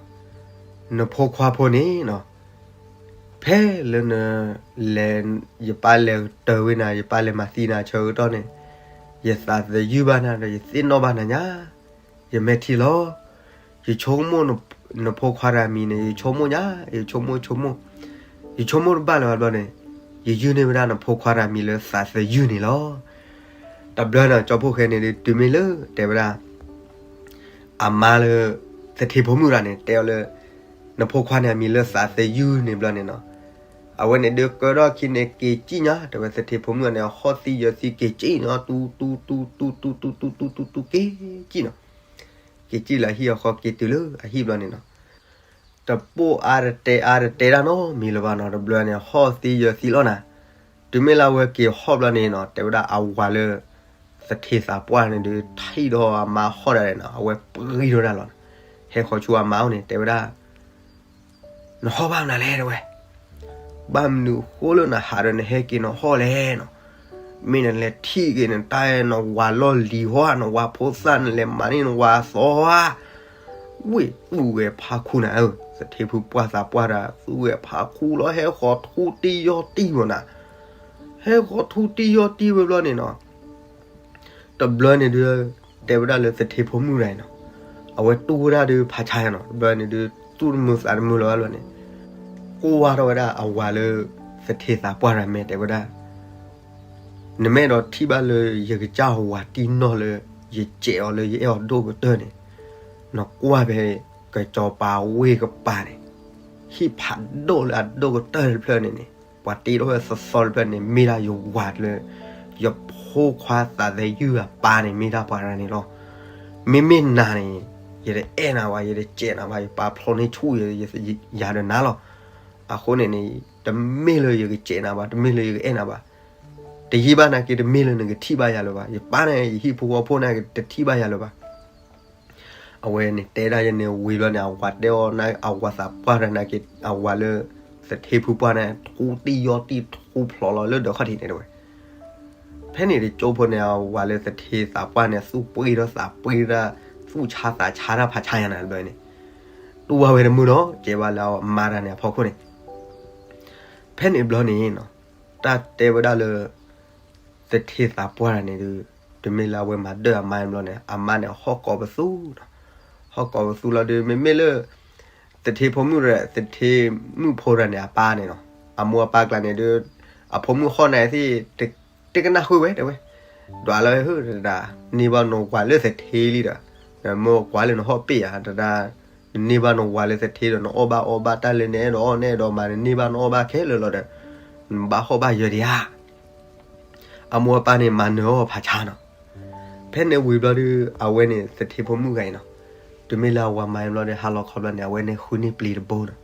နဖိခွါဖိန့ၣ်နီၤ, ဖဲလၢန လဲၤ ယပၢ်လဲၤတၢၤဝဲနၤ ယပၢ်လဲၤမၤသံနၤဆၢကတီၢ်န့ၣ် ယသးသယုၢ်ဘၣ်နၤဒီး ယသ့ၣ်နီၣ်ဘၣ်နၤညါ, ယမဲာ်ထံလီၤ. ယဆိကမိၣ် နဖိခွါတဂၤအမံၤန့ၣ် ယဆိကမိၣ်ညါ, ယဆိကမိၣ်ဆိကမိၣ်, ယဆိကမိၣ်တဘၣ်လၢၤဘၣ်ဘျီန့ၣ် ယယုၢ်န့ၢ်ဝဲဒၣ်နဖိခွါတဂၤအမံၤလၢသးသယုၢ်န့ၣ်လီၤ. တဘျီန့ၣ် ကၠီဖီၣ်ဃဲန့ၣ်ဒုး တုၤမ့ၢ်လၢတဲဝဲဒၣ် အမါလၢ သထ့ဖိမုၣ်တဂၤန့ၣ် တဲအီၤလၢ နဖိခွါန့ၣ်အမံၤလၢသးသယုၢ်န့ၣ်ဘျီန့ၣ်နီၤ, အဝဲန့ၣ်ဒုးကၢထီၣ်ခံန့ၣ် က့ၤစံၣ်ညါ တဲဝဲ သထ့ဖိမုၣ်တဂၤန့ၣ် ဟီၣ်သံယၢၤသံ က့ၤစံၣ်နီၤ တူတူတူတူတူတူတူတူ က့ၤစံၣ်နီၤ, က့ၤစံၣ်လၢဟံၣ်အဃီက့ၤတုၤလၢအဟံၣ်ဘျီန့ၣ်နီၤ, တပိၢ်အါတတဲအါတတဲတၢ်နီတမံၤလၢၤဘၣ်နီၤ, တဘျီန့ၣ် ဟီၣ်သံယၢၤသံလီၤနၤ. တုၤမ့ၢ်လၢအဝဲက့ၤဟီၣ်ဘျီန့ၣ်နီၤ တဲဝဲဒၣ်အဝၤလၢ သထ့သးပှၢ်န့ၣ်ဒုး ထံၣ်ဒီးအမါဟီၣ်ဒၣ်လဲာ်နီၤ အဝဲပှံၤထီၣ်ဒၣ်လီၤ. ဟဲဃီၤဆူအမါအိၣ်န့ၣ် တဲဝဲဒၣ် နဟီၣ်ဘၣ်မနုၤလဲၣ် တဲဝဲ, ဘၣ်မနုၤဃိလၢနဟးဒီးနဟဲက့ၤနဟီၣ်လဲၣ်နီၤ, မ့ၢ်နလဲၤထံၣ်က့ၤနတၢ်နဝၤလီၢ်လံၤဟီဧါ, နဝၤဖိသၣ်နလဲၤမၤန့ၢ်နဝၤအသီဧါ, ဝ့ၢ်သူၣ်ဝဲဖးခူနၤဧၢ, သထ့ဖုပှၢ်သးပှၢ်တၢ် သူၣ်ဝဲဖးခူလီၤ ဟဲဃီၤထူတံၢ်ယီၢ်တံၢ်ဝဲနၤ, ဟဲဃီၤထူတံၢ်ယီၢ်တံၢ်ဝဲဘျီန့ၣ်နီၤ တဘျီန့ၣ်ဒုး တဲဝဲဒၣ်လၢသထ့ဖိမုၣ်တဂၤအံၤနီၤ, အဝဲတူၢ်ဝဲဒၣ်ဒုးဖးဆါနီၤ, တဘျီန့ၣ်ဒုး သူၣ်တမုာ်သးတမုာ်လၢၤဘၣ်လီၤန့ၣ်, ကွၢ်ထီၣ်ဝဲဒၣ်အဝၤလၢ သထ့သးပှၢ်တဂၤမဲာ်တဲဝဲဒၣ်, နမ့ၢ်အဲၣ်ဒိးထံၣ်ဘၣ်လၢယကစၢ်ဝၤတံၢ်နီၢ်လၢ ယစဲးအီၤလၢယအဲၣ်အီၤဒိၣ်ကတၢၢ်န့ၣ်, နကွၢ်ဖဲ ကစီၤပၤဝ့ၢ်ကပၤန့ၣ်, ဟံၣ်ဖးဒိၣ်လၢအဒိၣ်ကတၢၢ်တဖျၢၣ်န့ၣ်န့ၣ် ပှၤတ့ထီၣ်ဝဲသီသီတဖျၢၣ်န့ၣ် မ့ၢ်ဒၣ်ယဝၤလၢ ယဖိခွါသးသယုၢ်အပၢ်န့ၣ် မ့ၢ်ဒၣ်ပှၤတဂၤန့ၣ်လီၤ. မ့မ့ၢ်နၤန့ၣ် ယတအဲၣ်နၤဘၣ် ယတစဲးနၤဘၣ် ယပာ်ဖျီန့ၢ်ဆူၣ်ယၤဒီးနၤလီၤ. အဃိန့ၣ်န့ၣ် တမ့ၢ်လၢယကစဲးနၤဘၣ် တမ့ၢ်လၢယကအဲၣ်နၤဘၣ်. တယံာ်ဘၣ်နာ်က့ တမ့ၢ်လၢနကထံၣ်ဘၣ်ယၤလၢၤဘၣ်. ယပၢ်န့ၣ် ယဟံၣ်ဖိဃီဖိန့ၣ် တထံၣ်ဘၣ်ယၤလၢၤဘၣ်. အဝဲန့ၣ်တဲဒၣ်ယၤန့ၣ်ဝံၤဘျီန့ၣ် အဝၤတဲအီၤန့ၣ် အဝၤသးပှၢ်တဂၤနာ်က့ အဝၤလၢ သထ့ဖုပှၢ်န့ၣ် ထူတံၢ်ယီၢ်တံၢ်ထူဖျိးလီၤလၢဒၢးခီၣ်ထံးန့ၣ်တဝဲ. ဖဲန့ၣ်တကၠိဖိန့ၣ် အဝၤလၢသထ့သးပှၢ်န့ၣ် သူၣ်ပှ့ၤထီၣ်သးပှ့ၤတၢ် သူၣ်ဆါသးဆါတၢ်ဖးဆါယၤန့ၣ်တဘျီန့ၣ် တူၢ်ဘၣ်ဝဲတမုာ်နီၤ ကဲဘၣ်လၢအမါတဂၤန့ၣ်အဖီခိၣ်န့ၣ် ဖဲန့ၣ်ဘျီန့ၣ်နီၤ တၢ်တဲဝဲဒၣ်လၢ သထ့သးပှၢ်တဂၤန့ၣ်ဒုး တမ့ၢ်လၢအဝဲမၤဒၢၣ်အမါဘျီန့ၣ် အမါန့ၣ်ဟီၣ်ကိးပသူနီၤ. ဟီၣ်ကိးပသူလီၤဒုး မ့မ့ၢ်လၢ သထ့ဖိမုၣ်ဒီး သထ့မုၣ်ဖိတဂၤန့ၣ် အပၢ်န့ၣ်နီၤ အမိၢ်အပၢ်ကျါန့ၣ်ဒုး အဖိမုၣ်ဟီၣ်နၤသ့ၣ် တကနၣ်ဃုာ်ဝဲတဲဝဲ ဒွးလၢဟၢတဒၣ် န့ၢ်ဘၣ်နဝၤလၢသထ့လံဒီး မ့ၢ်ကွၢ်လၢနဟီၣ်ပ့ၢ်ဧါ တဒၣ် နန့ၢ်ဘၣ်နဝၤလၢသထ့ဒီး နအီၣ်ဘၣ်အီဘၣ်တၢ်လၢနအဲၣ်ဒိးအီၣ်နအဲၣ်ဒိးမၤ နန့ၢ်ဘၣ်နအီၣ်ဘၣ်ခဲလၢာ်လီၤဒီး နဘၣ်ဟီၣ်ဘၣ်ယၢၤဒံးဧါ. အမိၢ်အပၢ်န့ၣ် မၤနၢၤအီၤဖးဆါနီၤ. ဖဲန့ၣ်ဝံၤဘျီဒုး အဝဲန့ၣ်သထ့ဖိမုၣ်ဂၤအံၤနီၤ, တုၤ တုၤမ့ၢ်လၢအဝၤမၤအံၤဘျီဒီး ဟါလီၤခီဘျီန့ၣ် အဝဲန့ၣ်ဃုန့ၢ်ပျံၤတဘိဒီး,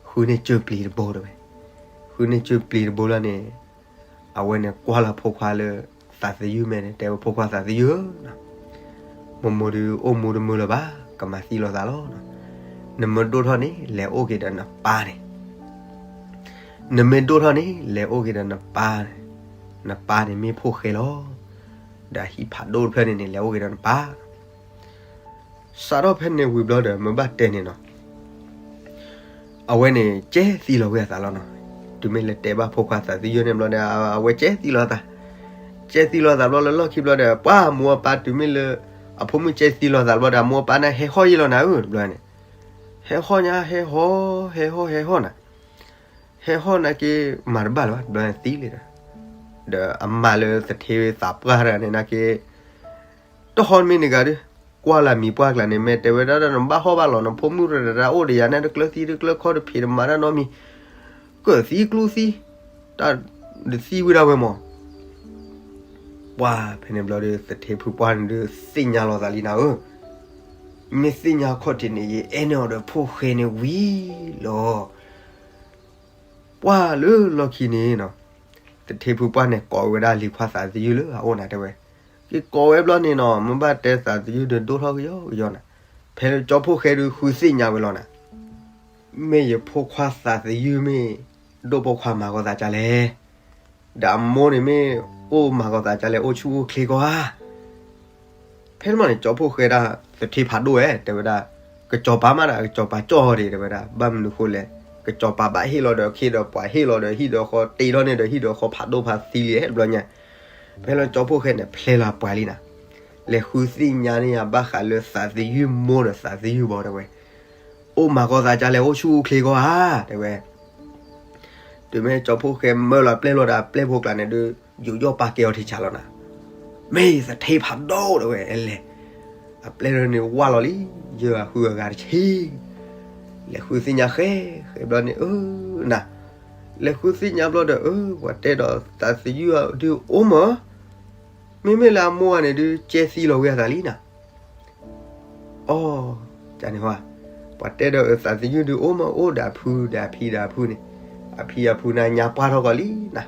ဃုန့ၢ်ကၠိပျံၤတဘိတဲဝဲ, ဃုန့ၢ်ကၠိပျံၤတဘိလီၤန့ၣ်, အဝဲန့ၣ်ကွၢ်လၢအဖိခွါလၢ သးသယုၢ်မဲာ်န့ၣ် တဲဝဲ ဖိခွါသးသယုၢ်ဧၢ, မိၢ်မိၢ်ဒုးအိၣ်မူတမုာ်လၢၤဘၣ်, ကမၤသံလီၤသးလီၤ. နမ့ၢ်ဒိၣ်ထီၣ်န့ၣ် လဲၤအိၣ်က့ၤဒီးနပၢ်န့ၣ် နမ့ၢ်ဒိၣ်ထီၣ်န့ၣ် လဲၤအိၣ်က့ၤဒီးနပၢ်, နပၢ်န့ၣ်မ့ၢ်ဖိၣ်ဃဲလီၤ. ဒီးအဟံၣ်ဖးဒိၣ်တဖျၢၣ်န့ၣ်န့ၣ် လဲၤအိၣ်က့ၤဒီးနပၢ်. စးထီၣ်ဖဲန့ၣ်ဝံၤဘျီဒီး မ့ၢ်ဘၣ်တဲန့ၣ်နီၤ, အဝဲန့ၣ်ကဲသံလီၤဝဲအသးလီၤနီၤ. တုၤမ့ၢ်လၢတဲဘၣ်ဖိခွါသးသယုၢ်န့ၣ်ဘျီဒီး အဝဲကဲသံလီၤသး, ကဲသံလီၤသးဘျီလၢလီၢ်ခံဘျီဒီး ပှၤမိၢ်အပၢ်တုၤမ့ၢ်လၢ အဖိမုၣ်ကဲသံလီၤသးဘျီဒီး အမိၢ်အပၢ်န့ၣ် ဟဲဟီၣ်ယံာ်လီၤနၤဧၢ တဘျီန့ၣ်, ဟဲဟီၣ်ညါ ဟဲဟီၣ် ဟဲဟီၣ် ဟဲဟီၣ်နၤ ဟဲဟီၣ်နာ်က့ မၤတဘၣ်လၢၤဘၣ် တဘျီန့ၣ်သံလံဒီး, ဒီးအမါလၢသထ့သးပှၢ်တဂၤန့ၣ်နာ်က့ တဟီၣ်မ့ၢ်န့ၣ်ဂၤဒီး, ကွၢ်လၢမံၤပှၢ်ကျါန့ၣ် မ့ၢ်တဲဝဲဒၣ်ဒီး နဘၣ်ဟီၣ်ဘၣ်လီၤ နဖိမုၣ်တဂၤအိၣ်ဒီးယၤန့ၣ် တကျၢၤသံတကျၢၤခီ တဖံးတမၤတၢ်နီတမံၤ, ကၢၣ်သံကျူသံ, တၢ်ဒုးသံဝံၤဒၣ်ဝဲမး ပှၤဖဲန့ၣ်ဘျီဒီး သထ့ဖုပှၢ်န့ၣ်ဒုးသ့ၣ်ညါလီၤသးလံနၤဧၢ, မ့ၢ်သ့ၣ်ညါခီၣ်ထံးန့ၣ် ယအဲၣ်န့ၢ်အီၤဒီးဖိၣ်ဃဲန့ၣ်ဝံၤလီၤ. ပှၤလၢလီၢ်ခံန့ၣ်နီၤ, သထ့ဖုပှၢ်န့ၣ် ကိးဝဲဒၣ်လံၤခွါသးသယုၢ်လၢအအိၣ်နၤတဲဝဲ, က့ၤကိးဝဲဘျီန့ၣ်နီၤ မ့ၢ်ဘၣ်တဲသးသယုၢ်ဒီးဒိၣ်ထီၣ်ကယီကယီနၤ, ဖဲလၢကၠီဖိၣ်ဃဲဒုးဃုသ့ၣ်ညါဝဲလီၤနၤ, မ့ၢ်ယဖိခွါသးသယုၢ်မ့ၢ် ဒိၣ်ပိာ်ခွါမၤကီၤသးဒ်လဲၣ်, ဒီးအမိၢ်န့ၣ်မ့ၢ်အိၣ်မၤကီၤသးဒ်လဲၣ် အိၣ်ဆူၣ်အိၣ်ချ့ကီဧါ. ဖဲန့ၣ်မးန့ၣ် ကၠီဖိၣ်ဃဲဒၣ် သထ့ဖးဒိၣ်ဝဲ တဲဝဲဒၣ်, ကစီၤပၤမးဒၣ် ကစီၤပၤကၠီၣ်ဒံး တဲဝဲဒၣ် ဘၣ်မနုၤဃိလဲၣ်, ကစီၤပၤဘၣ်ဟ့ၣ်လီၤဒီးခ့ဒီးပှၤ ဟ့ၣ်လီၤဒီးဟံၣ်ဒီးဃီ တ့ထီၣ်န့ၢ်ဒီးဟံၣ်ဒီးဃီ ဖးဒိၣ်ဖးသံလံ တဘျီညါ. ဖဲလၢကၠီဖိၣ်ဃဲန့ၣ် ဖျဲလီၤပှၤလံနၤ, လဲၤဃုသ့ၣ်ညါန့ၢ်ယၤဘၣ်ဃးလၢသးသယုၢ်မိၢ်ဒီးသးသယုၢ်ဘီ တဲဝဲ, အိၣ်မၤကီၤသးဒ်လဲၣ် အိၣ်ဆူၣ်အိၣ်ချ့ကီဧါ တဲဝဲ. တုၤမ့ၢ်ကၠီဖိၣ်ဃဲမၢလီၤပျဲၢ်လီၤဒီးအပျဲၢ်ဖိကျါန့ၣ်ဒုး ယူးယီၣ်ပာ်ကဲအီၤထံဆးလီၤနၤ, မ့ၢ်သထ့ဖးဒိၣ် တဲဝဲ အဲလဲၣ်, အပျဲၢ်န့ၣ်ဝၢ်လီၤလံ, ယဲၢ်အဃုအဂၤတဆံ, လဲၤဃုသ့ၣ်ညါဃဲ, ဃဲဘျီန့ၣ် အၢ နၤ, လဲၤဃုသ့ၣ်ညါဘျီဒီး အၢ ပှၤတဲဒီးသးသယုၢ်ဒုးအိၣ်မး, မ့မ့ၢ်လၢအမိၢ်ဂၤန့ၣ်ဒုး ကဲသံလီၤဝဲအသးလံနၤ အီ, န့ၣ်, ပှၤတဲဒီးအသးသယုၢ်ဒုးအိၣ်မး အိၣ်ဒီးအဖုဒီးအဖံဒီးအဖုန့ၣ်, အဖံအဖုန့ၣ်ညါပှၢ်ထီၣ်ကီးလံနၤ,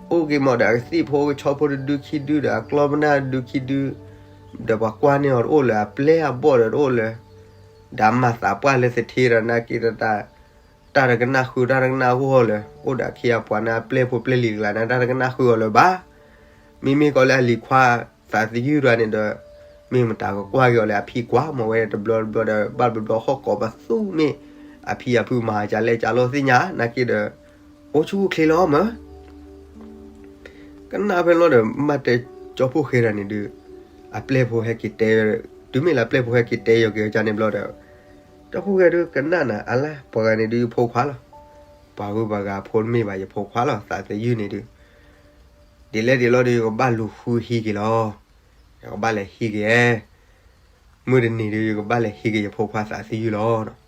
အိၣ်က့ၤမးဒီးအကသံၣ်ဖိကဆီဖိတဒုခံဒုဒီးအကျီၢ်ပနၢ်တဒုခံဒု, ဒီးပှၤကွၢ်န့ၢ်အီၤတအိၣ်လၢၤ အပျဲၢ်အဘီၣ်ဒီးတအိၣ်လၢၤ, ဒီးမၤသးပှၢ်လၢသထ့ဒီးနာ်က့ဒီး တၢ်တကနၣ်ဃုတၢ်တကနၣ်ဂီၢ်လၢၤ, အိၣ်ဒီးအခ့အပှၤန့ၣ် အပျဲၢ်ဖိပျဲၢ်လံၤတကျါန့ၣ် တၢ်တကနၣ်ဃုအီၤလၢၤဘၣ်. မ့မ့ၢ်ကီးလၢအလံၤခွါသးသယုၢ်တဂၤန့ၣ်ဒီး မ့ၢ်မတၤကကွၢ်က့ၤအီၤလၢ အဖံကွၢ်မၤဝဲတဘျီတဘျီဒီး ဘၣ်တဘျီဘျီဟီၣ်ကိးပသူမ့ၢ် အဖံအဖုမၤကလဲၣ်ကလိသ့ၣ်ညါ နာ်က့ဒီး အိၣ်ဆူၣ်အိၣ်ချ့လီၤမး ကနၣ်ဖဲလီၤဒီး မ့ၢ်တဲကၠီဖိၣ်ဃဲတဂၤန့ၣ်ဒုး အပျဲၢ်ဖိဟဲက့ၤတဲ, တုၤမ့ၢ်လၢအပျဲၢ်ဖိဟဲက့ၤတဲယီၤက့ၤအီၤန့ၣ်ဘျီဒီး ကၠီဖိၣ်ဃဲဒုးကနၣ်နၤ အလါ ပှၤဂၤန့ၣ်ဒုးယဖိခွါလီၤ. ပှၤဂုၤပှၤဂၤအဖိတမ့ၢ်ဘၣ် ယဖိခွါလီၤ သးသယုၢ်န့ၣ်ဒုး ဒ်လဲၣ်ဒ်လဲၣ်ဒီး ယကဘၣ်လူၤဃုဟံးက့ၤလီၤ. ယကဘၣ်လဲၤဟံးက့ၤ, မုၢ်တနံၤဒီး ယကဘၣ်လဲၤဟံးက့ၤယဖိခွါသးသယုၢ်လီၤ.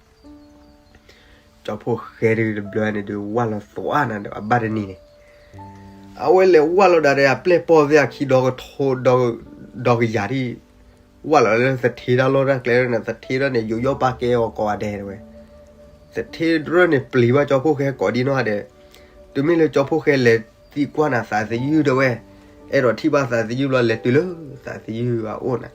ကၠီဖိၣ်ဃဲဒုးတဘျီန့ၣ်ဒုး ဝၢ်လီၤသွါနၤဒီးအဘၣ်တနံၤန့ၣ် အဝဲလဲၤဝၢ်လီၤဒၣ်ဒီးအပျဲၢ်ပီၢ်သ့ၣ်အခံဒီကထိဒီကယၤဒ် ဝၢ်လီၤလၢသထ့တၢ်လီၢ်တၢ်ကျဲန့ၣ် သထ့ဒၣ်န့ၣ် ယူးယီၣ်ပာ်ကဲအီၤကိးဂၤဒဲးတဲဝဲ, သထ့တရၢၢ်န့ၣ်ပျံၤဘၣ်ကၠီဖိၣ်ဃဲကိးဒံနီၢ်ဂၤဒဲး, တုၤမ့ၢ်လၢကၠီဖိၣ်ဃဲလဲၤသံကွၢ်နၤသးသယုၢ်တဲဝဲ, အဲၣ်ဒိးထံၣ်ဘၣ်သးသယုၢ်ဘျီ လဲၤတုၤလၢသးသယုၢ်အအိၣ်န့ၣ်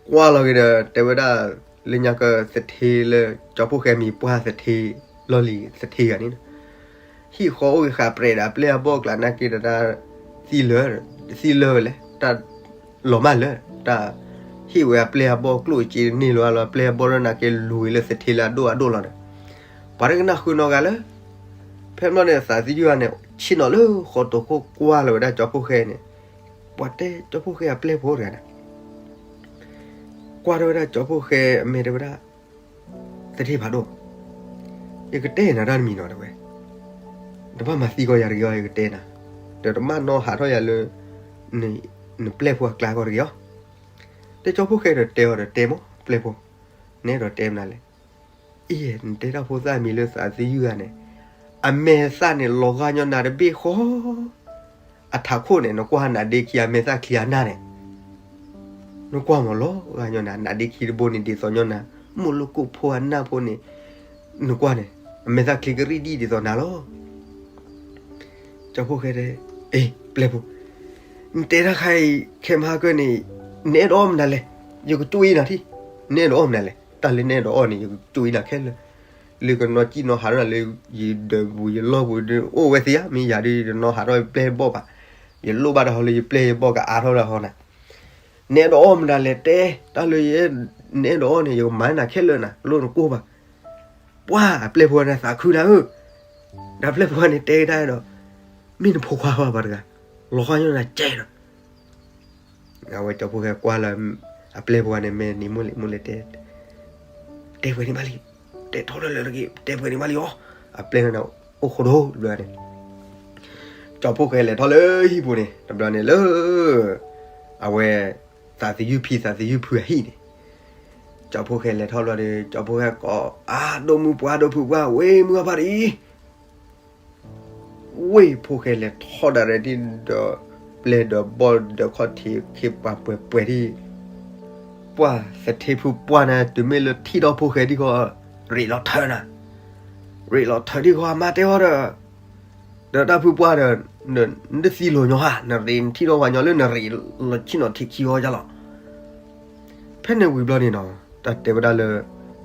ကွၢ်လီၤက့ၤဒီး တဲဝဲဒၣ် လၢညါကသထ့လၢ ကၠီဖိၣ်ဃဲမံၤပှၢ်သထ့ လီၢ်လံၤသထ့ဂၤန့ၣ် ဟံၣ်ဃီအိၣ်ဂ့ၤဃာ်ပြဲးဒီးအပျဲၢ်အဘီၣ်ကျါနာ်က့ဒီးတၢ် သံလၢာ် သံလၢာ်ဝဲလဲၣ် တၢ်လီၤမၢ်လၢာ် တၢ်ဟ့ၣ်ဝဲအပျဲၢ်အဘီၣ်ကျိၣ်စ့န့ၢ်လီၤလီၤ အပျဲၢ်အဘီၣ်ဒီးနာ်က့လူၤဝဲလၢသထ့လၢအဒိၣ်အဒိၣ်လီၤဒီး ပှၤတကနၣ်ဃုနီတဂၤလၢ ဖဲမ့ၢ်န့ၣ် သးသယုၢ်န့ၣ် ဆ့ၣ်နီၤလၢဃီတိာ်ခိၣ်ကွၢ်လီၤဝဲဒၣ်ကၠီဖိၣ်ဃဲန့ၣ် ပှၤတဲကၠီဖိၣ်ဃဲအပျဲၢ်ဖိတဂၤန့ၣ် ကွၢ်ထီၣ်ဝဲဒၣ်ကၠီဖိၣ်ဃဲအမဲာ်တဲဝဲဒၣ် သထ့ဖးဒိၣ်, ယကတဲနၤတၢ်တမံၤနီၤတဲဝဲ, တဘၣ်မၤသံကီးယၤတဂ့ၤအီၤ ယကတဲနၤ, ဒီးတမၣ်နီၢ်ဟးထီၣ်ယၤလၢ နပျဲၢ်ဖိအကျါကီးတဂ့ၤအီၤ, တဲကၠီဖိၣ်ဃဲဒီးတဲအီၤဒီးတဲမး ပျဲၢ်ဖိ, နဲဒီးတဲမနုၤလဲၣ်, အံၤ နတဲတၢ်ဖိသၣ်မံၤလၢသးသယုၢ်ဂၤန့ၣ်, အမဲာ်သၣ်န့ၣ် လီၤဂာ်ညီနၤတဘ့ၣ်ဃီ အထးခိၣ်န့ၣ် နကွၢ်နၤဒ့ခံအမဲာ်သၣ်ချံအနၢ်န့ၣ်, နကွၢ်မးလီၤဂာ်ညီနၤ, နးဒ့ခံတဘိန့ၣ်ဒ်သိးညီနၤ, မိၢ်လိၣ်ကိၣ်ဖိအနၢ်ဖိန့ၣ်, နကွၢ်န့ၣ်, အမဲာ်သၣ်ချံကရံၣ်ဒံၣ်ဒ်သိးနၤလီၤ. ကၠီဖှိၣ်ဃဲတဲ, အ့ ပျဲၢ်ဖိ, နတဲတၢ်ခါအံၤ ခဲမဟါကၢၢ်န့ၣ်, နအဲၣ်ဒိးအီၣ်မနုၤလဲၣ်, ယကကၠိအံၤနၤထံၣ်, နအဲၣ်ဒိးအီၣ်မနုၤလဲၣ်, တၢ်လၢနအဲၣ်ဒိးအီၣ်န့ၣ် ယကကၠိအံၤနၤခဲလၢာ်, လၢကနီၣ်စံၣ်နီၣ်ဟးထီၣ်နၤလၢ ယဒၢးပူၤယလီၢ်ပူၤဒ်အိၣ်ဝဲသ့ဧါ, မ့ၢ်ယၤဒ်ယတနီၣ်ဟးထီၣ်ယပျဲၢ်ယဘီၣ်ဘၣ်, ယလိၣ်ဘၣ်တၢ်ဟီလၢယပျဲၢ်ယဘီၣ်ကအါထီၣ်တၢ်ဟီနၤ, နအဲၣ်ဒိးအီၣ်မနုၤလဲၣ်တဲ, တၢ်လၢယ, နအဲၣ်ဒိးအီၣ်န့ၣ် ယကမၤနၤခဲလၢာ်နၤ, လိၣ်နကိၢ်ဘၣ်. ပှၢ်အပျဲၢ်ဖိန့ၣ်သးခုနၤဧၢ, ဒီးပျဲၢ်ဖိန့ၣ်တဲကဒါဒီး, မ့ၢ်နဖိခွါဘၣ်ပှၤတဂၤ, လီၤဃီညီနၤကဲဒီး အဝဲကၠီဖှိၣ်ဃဲကွၢ်လၢ အပျဲၢ်ဖိန့ၣ် မ့ၢ်နံၤမိၢ်လံၤမိၢ်လံၤတဲ, တဲပှဲၤန့ၣ်ဘၣ်လံ, တဲထီၣ်လၢလၢတဂ့ၤ, တဲပှဲၤန့ၣ်ဘၣ်လံအီၤ, အပျဲၢ်န့ၣ်အိၣ်ဃိဒိၣ်တဘျီန့ၣ်, ကၠီဖှိၣ်ဃဲလဲၤထီၣ်လၢဟံၣ်ပူၤန့ၣ် တဘျီန့ၣ်လၢ အဝဲ သးသယုၢ်ဖံသးသယုၢ်ဖုအဟံၣ်န့ၣ်, ကၠီဖှိၣ်ဃဲလဲၤထီၣ်ဘျီဒီး ကၠီဖှိၣ်ဃဲကိး, အါ ဒိၣ်မုၢ်ပှၢ်ဒိၣ်ဖုပှၢ် ဝ့ၢ်မုၢ်အဖါတအံၤ ဝ့ၢ်ဖှိၣ်ဃဲလဲၤထီၣ်ဒၣ်ရဲၣ်ဒံးဒီး ပျဲၢ်ဒီးဘီၣ်ဒီးခီၣ်ထံးခ့ပှၤပှဲၤပှဲၤဒံး, ပှၢ်သထ့ဖုပှၢ်န့ၣ် တုၤမ့ၢ်လၢထံၣ်ထီၣ်ဖှိၣ်ဃဲဒံးဃီ, ရ့းလီၤထၢနၤ, ရ့းလီၤထၢဒံးဃီ အမါတဲအီၤဒီး, ဒီးတၢ်ဖုပှၢ်ဒီး, နတသံလိၤညီဧါ, နရ့းနထံၣ်ထီၣ်ပှၤညီလၢနရ့းလီၤဆံၣ်နီၤထံးခံဃီယါလီၤ. ဖဲန့ၣ်ဝံၤဘျီန့ၣ်နီၤ, တၢ်တဲဝဲဒၣ်လၢ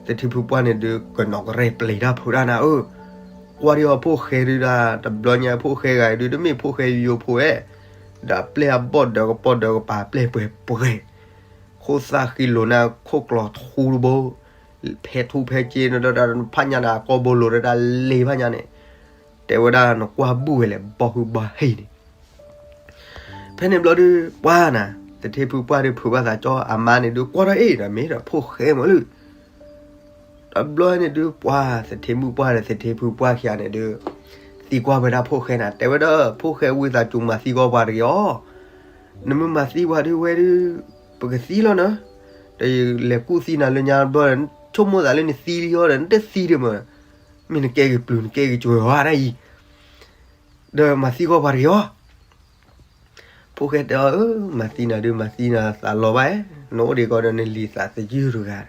သထ့ဖုပှၢ်န့ၣ်ဒုး ကနီၤကရဲၣ်ပျံၤတၢ်ဖုးတၢ်နၤဧၢ, ကွၢ်ဒံးအီၤဖှိၣ်ဃဲဒုးဒၣ် တဘျီညါဖှိၣ်ဃဲဂၤဒုး တမ့ၢ်ဖှိၣ်ဃဲယိယိဖိဧဲ, ဒီးအပျဲၢ်အဘီၣ်ဒီးကပီၢ်ဒီးကပၤပျဲၢ်ပှဲၤပှဲၤ, ခိၣ်သၣ်ဃံလိာ်နၤ ခိၣ်ကျီၤထူတဘိ, ဖဲထူဖဲစ့နဒီးတၢ်ဖးညါနၤ ကိာ်ဘိလိၤဒီးတၢ်လ့ၤဖးညါန့ၣ်, တဲဝဲဒၣ်နကွၢ်ဘူၣ်ဝဲလဲၣ် ဘီၣ်ဟုဘီၣ်ဟံၣ်န့ၣ် ဖဲန့ၣ်ဘျီဒုး ပှၢ်နၤ, သထ့ဖုပှၢ်ဒုးဖုးဘၣ်သးကၠီ အမါန့ၣ်ဒုး ကွၢ်ထီၣ်အ့ၣ်ဒီးမ့ၢ်ဒီးဖှိၣ်ဃဲမးလၢ တဘျီန့ၣ်ဒုး ပှၢ်သထ့မုၣ်ပှၢ်ဒီးသထ့ဖုပှၢ်ခံဂၤန့ၣ်ဒုး သံကွၢ်ဝဲဒၣ်ဖှိၣ်ဃဲနၤ တဲဝဲဒၣ် ဖှိၣ်ဃဲဝံသးစူၤမၤသံကွၢ်ပှၤတဂ့ၤအီၤ, နမ့ၢ်မၤသံပှၤဒုးဝဲဒုး ပကသံလီၤနၤ, ဒီးယလဲၤကူၣ်သံနၤလၢညါဘျီဒီး ဆိကမိၣ်သးလၢနသံလံအီၤဒီး နတသံဒံးမး, မ့ၢ်နကဲက့ၤပျုၤ နကဲက့ၤကွံာ်ဝဲဒၣ်အံၤ ဒီးမၤသံကွၢ်ပှၤတဂ့ၤအီၤ. ဖှိၣ်ဃဲတဲအီၤ အၢ မၤသံနၤဒုး မၤသံနၤသးလီၤဘၣ်ဧဲ, နအိၣ်ဒံးကီးဒီးနလံၤသးသယုၢ်တဂၤ,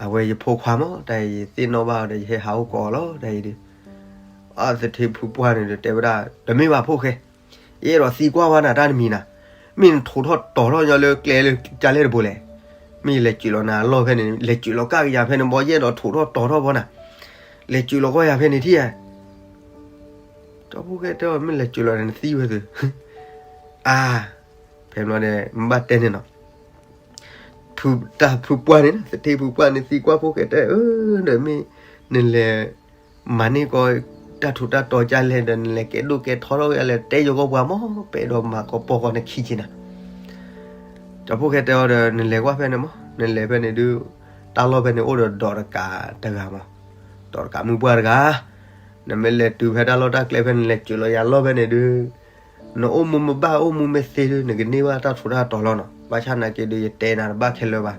အဝဲယဖိခွါမး တၢ်အံၤယသ့ၣ်နီၣ်ဘၣ်အီၤဒီး ယဟဲဟးအိၣ်ကိးအီၤလီၤ တၢ်အံၤဒုး, အသထ့ဖုပှၢ်န့ၣ်ဒီးတဲဝဲဒၣ် တမ့ၢ်ဘၣ်ဖှိၣ်ဃဲ, ယအဲၣ်ဒိးသံကွၢ်ဝဲနၤတၢ်တမံၤနၤ, မ့ၢ်နထိးထီၣ်တီၤထီၣ်ညီလၢကျဲလၢကၢ်လဲၣ်တဘိလဲၣ်, မ့ၢ်ယလဲၤစၢၤလီၤနၤအလီၢ်ဖဲန့ၣ် လဲၤစၢၤလီၤကၢ်ကယၤဖဲန့ၣ် ဘီယအဲၣ်ဒိးထိးထီၣ်တီၤထီၣ်ဘီနၤ, လဲၤစၢၤလီၤကီၢ်ယၤဖဲန့ၣ်ထံၣ်ဧါ ကၠီဖှိၣ်ဃဲတဲအီၤ မ့ၢ်လဲၤစၢၤလီၤန့ၣ် နသံဝဲသု, အါ, ဖဲန့ၣ်ဘျီန့ၣ် မ့ၢ်ဘၣ်တဲန့ၣ်နီၤ, ဖုတၢ်ဖုပှၢ်န့ၣ် သထ့ဖုပှၢ်န့ၣ် သံကွၢ်ဖှိၣ်ဃဲတဲ အၢ ဒီးမ့ၢ်နလဲၤမၤန့ၢ်ကီး တၢ်ထူးတၢ်တီၤကၢ်လဲၣ်ဒီး နလဲၤကဲဒိၣ်ကဲထီထီၣ်ကယၤလဲၣ် တဲယိၤကီၢ်ပှၤမး ပအဲၣ်ဒိးမၤကီးပီၢ်ကီးနခံက့ၤနၤ ကၠီဖှိၣ်ဃဲတဲအီၤဒီး နလဲၤကွၢ်ဖဲန့ၣ်မး နလဲၤဖဲန့ၣ်ဒုး တၢ်လီၢ်ဖဲန့ၣ်အိၣ်ဒီးဒီးတကးတဂၤမး, ဒီးတကးမုၢ်ပှၢ်တဂၤ, နမ့ၢ်လဲၤတုၤဖဲတၢ်လီၢ်တၢ်ကျဲဖဲန့ၣ် လဲၤစၢၤလီၤယၤလီၢ်ဖဲန့ၣ်ဒုး, နအိၣ်မူမ့ၢ်ဘၣ်အိၣ်မူမ့ၢ်သ့ဒုး နကန့ၢ်ဘၣ်တၢ်ထူးတၢ်တီၤလီၤနီၤ, ဘၣ်ဆၣ်နာ်က့ဒုး ယတဲနၤတဘၣ်ခဲလၢာ်ဘၣ်,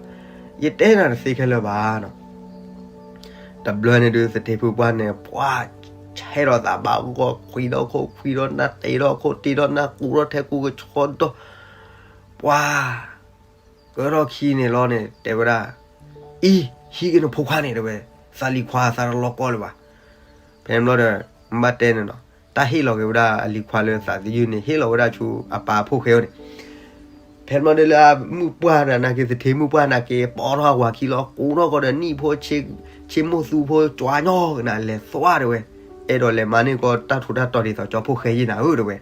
ယတဲနၤတသ့ခဲလၢာ်ဘၣ်နီၤ တဘျီန့ၣ်ဒုး သထ့ဖုပှၢ်န့ၣ် ပှၤဆဲးထီၣ်သးဘၣ်ဂီၢ် ခွံဒီခိၣ် ခွံဒီနၢ် တ့ဒီခိၣ် တ့ဒီနၢ် ကူထီၣ်ထဲကူကဆီဒီး ပှၤကထီၣ်ခံန့ၣ်လီၤန့ၣ် တဲဝဲဒၣ်, အံၤ ဟံးက့ၤနဖိခွါန့ၣ် တဲဝဲ, သးလံၤခွါသးတလီၤကီလၢၤဘၣ်. ဖဲန့ၣ်ဘျီဒီး မ့ၢ်ဘၣ်တဲန့ၣ်နီၤ, တၢ်ဟ့ၣ်လီၤက့ၤဝဲဒၣ်အလံၤခွါလၢသးသယုၢ်န့ၣ် ဟ့ၣ်လီၤဝဲဒၣ်ဆူအပၢ်ဖိၣ်ဃဲအအိၣ်န့ၣ် ဖဲန့ၣ်ဘျီဒီးလၢအမုၢ်ပှၢ်နၤနာ်က့ သထ့မုၢ်ပှၢ်နာ်က့ ပိာ်ထီၣ်အဝၤခံလီၤ ကူထီၣ်ကီဒီးနံၣ်ဖိ ဆ့မိၢ်သူဖိ ကွၢ်ညီကနၤ လဲၤသွါတဲဝဲ, အဲၣ်ဒိးလဲၤမၤန့ၢ်ကီး တၢ်ထူးတၢ်တီၤဒ်သိးကၠီဖှိၣ်ဃဲယဲၢ်နၤဧၢ တဲဝဲ.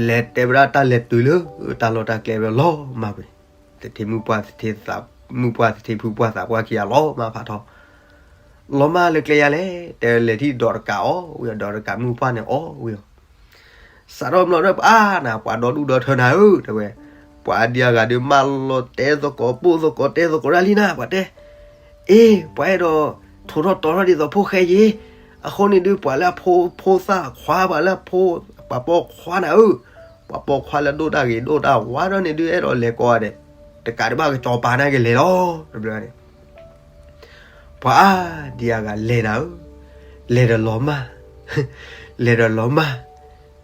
လဲၤတဲဝဲဒၣ်တၢ်လဲၤတုၤလၢ တၢ်လီၢ်တၢ်ကျဲဝဲလီၤမၢ်ကွံာ်, သထ့မုၢ်ပှၢ် သထ့သး မုၢ်ပှၢ်သထ့ဖုပှၢ်သးပှၢ်ခံဂၤ လီၤမၢ်ဖးထီ, လီၤမၢ်လၢကျဲယါလဲၣ်, တဲလဲၤထံၣ်ဒီးတကးအီၣ်ဝံၤ ဒီးတကးမုၢ်ပှၢ်န့ၣ်အီၣ်ဝံၤ စးထီၣ်ဘျီဒီး ပအါနၤ ပှၤဒီဒူၣ်ဒီထၢနၤဧၢ တဲဝဲ, ပှၤအါဒံအါဂၤဒုး မၢလီၤတဲသကိး ပိၢ်သကိး တဲသကိးတၢ်လံနၤ ပှၤတဲ, အ့ ပှၤအဲၣ်ဒိး ထူးထီၣ်တီၤထီၣ်ဒ်သိးဖိၣ်ဃဲယ့ၣ်, အဃိန့ၣ်ဒုး ပှၤလၢအဖိ ဖိသၣ်ခွါ ပှၤလၢအဖိ ပှၤပိာ်ခွါနၤဧၢ, ပှၤပိာ်ခွါလၢဒိၣ်တၢ်ဂ့ၤဒိၣ်တၢ်ဝါထီၣ်န့ၣ်ဒုး အဲၣ်ဒိးလဲၤကိးဂၤဒဲး, တကးဒံးဘၣ်ကစီၤပၤနာ်က့လဲၤလီၤ တဘျီန့ၣ် ပှၤအါဒံအါဂၤလဲၤနၤဧၢ, လဲၤဒီးလီၤမၢ်, လဲၤဒီးလီၤမၢ်,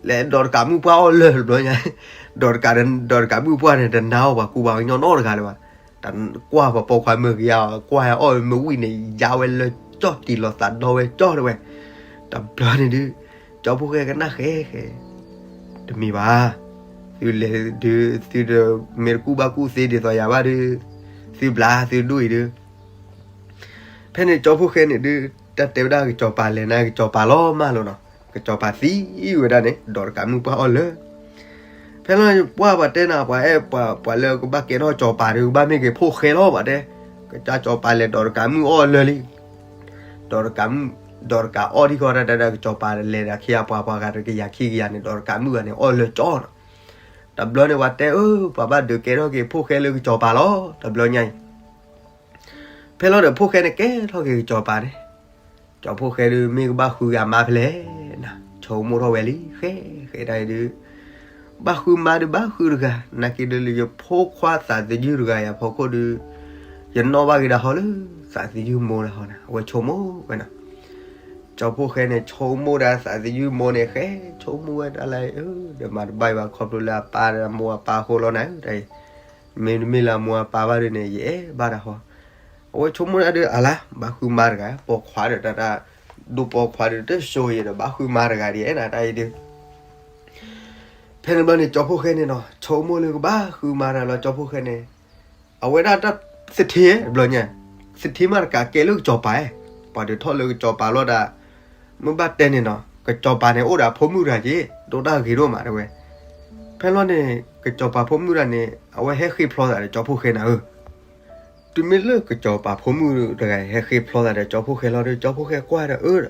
လဲၤဒီးတကးမုၣ်ပှၢ်အီၣ်လၢာ်တဘျီညါ, ဒီးတကး, ဒီးတကးမုၣ်ပှၢ်န့ၣ် တနာ်အီၤပှၤကူပှၤကညီနီတဂၤလၢၤဘၣ်. တၢ်ကွၢ်ပှၤပိာ်ခွါမ့ၢ်ဂ့ၤဧါ, ကွၢ်ဟဲအီၣ်မ့ၢ်ဝံၣ်န့ၣ် ယါဝဲလၢကၠီၣ် တံၢ်လီၤသးဒီဝဲကၠီၣ်တဲဝဲ. တဘျီန့ၣ်ဒုး ကၠီဖှိၣ်ဃဲကနၣ်ဃဲဃဲ, တမ့ၢ်ဘၣ်, သုလဲၤဒုး သုတမ့ၢ်တကူၣ်ဘၣ်ကူၣ်သ့ဒ်သိးယၤဘၣ်ဒုး, သုဘျါသုဒိၣ်အံၤဒုး ဖဲန့ၣ်ကၠီဖှိၣ်ဃဲန့ၣ်ဒုး တၢ်တဲဝဲဒၣ်ကစီၤပၤလဲၤနၤ ကစီၤပၤလီၤမၢ်လီၤနီၤ, ကစီၤပၤသံဝဲဒၣ်န့ၣ် ဒီးတကးမုၣ်ပှၢ်အီၣ်လၢာ်. ဖဲလီၤပှၢ်ပှၤတဲနၤ ပှၤအဲၣ်ပှၤ ပှၤလၢကဘၣ်ကဲထီၣ်ကစီၤပၤဒုး ကဘၣ်မ့ၢ်က့ၤဖှိၣ်ဃဲလီၤ ပှၤတဲ, ကစၢ်ကစီၤပၤလဲၤဒီးတကးမုၣ်အီၣ်လၢာ်လံ, ဒီးတကးမုၣ်, ဒီးတကးအီၣ်ဒံးဃီတၢ်တဲဒၣ် ကစီၤပၤလဲၤဒီးခံဂၤပှၤ ပှၤဂၤတကယၤခံကယၤန့ၣ် ဒီးတကးမုၣ်ဂၤန့ၣ်အီၣ်လၢာ်ကၠီနီၤ. တဘျီန့ၣ်ပှၤတဲအၢ ပှၤဘၣ်ဒုးကဲထီၣ်က့ၤဖှိၣ်ဃဲလၢကစီၤပၤလီၤ တဘျီညါအံၤ. ဖဲလီၤဒီးဖှိၣ်ဃဲန့ၣ်ကဲထီၣ်က့ၤကစီၤပၤန့ၣ်, ကၠီဖှိၣ်ဃဲဒုးမ့ၢ်ကဘၣ်ဃုဂၤမါဖဲလဲၣ်နၤ, ဆိကမိၣ်ထီၣ်ဝဲလံ ဃဲ, ဃဲဒၣ်အံၤဒုး ဘၣ်ဃုမါဒုးဘၣ်ဃုတဂၤ, နာ်က့ဒုးလၢယဖိခွါသးသယုၢ်တဂၤအံၤအဖီခိၣ်ဒုး ယနီၣ်ဘၣ်က့ၤဒၣ်ဟီလၢ သးသယုၢ်မိၢ်ဒၣ်ဟီန့ၣ် အဝဲဆိကမိၣ်ဝဲနီၤ. ကၠီဖှိၣ်ဃဲန့ၣ် ဆိကမိၣ်ဒၣ်သးသယုၢ်မိၢ်န့ၣ် ဃဲဆိကမိၣ်ဝဲဒၣ်လၢ အၢ ဒီးမၤတဘၣ်အံၤဘၣ် ခီဖျိလၢအပၢ်ဒီးအမိၢ်အပၢ်အဃိလီၤနၤ, တၢ်အံၤ မ့တမ့ၢ်လၢအမိၢ်အပၢ်ဘၣ်ဒုးန့ၣ် ယအဲၣ်ဘၣ်တၢ်ဟီ. အဝဲဆိကမိၣ်ဒၣ်ဒုး အလါ ဘၣ်ဃုမါတဂၤ, ပိာ်ခွါဒီးတၢ်တၢ် ဒိၣ်ပိာ်ခွါဒုးတစိၤယဲဒီး ဘၣ်ဃုမါတဂၤဒ်အဲၣ်နၤ တၢ်အံၤဒုး. ဖဲန့ၣ်ဘျီန့ၣ် ကၠီဖှိၣ်ဃဲန့ၣ်နီၤ ဆိကမိၣ်လၢကဘၣ်ဃုမါတဂၤလီၤ ကၠီဖှိၣ်ဃဲန့ၣ်, အဝဲဒၣ်တၢ်သထ့တဘျီညါ, သထ့မးတကးကဲလၢကစီၤပၤ, ပှၤဒုးထီၣ်လၢကစီၤပၤလီၤဒၣ်, မ့ၢ်ဘၣ်တဲန့ၣ်နီၤ ကစီၤပၤန့ၣ်အိၣ်ဒီးအဖိမုၣ်တဂၤက့ၤ ဒိၣ်တၢ်ဂ့ၤဒိၣ်မးတဲဝဲ. ဖဲလီၤန့ၣ် ကစီၤပၤဖိမုၣ်တဂၤန့ၣ် အဝဲဟဲဃ့ဖျီသးဒီးကၠီဖှိၣ်ဃဲနၤဧၢ တုၤမ့ၢ်လၢကစီၤပၤဖိမုၣ်တဂၤဟဲဃ့ဖျီသးဒီးကၠီဖှိၣ်ဃဲလီၤဒီး ကၠီဖှိၣ်ဃဲကွၢ်ဒီးအၢ,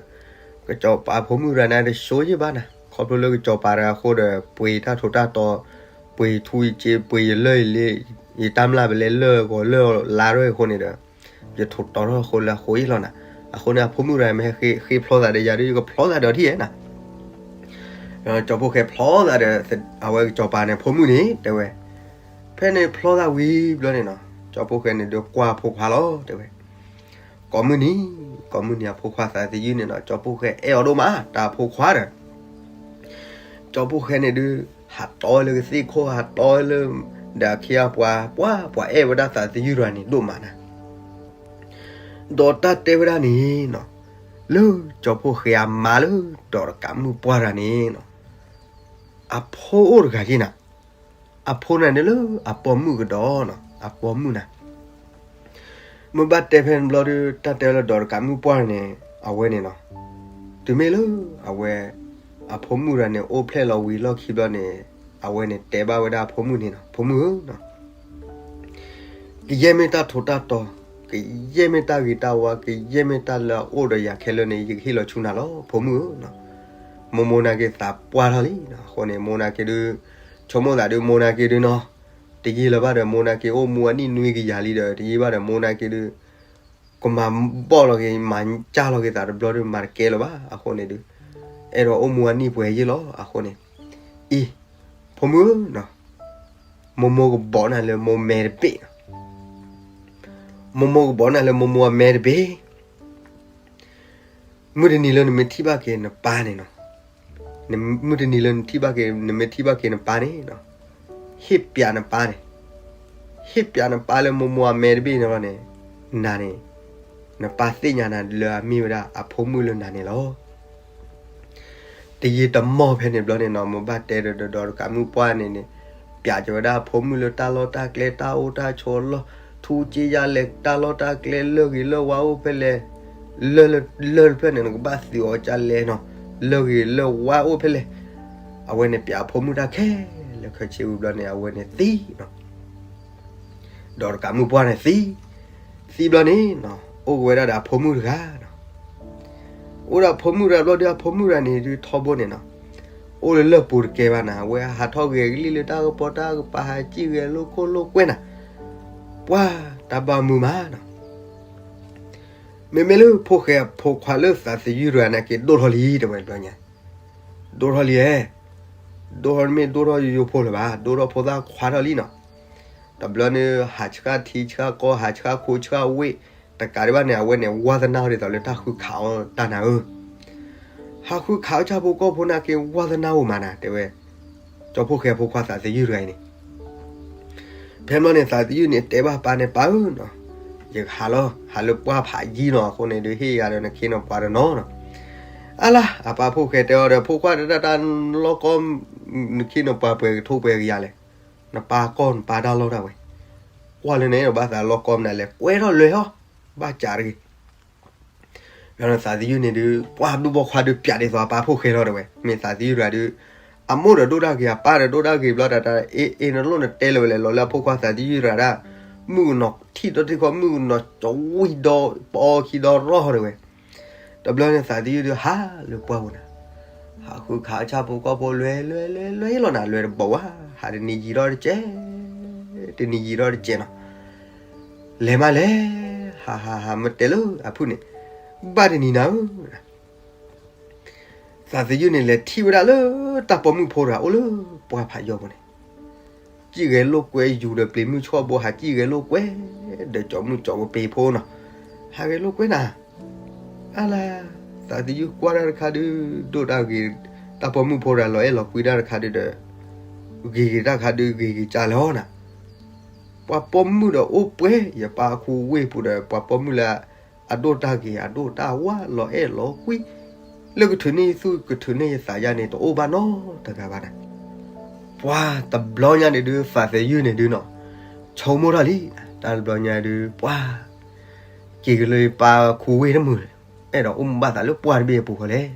ကစီၤပၤဖိမုၣ်တဂၤန့ၣ်တစိၤယဲဘၣ်နၤ, ခီဖျိလၢကစီၤပၤတဂၤအဃိဒီး ပှ့ၤတၢ်ထူးတၢ်တီၤ, ပှ့ၤထူယစ့ ပှ့ၤယလၢၢ်ယလ့, ယတၢ်မျၢ်ပလဲလၢၢ်ဂီၤလၢၢ်လါထီၣ်အဃိန့ၣ်ဒီး ယထူးတီၤထီၣ်အဃိလၢအဃိအံၤလီၤနၤ, အဃိန့ၣ်အဖိမုၣ်တဂၤမ့ၢ်ဟဲဃ့ဖျီသးဒီးယၤဒီး ယကဖျီသးဒီးထံၣ်ဧဲနၤ. ကၠီဖှိၣ်ဃဲဖျီသးဒီး အဝဲကစီၤပၤန့ၣ်ဖိမုၣ်န့ၣ် တဲဝဲ. ဖဲန့ၣ်ဖျီသးဝံၤဘျီန့ၣ်နီၤ ကၠီဖှိၣ်ဃဲန့ၣ်ဒုးကွၢ်အဖိခွါလီၤ တဲဝဲ. ကိးမုၢ်နံၤ, ကိးမုၢ်နံၤအဖိခွါသးသယုၢ်န့ၣ်နီၤ ကၠီဖှိၣ်ဃဲအဲၣ်အီၤဒိၣ်မး တၢ်အဖိခွါဒီး ကၠီဖှိၣ်ဃဲန့ၣ်ဒုး ဟးတီလၢကသ့ၣ်ခိၣ် ဟးတီလၢ ဒီးအခ့အပှၤ ပှၤ ပှၤအဲၣ်ဝဲဒၣ်သးသယုၢ်တဂၤန့ၣ်ဒိၣ်မးနၤ. ဒီးတၢ်တဲဝဲဒၣ်န့ၣ်နီၤ လၢကၠီဖှိၣ်ဃဲအမါလၢဒီးတကးမုၣ်ပှၢ်တဂၤန့ၣ်နီၤ အဖိအိၣ်တဂၤက့ၤနၤ, အဖိန့ၣ်လၢအပိာ်မုၣ်ကဒီးနီၤ အပိာ်မုၣ်နၤ. မ့ၢ်ဘၣ်တဲဖဲန့ၣ်ဘျီဒီး တၢ်တဲလၢဒီးတကးမုၣ်ပှၢ်န့ၣ် အဝဲန့ၣ်နီၤ တုၤမ့ၢ်လၢ အဝဲ အဖိမုၣ်တဂၤန့ၣ် အိၣ်ဖျဲၣ်လီၤဝံၤလီၢ်ခံဘျီန့ၣ် အဝဲန့ၣ်တဲဘၣ်ဝဲဒၣ်အဖိမုၣ်န့ၣ်နီၤ ဖိမုၣ်ဧၢနီၤ ကယဲၢ်မ့ၢ်တၢ်ထူးတၢ်တီၤ, ကယဲၢ်မ့ၢ်တၢ်ဂ့ၤတၢ်ဝါ, ကယဲၢ်မ့ၢ်တၢ်လၢအအိၣ်ဒီးယၤခဲလၢာ်န့ၣ် ယကဟ့ၣ်လီၤဆူနၤလီၤ ဖိမုၣ်ဧၢနီၤ. မိၢ်မိၢ်နာ်က့ၤသးပှၢ်ထီၣ်လံနီၤ အဃိန့ၣ် မိၢ်နာ်က့ၤဒုး ဆိကမိၣ်သးဒုး မိၢ်နာ်က့ၤဒုးနီၤ တယံာ်လၢၤဘၣ်ဒီး မိၢ်နာ်က့ၤအိၣ်မူအနံၣ်နွံကယၤလံဒီး တယံာ်ဘၣ်ဒီး မိၢ်နာ်က့ၤဒုး ကမၤဘီၣ်လီၤက့ၤ မၤကၢ်လီၤက့ၤသးတဘျီဒုး မၤတကဲလၢၤဘၣ် အဃိန့ၣ်ဒုး အဲၣ်ဒိးအိၣ်မူအနံၣ်ပှဲၤယံာ်လီၤ အဃိန့ၣ် အံၤ ဖိမုၣ်ဧၢနီၤ မိၢ်မိၢ်ကဘီးနၤလၢမိၢ်မဲတဘ့ၣ်နီၤ မိၢ်မိၢ်ကဘီးနၤလၢမိၢ်မိၢ်အမဲတဘ့ၣ် မုၢ်တနံၤလၢနမ့ၢ်ထံၣ်ဘၣ်က့ၤနပၢ်န့ၣ်နီၤ မုၢ်တနံၤလၢနထံၣ်ဘၣ်က့ၤ နမ့ၢ်ထံၣ်ဘၣ်က့ၤနပၢ်န့ၣ်နီၤ ဟ့ၣ်ပျးနပၢ်န့ၣ် ဟ့ၣ်ပျးနပၢ်လၢမိၢ်မိၢ်အမဲတဘ့ၣ်န့ၣ်လီၤန့ၣ် နၤန့ၣ် နပၢ်သ့ၣ်ညါနၤလၢအမ့ၢ်ဝဲဒၣ်အဖိမုၣ်လၢနၤန့ၣ်လီၤ. တယံာ်တမီၢ်ဖဲန့ၣ်ဘျီန့ၣ်နီၤ မိၢ်ဘၣ်တဲဒီးဒီးတကးမုၣ်ပှၢ်န့ၣ်န့ၣ် ပျးက့ၤဝဲဒၣ်အဖိမုၣ်လၢတၢ်လီၢ်တၢ်ကျဲတၢ်အိၣ်တၢ်ဆိးလီၢ် ထူစ့ယါလဲၣ် တၢ်လီၢ်တၢ်ကျဲလၢဂ့ၤလၢဝါအိၣ်ဖဲလဲၣ် လၢလၢတဖျၢၣ်န့ၣ် နကဘၣ်သုးအီၤကၢ်လဲၣ်နီၤ လၢဂ့ၤလၢဝါအိၣ်ဖဲလဲၣ် အဝဲန့ၣ်ပျးအဖိမုၣ်တၢ်ခဲလၢာ်ခဲဆ့ဝံၤဘျီန့ၣ် အဝဲန့ၣ်သံနီၤ ဒီးတကးမုၣ်ပှၢ်န့ၣ်သံ, သံဘျီန့ၣ်နီၤ အိၣ်က့ၤဝဲဒၣ်ဒီးအဖိမုၣ်တဂၤနီၤ, အိၣ်ဒီးအဖိမုၣ်တဂၤဘျီဒုး အဖိမုၣ်တဂၤန့ၣ်ဒုးထီဘိန့ၣ်နီၤ, အိၣ်လၢလၢၢ်ပူၤတကဲဘၣ်နၤ, အဝဲဟးထီၣ်ဂဲၤကလံၣ်လၢတၢ်ကပီၤတၢ်ကပၤ ဟးစံၣ်ဂဲၤလိာ်ခိၣ်လိာ်ကွဲနၤ, ပှၢ်တၢ်ဘၣ်မုာ်မးနီၤ, မ့မ့ၢ်လၢဖိၣ်ဃဲအဖိခွါလၢသးသယုၢ်တဂၤန့ၣ်က့ၤဒိၣ်ထီၣ်လံ တဲဝဲတဘျီညါ, ဒိၣ်ထီၣ်လံဧဲ, ဒိၣ်ထီၣ်မ့ၢ်ဒိၣ်ထီၣ်ယိယိဖိလၢၤဘၣ်, ဒိၣ်ထီၣ်ဖိသၣ်ခွါထီၣ်လံနီၤ, တဘျီန့ၣ် ဟးဆှၣ်ထံဆှၣ်ကီၢ် ဟးဆှၣ်ခိဆှၣ်ဝ့ၢ်, တကးဒံးဘၣ်န့ၣ် အဝဲန့ၣ် ဝါသနာ်ဒ်သိးလၢတၢ်ဃုခးအီၣ်တၢ်နၤဧၢ, ဟးဃုခးအီၣ်ဆၣ်ဖိကီၢ်ဖိနာ်က့ ဝါသနာအိၣ်မးနၤ တဲဝဲ, ကၠီဖီၣ်ဃဲအဖိခွါသးသယုၢ်တဂၤအံၤန့ၣ်. ဖဲမီန့ၣ် သးသယုၢ်န့ၣ် တဲဘၣ်ပၢ်န့ၣ် ပၢ်ဧၢနီၤ, ယကဟးလီၤ ဟးလၢပှၢ်ဖးယံၤနီၤ, အဃိန့ၣ်ဒုးဟ့ၣ်ယၤဒီးနခ့နပှၤတနီၤနီၤ. အါလါ အပၢ်ဖိၣ်ဃဲတဲအီၤဒီး ဖိခွါတၢ်တၢ်လီၢ်ကီ နခ့နပှၤပှဲၤကထိပှဲၤကယၤလဲၣ်, နပၢ်ကီၢ်နပၢ်တၢ်လီၢ်ဒၣ်ဝဲ, ကွၢ်လၢနအဲၣ်ဒိးဘၣ်သးလီၢ်ကီမနုၤလဲၣ် ကွဲထီၣ်လွဲၤဟီၣ်, ဘၣ်စးတဂ့ၤ ဒီးသးသယုၢ်န့ၣ်ဒုး ပှၢ်ဒူၣ်ဘီၣ်ခွါဒုးပၠးဒ်သိးအပၢ်ဖိၣ်ဃဲလီၤတဲဝဲ, မ့ၢ်သးသယုၢ်တဂၤဒုး အမိၢ်ဒီးဒိၣ်တၢ်ဂ့ၤ အပၢ်ဒီးဒိၣ်တၢ်ဂ့ၤဘျီတၢ်တၢ် အ့ အ့ နလိၣ်နတဲလၢၤဝဲလဲၣ် လီၤလၢအဖိခွါသးသယုၢ်တဂၤဒၣ်, မုၣ်ကနီၤထံၣ်ဒီးထံၣ်ခီ မုၣ်ကနီၤကဝံၣ်ဒီးပအီခံဒီရီၣ်တဲဝဲ, တဘျီန့ၣ်သးသယုၢ်ဒုးဟးလၢပှၢ်ပူၤနၤ, ဟးဃုခးအီၣ်ဆၣ်ဖိကီၢ်ဖိလွဲလွဲလွဲလွဲလီၤနၤ လွဲတဘီၣ်ဝဲ, ဟးတနံၤယံာ်ထီၣ်တစဲး, တနံၤယံာ်ထီၣ်တစဲးနီၤ, လဲၤမးလဲၤ, ဟးဟးဟးမ့ၢ်တဲလၢအဖုၣ်န့ၣ်, ဘၣ်တနံၤနၤဧၢ, သးသယုၢ်န့ၣ်လဲၤထံၣ်ဝဲဒၣ်လၢတၢ်ပိာ်မုၣ်ဖိတဂၤအိၣ်လၢပှၢ်ဖးယီၤပူၤန့ၣ်, စံၣ်ဂဲၤလိာ်ကွဲယူၤဒီးပျံၤမုၢ်ဆှီၣ်ဘိ ဟးစံၣ်ဂဲၤလိာ်ကွဲ ဒီးကၠီၤမုၣ်ကၠီၤကပ့ၤဖိနီၤ, ဟးဂဲၤလိာ်ကွဲနၤ, အါလါ, သးသယုၢ်ကွၢ်တၢ်တခါဒုး ဒိၣ်တၢ်ဂ့ၤ, တၢ်ပိာ်မုၣ်ဖိတဂၤလီၤအဲၣ်လီၤကွံတၢ်တခါဒုးဒီး ဂ့ၤဂ့ၤတၢ်တခါဒုး ဂ့ၤဂ့ၤကၢ်လၢအီၤနၤ, ပှၤပိာ်မုၣ်ဒီးအိၣ်ပှဲၤ ယပၢ်အခူဝ့ၢ်ပူၤဒီး ပှၤပိာ်မုၣ်လၢအဒိၣ်တၢ်ဂ့ၤ အဒိၣ်တၢ်ဝါ လီၤအဲၣ်လီၤကွံ လၢကထုးန့ၢ်ယသူၣ် ကထုးန့ၢ်ယသးယါန့ၣ် တအိၣ်ဘၣ်နီတဂၤဘၣ်နၤ, ပှၤတဘျီညါန့ၣ်ဒုး သးသယုၢ်န့ၣ်ဒုးနီၤ, ဆိကမိၣ်ထီၣ်လံ, တၢ်တဘျီညါဒုး ပှၤ က့ၤက့ၤလၢယပၢ်ခူဝ့ၢ်တမုာ်, အဲၣ်ဒိးအိၣ်မူဘၣ်သးလၢပှၢ်တဘ့ၣ်အပူၤဃီလဲၣ်,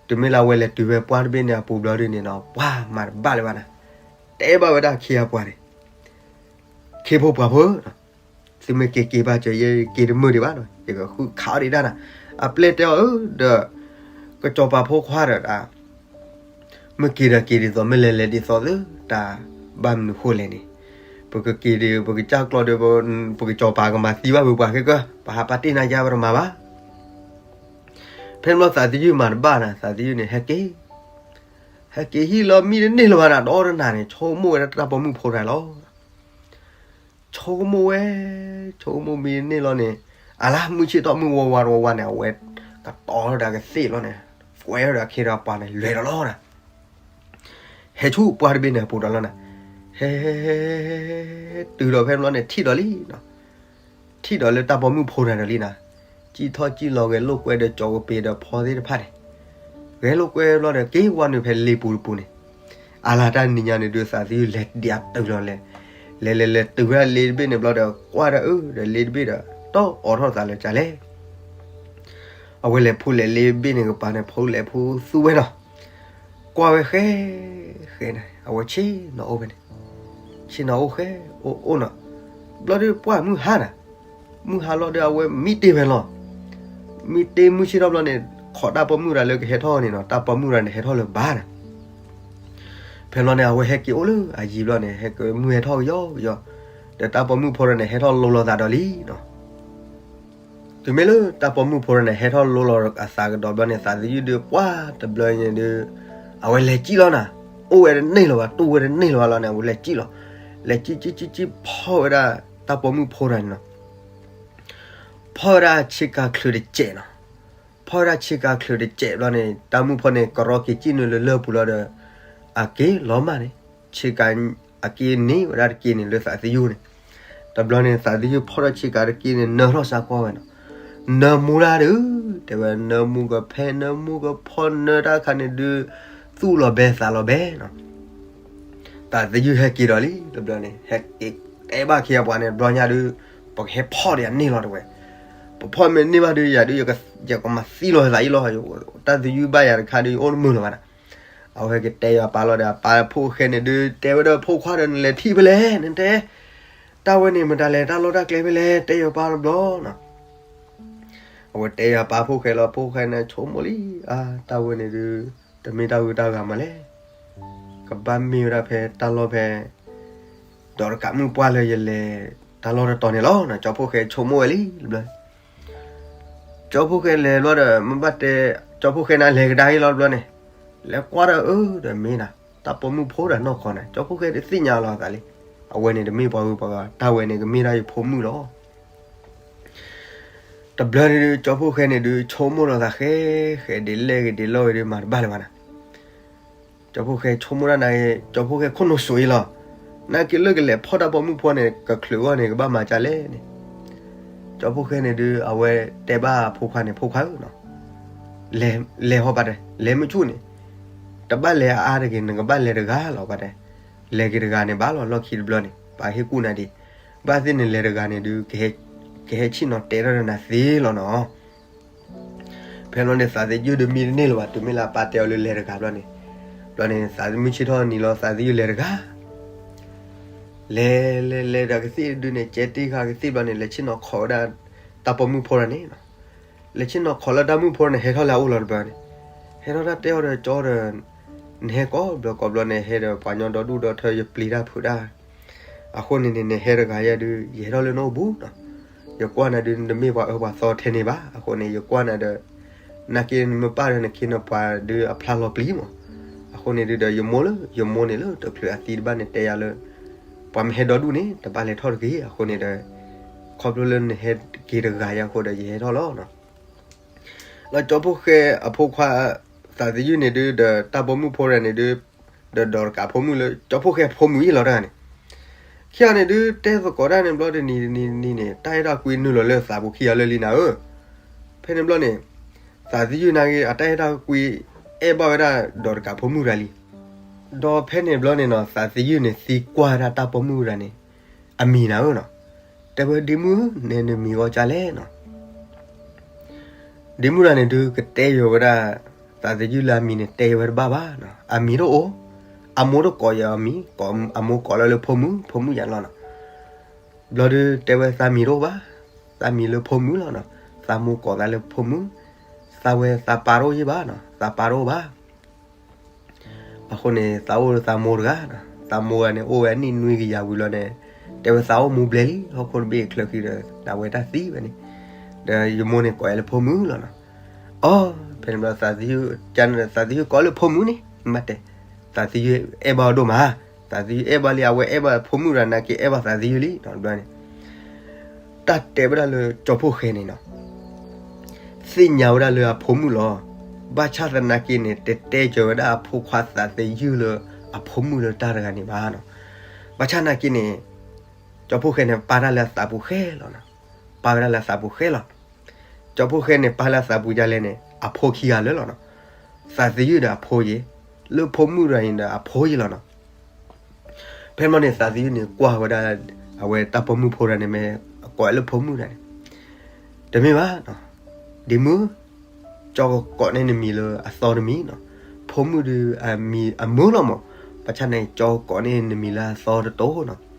တုၤမ့ၢ်လၢအဝဲလဲၤတုၤဝဲပှၢ်တဘ့ၣ်န့ၣ်အပူၤဘျီဒုးန့ၣ်နီၤ ပှၤမၤတဘၣ်လၢၤဘၣ်နၤ, တဲဘၣ်ဝဲဒၣ်ခ့အပှၤန့ၣ်, ခ့ဖိပှၤဖိ သုမ့ၢ်က့ၤက့ၤဘၣ်စၢၤ ယက့ၤတမုာ်ဒံးဘၣ်နီၤ ယကဃုခးအီၣ်ဒံးတၢ်နၤ, အပျဲၢ်တဲအီၤဧၢ ဒီး ကစီၤပၤဖိခွါဒီး မ့ၢ်က့ၤဒီးက့ၤဒ်သိး မ့ၢ်လဲၤလဲၤဒ်သိးသု တၢ်ဘၣ်မနုၤဃိလဲၣ်န့ၣ်, ပကက့ၤဒီး ပကစၢ်ကျီဒီး ပကစီၤပၤကမၤသံဘၣ်ပှၤခဲကၢၢ် ပဟးပာ်တ့ၢ်နၤယါပတမၤဘၣ်, ဖဲန့ၣ်ဘျီသးသယုၢ်မၤတဘၣ်နၤ သးသယုၢ်န့ၣ် ဟဲက့ၤ ဟဲက့ၤဟံၣ်လီၤမံတန့ၢ်လၢၤဘၣ်နၤ ဒီတနၤန့ၣ် ဆိကမိၣ်ဝဲဒၣ်တၢ်ပိာ်မုၣ်ဖိတဂၤလီၤ ဆိကမိၣ်ဝဲ ဆိကမိၣ်မံတန့ၢ်လီၤန့ၣ်, အလါမုၢ်ဆ့ၣ်ထီၣ်မုၢ်ဝါဝါတဝါဝါန့ၣ် အဝဲကတီၤထီၣ်ဒီးကသ့ၣ်လီၤန့ၣ်, ကွဲထီၣ်ဒီးအခ့ဒီးပှၤန့ၣ် လဲၤဒီးလီၤနၤ, ဟဲဆူပှၢ်တဘ့ၣ်န့ၣ်အပူၤဒီးလီၤနၤ, ဟဲ ဟဲ တုၤဒီးဖဲန့ၣ်ဘျီန့ၣ် ထံၣ်ဒီးလံနီၤ, ထံၣ်ဒီးလၢတၢ်ပိာ်မုၣ်ဖိတဂၤဒီးလံနၤ, စံၣ်ထီၣ်စံၣ်လီၤဂဲၤလိာ်ကွဲဒီးကၠီၤကပ့ၤဒီးဖီသ့ၣ်တဖၣ်န့ၣ်, ဂဲၤလိာ်ကွဲဘျီဒီးက့ၤဝါနုာ်ဖဲလ့ပူၤတပူၤန့ၣ်, အလါတၢ်နံၤညါန့ၣ်ဒုးသးသယုၢ်လဲၤဒံးအတုၤလီၤလဲၣ်, လဲၤလဲၤလဲၤတုၤဝဲဒၣ်လ့တဘ့ၣ်န့ၣ်ဘျီဒီး ကွၢ်ဒီးအၢဒီးလ့တဘ့ၣ်ဒီး တီၢ်အိးထီၣ်သးလၢကလဲၣ် အဝဲလဲၤဖူလဲၤလ့ဘ့ၣ်န့ၣ်ကပၤန့ၣ် ဖိလဲၤဖူသူဝဲနီၤ, ကွၢ်ဝဲဃဲ ဃဲန့ၣ် အဝဲဆ့ၣ်နီၤအိၣ်ဖဲန့ၣ်, ဆ့ၣ်နီၤအိၣ်ဃဲ အိၣ်အိၣ်နီၤ, ဘျီဒီးပှၢ်မုၢ်ဟါနၤ, မုၢ်ဟါလီၤဒီးအဝဲမံတ့ၢ်ဖဲလီၤ, မံတ့ၢ်မုၢ်ဆ့ၣ်ထီၣ်ဘျီန့ၣ် ခိးတၢ်ပိာ်မုၣ်တဂၤလၢကဟဲထီၣ်န့ၣ်နီၤ တၢ်ပိာ်မုၣ်တဂၤန့ၣ်ဟဲထီၣ်လၢၤဘၣ်နၤ ဖဲလီၤန့ၣ် အဝဲဟဲက့ၤအိၣ်လၢအယံၤဘျီန့ၣ် ဟဲက့ၤမုၢ်ဟဲထီၣ်ကယီကယီ, ဒီးတၢ်ပိာ်မုၣ်ဖိတဂၤန့ၣ် ဟဲထီၣ်လိလီၤသးဒီးလံနီၤ. တုၤမ့ၢ်လၢတၢ်ပိာ်မုၣ်ဖိတဂၤန့ၣ် ဟဲထီၣ်လိလီၤအသးကဒီးဘျီန့ၣ် သးသယုၢ်ဒုးပှၢ်တဘျီန့ၣ်ဒုး အဝဲလဲၤစံၣ်လီၤနၤ, အိၣ်ဝဲတန့ၢ်လၢၤဘၣ် တူၢ်ဝဲတန့ၢ်လၢၤဘၣ်လီၤန့ၣ် အဝဲလဲၤစံၣ်လီၤ. လဲၤစံၣ်စံၣ်စံၣ်စံၣ် ဖီၣ်ဝဲဒၣ်တၢ်ပိာ်မုၣ်ဖိတဂၤန့ၣ်နီၤ. ဖီၣ်ဝဲဒၣ်ဆ့ကၤချုးတစဲးနီၤ. ဖီၣ်ဝဲဒၣ်ဆ့ကၤချုးတစဲးဘျီန့ၣ် တၢ်မုၣ်ဖိန့ၣ် ကရီက့ၤစံၣ်နုာ်လၢလၢၢ်ပူၤလီၤဒီး အက့ၤလီၤမၢ်န့ၣ် ဆ့ကၤ အက့ၤန့ၢ်ဝဲဒၣ်တက့ၢ်န့ၣ် လၢသးသယုၢ်န့ၣ်. တဘျီန့ၣ် သးသယုၢ်ဖီၣ်ထီၣ်ဆ့ကၤတက့ၢ်န့ၣ် နၢထီၣ်စါကွၢ်ဝဲနီၤ. နၢမူဒၣ်ဒုး တဲဝဲ နၢမူကဖဲ နၢမူကဖီ နၢတၢ်ခါန့ၣ်ဒုး သူၣ်လီၤဘဲသးလီၤဘဲနီၤ. သးသယုၢ်ဟဲက့ၤဒီးလံ တဘျီန့ၣ် ဟဲက့ၤတဲဘၣ်ခ့အပှၤန့ၣ် တဘျီညါဒုး ပကဟဲဖီၣ်ဒီးယၤန့ၢ်လီၤတဲဝဲ. ပဖီၣ်မ့ၢ်န့ၢ်ဘၣ်ဒုး ယၤဒုး ယကမၤသံလီၤသးအံၤလီၤ. တၢ်သယုၢ်ဘၣ်ယၤတခါဒုး ယအိၣ်တမုာ်လၢၤဘၣ်နီၤ. အဝဲဟဲက့ၤတဲယၤပၢ်လီၤဒီး အပၢ်ဖိၣ်ဃဲန့ၣ်ဒုး တဲဝဲဒီးဖိခွါဒီး နလဲၤထံၣ်ဖဲလဲၣ် နတဲ တၢ်ဝဲန့ၣ် မတၤလဲၣ် တၢ်လီၢ်တၢ်ကျဲဖဲလဲၣ် တဲယၤပၢ်တဘျီနီၤ. အဝဲတဲယၤပၢ်ဖိၣ်ဃဲလီၤ ဖိၣ်ဃဲန့ၣ်ဆိကမိၣ်လံ အါ တၢ်ဝဲန့ၣ်ဒုး တမ့ၢ်တၢ်ဂုၤတၢ်ဂၤမးလဲၣ်. ကဘၣ်မ့ၢ်ဝဲဒၣ်ဖဲတၢ်လီၢ်ဖဲ ဒီးတကးမုၣ်ပှၢ်လၢယလဲၤတၢ်လီၢ်တတီၤန့ၣ်လီၤ. ကၠီဖိၣ်ဃဲဆိကမိၣ်ဝဲလံတဘျီ ကၠီဖိၣ်ဃဲလဲၤဘျီဒီး မ့ၢ်ဘၣ်တဲ ကၠီဖိၣ်ဃဲန့ၣ်လဲၤကဒါအံၤလီၤတဘျီန့ၣ် လဲၤကွၢ်ဒီးအၢဒီးမ့ၢ်နၤ တၢ်ပိာ်မုၣ်ဖိတဂၤနီၢ်ကီၢ်န့ၣ် ကၠီဖိၣ်ဃဲတသ့ၣ်ညါလီၤအသးလံ. အဝဲန့ၣ်တမ့ၢ်ပှၤဂုၤပှၤဂၤ တၢ်ဝဲန့ၣ်ကမ့ၢ်ဒၣ်ယဖိမုၣ်လီၤ. တဘျီန့ၣ်ဒုး ကၠီဖီၣ်ဃဲန့ၣ်ဒုး ဆိကမိၣ်လီၤသးဃဲဃဲ ဒ်လဲၣ်ဂ့ၤဒ်လဲၣ်ဂ့ၤဒုး မၤတဘၣ်လၢၤဘၣ်နီၤ. ကၠီဖီၣ်ဃဲဆိကမိၣ်ဒၣ်နၤ, ကၠီဖီၣ်ဃဲခိၣ်နူာ်စိးအံၤလီၤ. နာ်က့လၢကလဲၤဖီၣ်တၢ်ပိာ်မုၣ်ဖိန့ၣ် ကချုးအဂီၢ်န့ၣ် ကဘၣ်မၤကလဲၣ်န့ၣ်, ကၠီဖီၣ်ဃဲန့ၣ်ဒုး အဝဲတဲဘၣ်အဖိခွါန့ၣ်, ဖိခွါဧၢနီၤ, လဲၤဟီၣ်ဘၣ်တဲ, လဲၤမုၢ်ဆူၣ်န့ၣ်, တဘၣ်လဲၤအါအါတဂ့ၤ, နကဘၣ်လဲၤတဂၤလီၤဘၣ်တဲ, လဲၤက့ၤတဂၤန့ၣ်ဘၣ်လီၤ, လီၢ်ခံတဘျီန့ၣ် ပှၤဟ့ၣ်ကူၣ်နၤဒံး, ဘၣ်သ့ၣ်နလဲၤတဂၤန့ၣ်ဒုး ကဟဲဆ့ၣ်နီၤတဲထီၣ်ဒီးနၤသ့လီၤနီၤ. ဖဲဘျီန့ၣ် သးသယုၢ်ဒုးမံတန့ၢ်လၢၤဘၣ်, တုၤမ့ၢ်လၢအပၢ်တဲအီၤလၢလဲၤတဂၤဘျီန့ၣ်, ဘျီန့ၣ် သးမုၢ်ဆ့ၣ်ထီၣ်နံၤလီၤ သးသယုၢ်လဲၤတဂၤ, လဲၤလဲၤလဲၤဒီးကသ့ၣ်ဒုးန့ၣ် ကဲတ့ၢ်ဃာ်ကသ့ၣ်ဘျီန့ၣ် လဲၤဆ့ၣ်နီၤခိးဝဲဒၣ် တၢ်ပိာ်မုၣ်ဖိတဂၤန့ၣ်နီၤ. လဲၤဆ့ၣ်နီၤခိးလၢတၢ်မုၣ်ဖိန့ၣ် ဟဲထီၣ်လၢအအိၣ်လီၤတဘျီန့ၣ်, ဟဲထီၣ်တၢ်တဲအီၤဒီး ကၠီဒီး နဟဲကိးဘျီကိးဘျီန့ၣ် ဟဲဒီးပှၤညီဒီဒူၣ်ဒီထၢ ယပျံၤတၢ်ဖုးတၢ်, အဃိန့ၣ်န့ၣ် နဟဲတဂၤယဲဒုး ယဟဲထီၣ်လၢနအိၣ်ဘူးနီၤ. ယကွၢ်နၤဒုး နတမ့ၢ်ပှၤအၢပှၤသီထဲန့ၣ်ဘၣ်, အဃိန့ၣ် ယကွၢ်နၤဒီး နာ်က့နမ့ၢ်ပၢ်ဒီး နခ့နပှၤဒုးအဖျါလီၤပျံၤမး, အဃိန့ၣ်ဒုးဒီး ယမိၢ်လၢ ယမိၢ်န့ၣ်လၢတချုးအသံတဘၣ်န့ၣ် တဲယၤလၢ ပှၤမ့ၢ်ဟဲဒီဒူၣ်န့ၣ် တဘၣ်လဲၤထီၣ်တဂ့ၤ, အဃိန့ၣ်ဒီး ခီဖျိလၢနဟဲက့ၤတဂၤယဲအဃိဒီး ယဟဲထီၣ်လီၤနီၤ. လၢကၠီဖီၣ်ဃဲအဖိခွါ သးသယုၢ်န့ၣ်ဒုး ဒီးတၢ်ပိာ်မုၣ်ဖိတဂၤန့ၣ်ဒုး ဒီးဒီးတကးဖိမုၣ်လၢ ကၠီဖီၣ်ဃဲအဖိမုၣ်အံၤလီၤတဂၤန့ၣ်, ခံဂၤန့ၣ်ဒုး တဲသကိးတၢ်န့ၣ်ဘျီတနံၤတနံၤတနံၤန့ၣ် တၢ်အဲၣ်တၢ်ကွံနုာ်လီၤလၢသးပူၤခံဂၤလၢာ်လံနၤဧၢ. ဖဲန့ၣ်ဘျီန့ၣ် သးသယုၢ်နာ်က့ အတၢ်အဲၣ်တၢ်ကွံ အဲၣ်ဘၣ်ဝဲဒၣ်ဒီးတကးဖိမုၣ်တဂၤလံ. ဒီးဖဲန့ၣ်ဘျီန့ၣ်နီၤ သးသယုၢ်န့ၣ် သံကွၢ်ဝဲဒၣ်တၢ်ပိာ်မုၣ်တဂၤန့ၣ် အမံၤနၤဧၢနီၤ. တဲဝဲ ဒ့မုၣ်ဧၢ, နဲနမံၤဂီၢ်ကၢ်လဲၣ်နီၤ. ဒ့မုၣ်တဂၤန့ၣ်ဒုး ကတဲယိၤဝဲဒၣ် သးသယုၢ်လၢအမံၤန့ၣ် တဲယိၤဝဲတဘၣ်ဘၣ်နီၤ. အမံၤတအိၣ်, အမိၢ်တကိးယၤအမံၤ, အမိၢ်ကိးလၢလၢဖိမုၣ်, ဖိမုၣ်ယၤလီၤနီၤ. ဘျီဒုးတဲဝဲသးမံၤတအိၣ်ဘၣ်, သးမံၤလၢဖိမုၣ်လီၤနီၤ. သးမိၢ်ကိးသးလၢဖိမုၣ်, သးဝဲသးပၢ်တအိၣ်ယံၤဘၣ်နီၤ, သးပၢ်တအိၣ်ဘၣ်. အဃိန့ၣ် သးအိၣ်လၢသးမိၢ်တဂၤနီၤ, သးမိၢ်ဂၤန့ၣ်အိၣ်ဝဲအနံၣ်နွံကယၤဝံၤလီၤန့ၣ်, တဲဝဲသးအိၣ်မူဘျဲၣ်လံ, ဟီၣ်ခိၣ်တဘ့ၣ်ချၢဃံဒီး ဒၣ်ဝဲတၢ်သံဝဲန့ၣ်, ဒီးယမိၢ်န့ၣ်ကိးယၤလၢဖိမုၣ်လီၤနီၤ. အိ ဖဲန့ၣ်ဘျီ သးသယုၢ် သးသယုၢ်ကိးလၢဖိမုၣ်န့ၣ် မ့ၢ်တဲ, သးသယုၢ်အဲၣ်ဘၣ်အီၤဒိၣ်မး, သးသယုၢ်အဲၣ်ဘၣ်လံ အဝဲအဲၣ်ဘၣ်ဖိမုၣ်တဂၤနာ်က့ အဲၣ်ဘၣ်သးသယုၢ်လံနီၤ. ဘျီန့ၣ် တၢ်တဲဝဲဒၣ်လၢကၠီဖီၣ်ဃဲန့ၣ်နီၤ, သ့ၣ်ညါဝဲဒၣ်လၢအဖိမုၣ်လီၤ. ဘၣ်ဆၣ်သနာ်က့န့ၣ် တတဲစၢၤဝဲဒၣ်အဖိခွါသးသယုၢ်လၢအဖိမုၣ်လၢတၢ်တဂၤန့ၣ်ဘၣ်နီၤ. ဘၣ်ဆၣ်သနာ်က့န့ၣ် ကၠီဖီၣ်ဃဲန့ၣ် ပာ်တၢ်လၢအသးပူၤဃဲလီၤနီၤ, ပာ်ဝဲဒၣ်လၢအသးပူၤဃဲလီၤ. ကၠီဖီၣ်ဃဲန့ၣ် ပာ်လၢအသးပူၤဒ်လဲၣ်န့ၣ် အဖိခံဂၤလၢာ်လီၤနီၤ. သးသယုၢ်ဒီးအဖိယ့ၤ, လၢဖိမုၣ်တဂၤအံၤဒီးအဖိယ့ၤလီၤနီၤ. ဖဲမီန့ၣ် သးသယုၢ်န့ၣ် ကွၢ်ဝဲဒၣ် အဝဲတၢ်ပိာ်မုၣ်ဖိတဂၤန့ၣ် မ့ၢ်အကိးလၢဖိမုၣ်တဂၤန့ၣ်, တမ့ၢ်ဘၣ်နီၤ, ဒ့မုၣ်, ကၠီကကိးန့ၢ်နမံၤလၢအသီတမံၤနီၤ, ဖိမုၣ်ဒုးအမံၤအမုာ်လီၤမး, ဘၣ်ဆၣ်န့ၣ် ကၠီကကိးန့ၢ်နမံၤလၢအသီတတိၤနီၤ.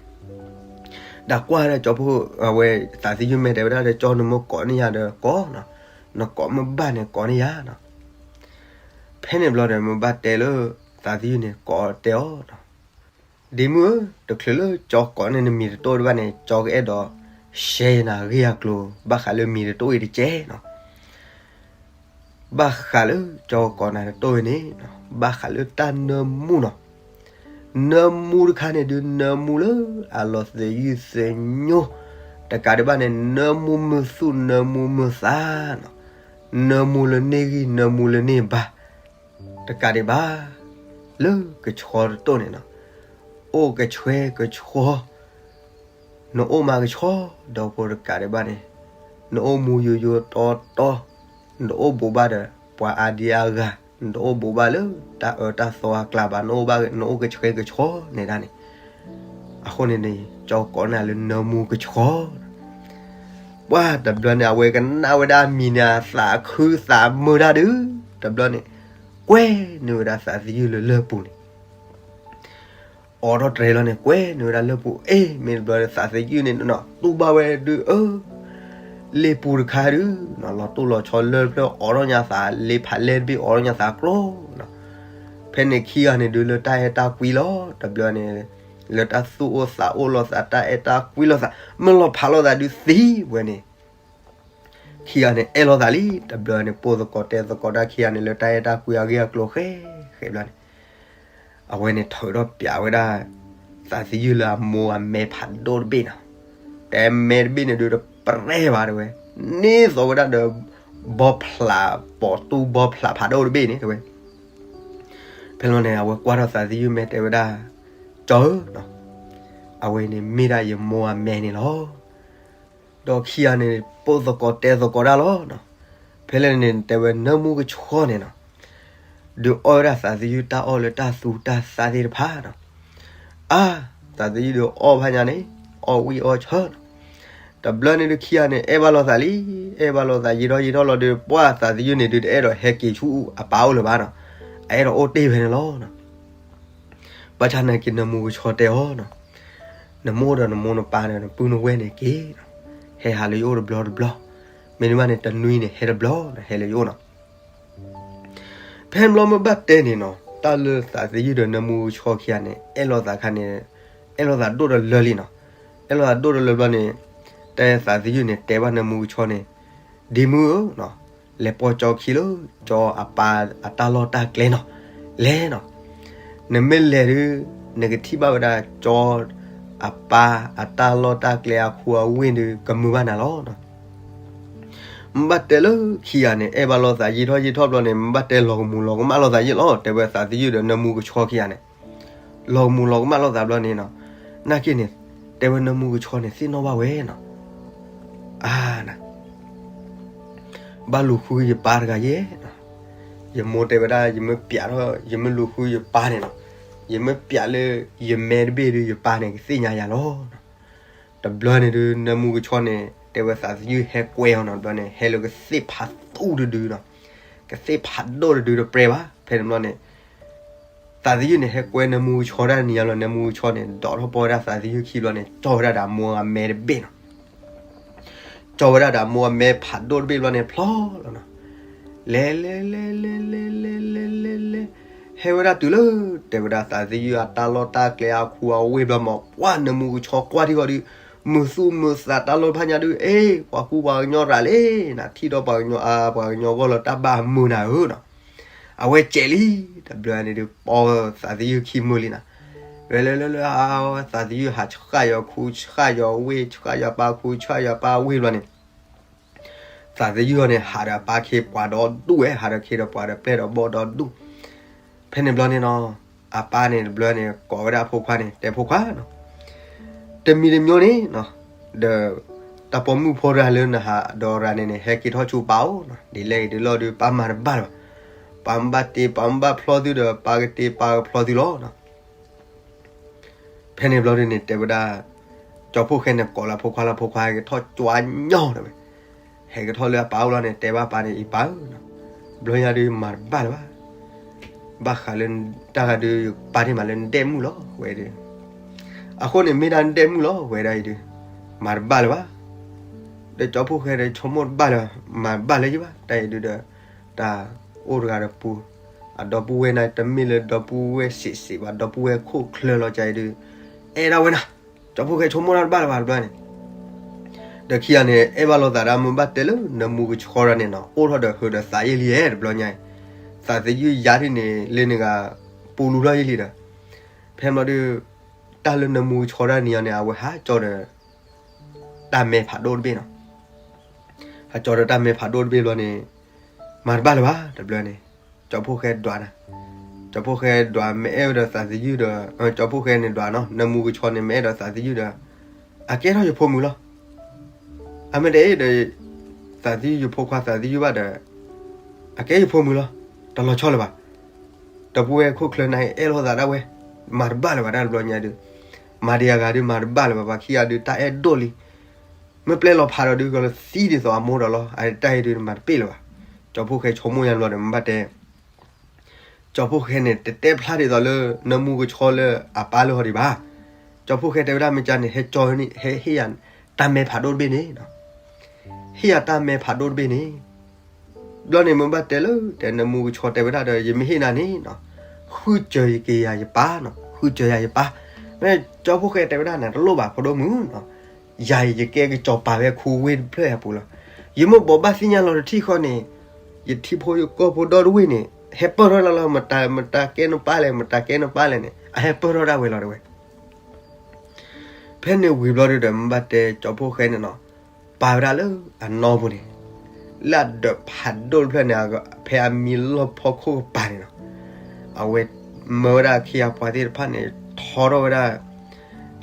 ဒီးကွၢ်ဒၣ်ကၠီဖိ အဝဲသးသယုၢ်မ့ၢ်တဲဝဲဒၣ်ဒီး ကၠီနမ့ၢ်ကိးန့ၢ်ယၤဒီးကိးနီၤ, နကိးမ့ၢ်ဘၣ်န့ၣ်ကိးန့ၢ်ယၤနီၤ. ဖဲန့ၣ်ဘျီဒီး မ့ၢ်ဘၣ်တဲလၢ သးသယုၢ်န့ၣ်ကိးတဲအီၤနီၤ, ဒ့မုၣ်ဧၢ, တချုးလၢကၠီကိးန့ၢ်နမံၤတတိၤတဘၣ်န့ၣ် ကၠီကအဲၣ်ဒိး ရှဲနၤဂ့ၢ်အကျိၤ ဘၣ်ဃးလၢမံၤတတိၤအံၤတကဲနီၤ. ဘၣ်ဃးလၢကၠီကိးနၤတတိၤအံၤန့ၣ် ဘၣ်ဃးလၢတၢ်နၢမူနီၤ. နၢမူတခါန့ၣ်ဒုး နၢမူလၢအလီၤသယုၢ်သညိ တကးဒံးဘၣ်န့ၣ် နၢမူမုာ်သူၣ် နၢမူမုာ်သးနီၤ. နၢမူလၢန့ၢ်ဂံၢ် နၢမူလၢန့ၢ်ဘါ တကးဒံးဘၣ် လၢကဆှီတတိၤန့ၣ်နီၤ, အိၣ်ကဆှဲကဆှီ, နအိၣ်မၤကဆှီ ဒီဖိတကးဒံးဘၣ်န့ၣ်, နအိၣ်မူယိယိတီတီ, နတအိၣ်ဘူးဘၣ်ဒီး ပှၤအါဒံအါဂၤ, နတအိၣ်ဘူးဘၣ်လၢတၢ်အၢတၢ်သီအကျါဘၣ်, နအိၣ်ဘၣ် နအိၣ်ကဆှဲကဆှီန့ၣ်ဒၣ်န့ၣ် အဃိန့ၣ်န့ၣ် ကၠီကိးန့ၢ်လၢနၢမူကဆှီ. ပှၢ်တဘျီန့ၣ် အဝဲကနၣ်ဝဲဒၣ်အမံၤန့ၣ် အသးခုသးမုာ်တၢ်ဒုး, တဘျီန့ၣ် ကွဲနုာ်ဝဲဒၣ်သးသယုၢ်လၢလၢၢ်ပူၤန့ၣ် အိးထီၣ်တြဲၤလီၤန့ၣ် ကွဲနုာ်ဝဲဒၣ်လၢၢ်ပူၤ, အ့ မ့ၢ်တဘျီသးသယုၢ်န့ၣ်နီၤ တူၢ်ဘၣ်ဝဲဒုး အၢ လ့ၢ်ပူၤတခါဒုးနီၤ လီၤတိၢ်လီၤဆီလၢၢ်ဖျၢၣ်အိးထီၣ်ညါသး လ့ဖးလဲၢ်တဘ့ၣ်အိးထီၣ်ညါသးကျိနီၤ. ဖဲန့ၣ်ခံဂၤန့ၣ်ဒုး လၢတၢ်အဲၣ်တၢ်ကွံလီၤ. တဘျီန့ၣ် လၢတၢ်သူၣ်အိၣ်သးအိၣ်လိာ်သး တၢ်အဲၣ်တၢ်ကွံလိာ်သး မ့ၢ်လီၤဖးလိာ်သးဒုးသံဝဲန့ၣ် ခံဂၤန့ၣ် အဲၣ်လိာ်သးလံ. တဘျီန့ၣ် ပိာ်သကိးတဲသကိးတၢ်ခံဂၤန့ၣ် လၢတၢ်အဲၣ်တၢ်ကွံအဂ့ၢ်အကျိၤဃဲဃဲဘျီန့ၣ် အဝဲန့ၣ်ထုးထီၣ်ပျးဝဲဒၣ် သးသယုၢ်လၢအမိၢ်အမဲဖးဒိၣ်တဘ့ၣ်နီၤ. တဲမဲတဘ့ၣ်န့ၣ်ဒုး တပြဲၢ်ဘၣ်တဲဝဲ န့ၢ်သိးဝဲဒၣ်ဒီး ဘီဖျး ပိာ်တူဘီဖျးဖးဒိၣ်တဘ့ၣ်န့ၣ် တဲဝဲ. ဖဲလီၤန့ၣ် အဝဲကွၢ်ထီၣ်သးသယုၢ်မဲာ် တဲဝဲဒၣ်, ကၠီဧၢ, အဝဲန့ၣ်မ့ၢ်ဒၣ်ယမိၢ်အမဲာ်န့ၣ်လီၤ. ဒီးခံဂၤန့ၣ် ပိာ်သကိးတဲသကိးတၢ်လီၤ. ဖဲလီၤန့ၣ် တဲဝဲ နၢမူကဆှီန့ၣ်နီၤ, ဒုးအီၣ်ဝဲဒၣ်သးသယုၢ်တၢ်အီၣ်လၢတၢ်သူတၢ်သၣ်သ့ၣ်တဖၣ်နီၤ. အါ, သးသယုၢ်ဒုးအီၣ်ဖးညါန့ၣ် အီၣ်ဝံၣ်အီၣ်ဆၢနီၤ. တဘျီန့ၣ်ဒုးခံဂၤန့ၣ် အဲၣ်ဘၣ်လိာ်သးလံ, အဲၣ်ဘၣ်လိာ်သးယံာ်ထီၣ်ယံာ်ထီၣ်လီၤဒီး ပှၢ်သးသယုၢ်န့ၣ်ဒုး တအဲၣ်ဒိးဟဲက့ၤဆူအပၢ်အိၣ်လၢၤဘၣ်နီၤ. အအဲၣ်ဒိးအိၣ်တ့ၢ်ဖဲန့ၣ်လီၤ. ဘၣ်ဆၣ်နာ်က့ နၢမူကဆှီတဲအီၤနီၤ, နမိၢ်ဒီးနမိၢ်နပၢ်ဒီး နပုၢ်နဝဲၢ်န့ၣ်က့ၤနီၤ, ဟဲဟးလၢယအိၣ်တဘျီတဘျီ, မ့တမ့ၢ်န့ၣ် တနွံန့ၣ် ဟဲတဘျီနီၤ, ဟဲလၢယအိၣ်နီၤ. ဖဲန့ၣ်ဘျီမ့ၢ်ဘၣ်တဲန့ၣ်နီၤ, တၢ်လၢသးသယုၢ်ဒီးနၢမူကဆှီခံဂၤန့ၣ် အဲၣ်လိာ်သးခါန့ၣ်, အဲၣ်လိာ်သးဒိၣ်တလၢလံနီၤ. အဲၣ်လိာ်သးဒိၣ်တလၢဘျီန့ၣ်, တဲသးသယုၢ်န့ၣ် တဲဘၣ်နၢမူကဆှီန့ၣ်, ဒ့မုၣ်ဧၢ, လဲၤပိာ်ကၠီခံလၢ ကၠီအပၢ်အတၢ်လီၢ်တၢ်ကျဲနီၤ, လဲၤနီၤ. နမ့ၢ်လဲၤဒုး နကထံၣ်ဘၣ်ဝဲဒၣ်ကၠီအပၢ်အတၢ်လီၢ်တၢ်ကျဲအခူအဝ့ၢ်ဒုး ကမုာ်ဘၣ်နၤလီၤ. မ့ၢ်ဘၣ်တဲလၢခံဂၤန့ၣ် အဲၣ်ဘၣ်လိာ်သးယံာ်ထီၣ်ယံာ်ထီၣ်ဘျီန့ၣ် မ့ၢ်ဘၣ်တဲလီၤကမူၤလီၤကမၣ်လိာ်သးယံာ်လီၤ, တဲဝဲသးသယုၢ်ဒီးနၢမူကဆှီခံဂၤန့ၣ်, လီၤကမူၤလီၤကမၣ်လိာ်သးဘျီန့ၣ်နီၤ, နာ်က့န့ၣ်, တဲဝဲနၢမူကဆှီန့ၣ် သ့ၣ်နီၣ်ဘၣ်ဝဲနီၤ. အါ, ဘၣ်လူၤဃုယပၢ်တဂၤယဲ, ယမိၢ်တဲဝဲဒၣ် ယမ့ၢ်ပျးထီၣ် ယမ့ၢ်လူၤဃုယပၢ်န့ၣ်နီၤ, ယမ့ၢ်ပျးလၢယမဲတဘ့ၣ်ဒုး ယပၢ်န့ၣ်ကသ့ၣ်ညါယၤလီၤ. တဘျီန့ၣ်ဒုး နၢမူကဆှီန့ၣ် တဲဝဲသးသယုၢ်ဟဲကွဲအီၤနီၤ, တဘျီန့ၣ် ဟဲလၢကသ့ၣ်ဖးသူၣ်တဒုနီၤ, ကသ့ၣ်ဖးဒိၣ်တဒုတပြဲဘၣ်. ဖဲန့ၣ်ဘျီန့ၣ် သးသယုၢ်န့ၣ် ဟဲကွဲနၢမူကဆှီတၢ်နံၤညါလီၤ, နၢမူကဆှီန့ၣ် ဒိးထီၣ်ပီၢ်ဝဲဒၣ်သးသယုၢ်ခံဘျီန့ၣ် ကၠီဝဲဒၣ်ဒီးအမိၢ်အမဲတဘ့ၣ်နီၤ, ကၠီဝဲဒၣ်ဒီးအမိၢ်အမဲဖးဒိၣ်တဘ့ၣ်ဘျီန့ၣ် ဖျီလီၤနီၤ, လဲၤလဲၤလဲၤလဲၤလဲၤလဲၤလဲၤလဲၤလဲၤလဲၤ ဟဲဝဲဒၣ်တုၤလၢ တဲဝဲဒၣ်သးသယုၢ်အတၢ်လီၢ်တၢ်ကျဲအခူအဝ့ၢ်ဘျီမး, ပှၢ်နၢမူကဆှီကွၢ်ထံဃီဒီး မုာ်သူၣ်မုာ်သးတၢ်လီၢ်ဖးညါဒုး, အ့, ပှၤကူပှၤကညီရၤလံ, နထံၣ်ဒီးပှၤကညီအါ ပှၤကညီဂီၢ်လီၤတၢ်ဘၣ်မုာ်နၤဧၢနီၤ, အဝဲစဲးလံ, တဘျီန့ၣ်ဒုး ပီၢ်သးသယုၢ်ခံမုာ်လံနီၤ, လဲၤလဲၤလဲၤလဲၤ သးသယုၢ်ဟးဆှၣ်ယီၤခူ ဆှၣ်ယီၤဝ့ၢ် ဆှၣ်ယီၤပၢ်ခူ ဆှၣ်ယီၤပၢ်ဝ့ၢ်ဘျီန့ၣ် သးသယုၢ်အီၤန့ၣ် ဟးဒီးအပၢ်ခ့ပှၤဒီဒူၣ်ဝဲ, ဟးဒီးခ့ဒီးပှၤဒီးပျဲၢ်ဒီးဘီၣ်ဒီဒူၣ်, ဖဲန့ၣ်ဘျီန့ၣ်နီၤ, အပၢ်န့ၣ်တဘျီန့ၣ် ကိးဝဲဒၣ်အဖိခွါန့ၣ် တဲဖိခွါနီၤ, တမံၤတမံၤန့ၣ်နီၤ, ဒီး တၢ်ပိာ်မုၣ်ဖိတဂၤလၢနဟးဒီးရၤန့ၣ်န့ၣ် ဟဲက့ၤထီၣ်ဆူပၢ်အိၣ်နီၤ, ဒ်လဲၣ်ဂ့ၤဒ်လဲၣ်ဂ့ၤဒီး ပၢ်မၤတဘၣ်လၢၤဘၣ်, ပၢ်မ့ၢ်ဘၣ်တ့ ပၢ်မ့ၢ်ဘၣ်ဖျီသုဒီး ပၢ်ကတ့ပၢ်ကဖျီသုလီၤနီၤ. ဖဲန့ၣ်ဘျီဒုန့ၣ် တဲဝဲဒၣ် ကၠီဖှိၣ်ဃဲန့ၣ် ကိးလၢဖိခွါလၢဖိခွါ ဟဲက့ၤထီၣ်ကွၢ်ညီဒၣ်ဝဲ, ဟဲက့ၤထီၣ်လၢအပၢ်အိၣ်လီၤန့ၣ် တဲဘၣ်ပၢ်န့ၣ် အံၤပၢ်ဧၢ, ဘျီညါဒုးမၤတဘၣ်လၢၤဘၣ်, ဘၣ်ဃးလၢတၢ်ဂၤဒုး ပၢ်တ့ၢ်မးလၢနဒဲၣ်မုၣ်လီၤဝဲဒုး, အဃိန့ၣ်မ့ၢ်ဒၣ်နဒဲၣ်မုၣ်လီၤဝဲဒၣ်အံၤဒုး, မၤတဘၣ်လၢၤဘၣ်, ဒီးကၠီဖှိၣ်ဃဲဒီးဆိကမိၣ်တဘၣ်လၢၤ, မၤတဘၣ်လၢၤယဘၣ် တၢ်အံၤဒုးဒီး, တၢ်အိၣ်တဂၤဒီးပူၤ, အဒီပုၢ်ဝဲၢ်န့ၣ် တမ့ၢ်လၢဒီပုၢ်ဝဲၢ်စံးစံးဘၣ် ဒီပုၢ်ဝဲၢ်ခိၣ်ချၢလီၤ ကၠီအံၤဒုး, အဲၣ်ဒၣ်ဝဲနၤ, ကၠီဖှိၣ်ဃဲဆိကမိၣ်တၢ်တဘၣ်လၢၤဘၣ်တဘျီန့ၣ် ဒီးခံဂၤန့ၣ် အဲၣ်ဘၣ်လိာ်သးဒၣ်မ့ၢ်ဘၣ်တဲလၢနၢမူကဆှီဒၣ်န့ၣ်နီၤ အိၣ်ထီၣ်ဒီးဟုးဒီးသးယ့ၢ်လံဧဲ တဘျီညါအံၤ, သးသယုၢ်ယါထံၣ်န့ၣ် လၢန့ၣ်ဂၤ ပူလူထီၣ်ယ့ၢ်လံဒီး, ဖဲဘျီဒုး, တၢ်လၢနၢမူကဆှီဒၣ်န့ၣ်အီၤန့ၣ် အဝဲဟးကၠီဒီး တၢ်မဲဖးဒိၣ်တဘ့ၣ်နီၤ, ဟးကၠီဒီးတၢ်မဲဖးဒိၣ်တဘ့ၣ်ဘျီန့ၣ်, မၤတဘၣ်လၢၤဘၣ် တဘျီန့ၣ်, ကၠီဖှိၣ်ဃဲဒွးနၤ, ကၠီဖှိၣ်ဃဲဒွးမ့ၢ်အဲၣ်ဝဲဒီးသးသယုၢ်ဒီး, ကၠီဖှိၣ်ဃဲန့ၣ်ဒွးနီၤ နၢမူကဆှီန့ၣ် မ့ၢ်အဲၣ်ဒီးသးသယုၢ်ဒီး, အကဲထီၣ်ယဖိမုၣ်လီၤ. အမ့ၢ်တအဲၣ်ဒီး သးသယုၢ်ယဖိခွါသးသယုၢ်ဘၣ်ဒီး, အကဲယဖိမုၣ်လီၤ. တလီၤဆီလၢၤဘၣ်. ဒီပုၢ်ဝဲၢ်ခိၣ်ချၢန့ၣ်အဲၣ်လိာ်သးဒၣ်ဝဲ, မၤတဘၣ်လၢၤဘၣ်တၢ်တဘျီညါဒုး, မၤဒံးအဂၤဒုးမၤတဘၣ်လၢၤဘၣ် ပှၤခံဂၤဒုးတၢ်အဲၣ်ဒိၣ်လံ. မ့ၢ်ပျဲလီၤဖးဒီးဒုးကလီၤသံဒ်သိးအမိၢ်ဒီးလီၤ. အတၢ်အံၤဒုးမၤတပ့ၢ်လၢၤဘၣ်. ကၠီဖှိၣ်ဃဲဆိကမိၣ်ယါဘျီဒီး မ့ၢ်ဘၣ်တဲ ကၠီဖှိၣ်ဃဲန့ၣ် တတဲဖျါဒ်သိးလၢ နၢမူကဆှီလၢအပၢ်လၢဟီဒံးဘၣ်. ကၠီဖှိၣ်ဃဲတဲဝဲဒၣ် မ့ၢ်ကန့ၣ် ဟဲကၠီန့ၣ် ဟဲဟ့ၣ်ယၤတၢ်မဲဖးဒိၣ်တဘ့ၣ်န့ၣ်, ဟ့ၣ်ယၤတၢ်မဲဖးဒိၣ်တဘ့ၣ်န့ၣ်. ဘျီန့ၣ် မ့ၢ်ဘၣ်တဲလၢ တဲနၢမူကဆှီတဲဝဲဒၣ်ဒီး ယမ့ၢ်ဟ့ၣ်နၤန့ၣ်, ဃုစၢၤယက့ၤယၤယပၢ်နီၤ, ဃုစၢၤယၤယပၢ်. မ့ၢ်ကၠီဖှိၣ်ဃဲတဲဝဲဒၣ် နတလိၣ်ဘၣ်ဖိဒိၣ်မုၣ်နီၤ, ယၤအံၤယကဲကစီၤပၤဝဲခူဝ့ၢ်တဖျၢၣ်အပူၤလီၤ. ယမ့ၢ်ဘိးဘၣ်သ့ၣ်ညါလီၤတထံၣ်ဃီန့ၣ်, ယထံဖိယကီၢ်ဖိဒီတဝ့ၢ်န့ၣ် ဟဲပၢၢ်ထီၣ်လၢလီၤ, မတၤကဲနပၢ်လဲၣ်, မတၤကဲနပၢ်လဲၣ်န့ၣ် အဟဲပၢၢ်ထီၣ်ဒၣ်ဝဲလီၤတဲဝဲ. ဖဲန့ၣ်ဝံၤဘျီဒုးဒီး မ့ၢ်ဘၣ်တဲကၠီဖှိၣ်ဃဲန့ၣ်နီၤ, ပာ်ဝဲဒၣ်လၢအနီၢ်ပူၤန့ၣ်, လၢအဒၢးဖးဒိၣ်တဖျၢၣ်န့ၣ်, ဖဲအမံၤလီၢ်ဖီခိၣ်ကပၤန့ၣ်လီၤ. အဝဲမၢဝဲဒၣ်ခံဂၤပှၤသ့ၣ်တဖၣ်န့ၣ်, ဆီထီၣ်ဝဲဒၣ်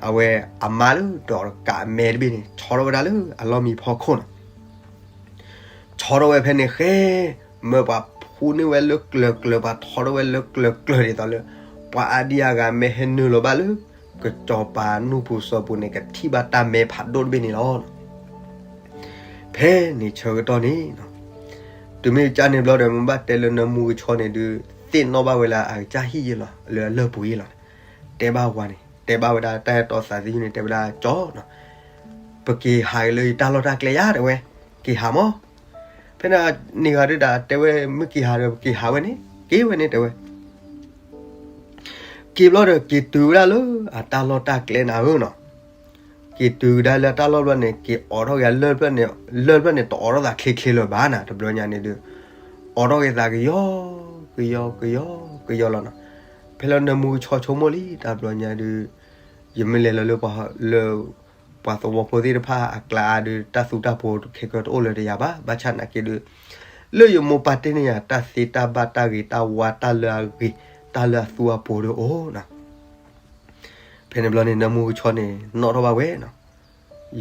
အဝဲအမါလၢဒိးကးမဲတဘ့ၣ်န့ၣ်, ဆီထီၣ်ဝဲဒၣ်လၢအလီၢ်မံဖီခိၣ်လီၤ. ဆီထီၣ်ဝဲဖဲန့ၣ်ဃဲ, မၢပှၤဖူန့ၢ်ဝဲလၢကျၢၤကျၢၤ, ပှၤဆီထီၣ်ဝဲလၢကျၢၤကျၢၤဒ်သိးလၢ ပှၤအါဒံအါဂၤမ့ၢ်ဟဲနုာ်လီၤဘၣ်လၢ ကစီၤပၤနူၢ်ပူၤစီၤပူၤန့ၣ် ကထံၣ်ဘၣ်တၢ်မဲဖးဒိၣ်တဘ့ၣ်န့ၣ်လီၤ. ဖဲန့ၣ်ဆၢကတီၢ်န့ၣ်, တုၤမ့ၢ်ကစၢ်န့ၣ်ဘျီဒီး မ့ၢ်ဘၣ်တဲလၢနၢမူကဆီန့ၣ်ဒုး သ့ၣ်နီၣ်ဘၣ်ဝဲလၢအကစၢ်ဟံၣ်ယ့လီၤ, လၢအလၢၢ်ပူၤယ့လီၤ. တဲဘၣ်ဝၤန့ၣ်, တဲဘၣ်ဝဲဒၣ်တၢ်ဟဲတီသးသယုၢ်န့ၣ်, တဲဝဲဒၣ်ကၠီ, ပက့ၤဟးက့ၤလၢယတၢ်လီၢ်တၢ်ကျဲယါ တဲဝဲ, က့ၤဟးမး. ဖဲန့ၣ်န့ၣ်ဂၤဒုးဒီး တဲဝဲ မ့ၢ်က့ၤဟးဒီး ပက့ၤဟးဝဲန့ၣ်, က့ၤဝဲန့ၣ် တဲဝဲ က့ၤဘျီဒီး က့ၤတုၤဝဲဒၣ်လၢအတၢ်လီၢ်တၢ်ကျဲန့ၣ်ဧၢနီၤ. က့ၤတုၤကဒါလၢအတၢ်လီၢ်ဘျီန့ၣ်, က့ၤအိးထီၣ်က့ၤအလၢၢ်ဖျၢၣ်န့ၣ်, လၢၢ်ဖျၢၣ်န့ၣ် တအိးထီၣ်သးချ့ချ့လၢၤဘၣ်နၤ, တဘျီညါန့ၣ်ဒုး အိးထီၣ်က့ၤသးကယီကယီကယီကယီလီၤနီၤ. ဖဲလၢနၢမူကဆီဆိကမိၣ်လံ တဘျီညါဒုး ယမ့ၢ်လဲၤလီၤလၢ လၢပှၤသဝီဖိသ့ၣ်တဖၣ်အကျါအါဒုး တၢ်သူတၢ်ပိၤခဲကတအိၣ်လၢၤတယၤဘၣ်. ဘၣ်ဆၣ်နာ်က့ဒုး လၢယမိၢ်ပၢ်တဲန့ၢ်ယၤ တၢ်သ့တၢ်ဘၣ်တၢ်ဂ့ၤတၢ်ဝါ တၢ်လၢအဂ့ၤ တၢ်လၢအသူအပိၤဒုးအိၣ်နီၤ. ဖဲန့ၣ်ဘျီန့ၣ် နၢမူကဆီန့ၣ် နီၣ်ထီၣ်ဘၣ်ဝဲနီၤ.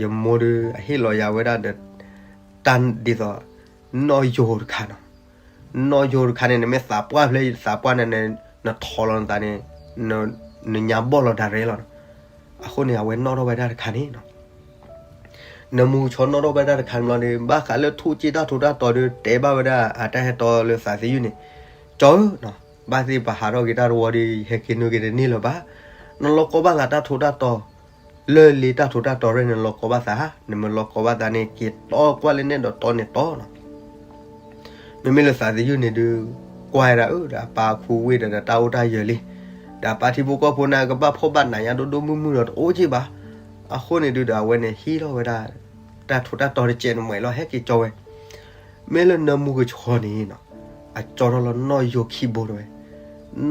ယမိၢ်ဒုး အဟ့ၣ်လီၤယၤဝဲဒၣ်ဒီး တၢ်ဒ်သိး နီၣ်ယိၤတခါနီၤ. နီၣ်ယိၤတခါန့ၣ် နမ့ၢ်သးပှၢ်ဖဲသးပှၢ်န့ၣ် နထီၣ်လီၤနသးန့ၣ် နညါဘီၣ်လီၤဒၣ်ရဲလီၤနီၤ. အဃိန့ၣ် အဝဲနီၣ်ထီၣ်ဝဲဒၣ်တခါန့ၣ်နီၤ. နၢမူကဆီနီၣ်ထီၣ်ဝဲဒၣ်တခါန့ၣ်ဘျီန့ၣ် ဘၣ်ဃးလၢထူၣ်ကၠ့တၢ်ထူးတၢ်တီၤဒုး တဲဘၣ်ဝဲဒၣ်အတၢ်ဟဲတီလၢသးသယုၢ်န့ၣ်, ကၠီဧၢ, ဘၣ်သ့ၣ်ပဟးထီၣ်က့ၤတၢ်တဝီဒီး ယဟဲက့ၤနုာ်က့ၤတန့ၢ်လၢၤဘၣ်. နလီၤကီဘၣ်သးတၢ်ထူးတၢ်တီၤ လၢလ့တၢ်ထူးတၢ်တီၤရဲၣ်န့ၣ် နလီၤကီဘၣ်သး, နမ့ၢ်လီၤကီဘၣ်သးန့ၣ် က့ၤတီကွၢ်လၢနဲၣ်ဒီးတီန့ၣ်တီနီၤ. မ့မ့ၢ်လၢသးသယုၢ်န့ၣ်ဒုး ကွၢ်ဝဲဒၣ်အၢ ဒီးအပၢ်အခူဝ့ၢ်ဒီးတၢ်အိၣ်တၢ်ယၢၤလံ, ဒီးအပၢ်ထံဖိကီၢ်ဖိန့ၣ် ကဘၣ်ဖှီၣ်ဘၣ်နးညါဒိၣ်ဒိၣ်မုၢ်မုၢ်ဒီးတအိၣ်က့ၢ်ဘၣ်. အဃိန့ၣ်ဒုးဒီးအဝဲန့ၣ်ဟ့ၣ်ထီၣ်ဝဲဒၣ် တၢ်ထူးတၢ်တီၤတစဲးန့ၣ်မးလီၤ ဟဲက့ၤကၠီဝဲ. မ့ၢ်လၢနၢမူကဆီန့ၣ်နီၤ အကၠီထီၣ်လီၤနီၣ်ယိၤခံဘိတဲဝဲ,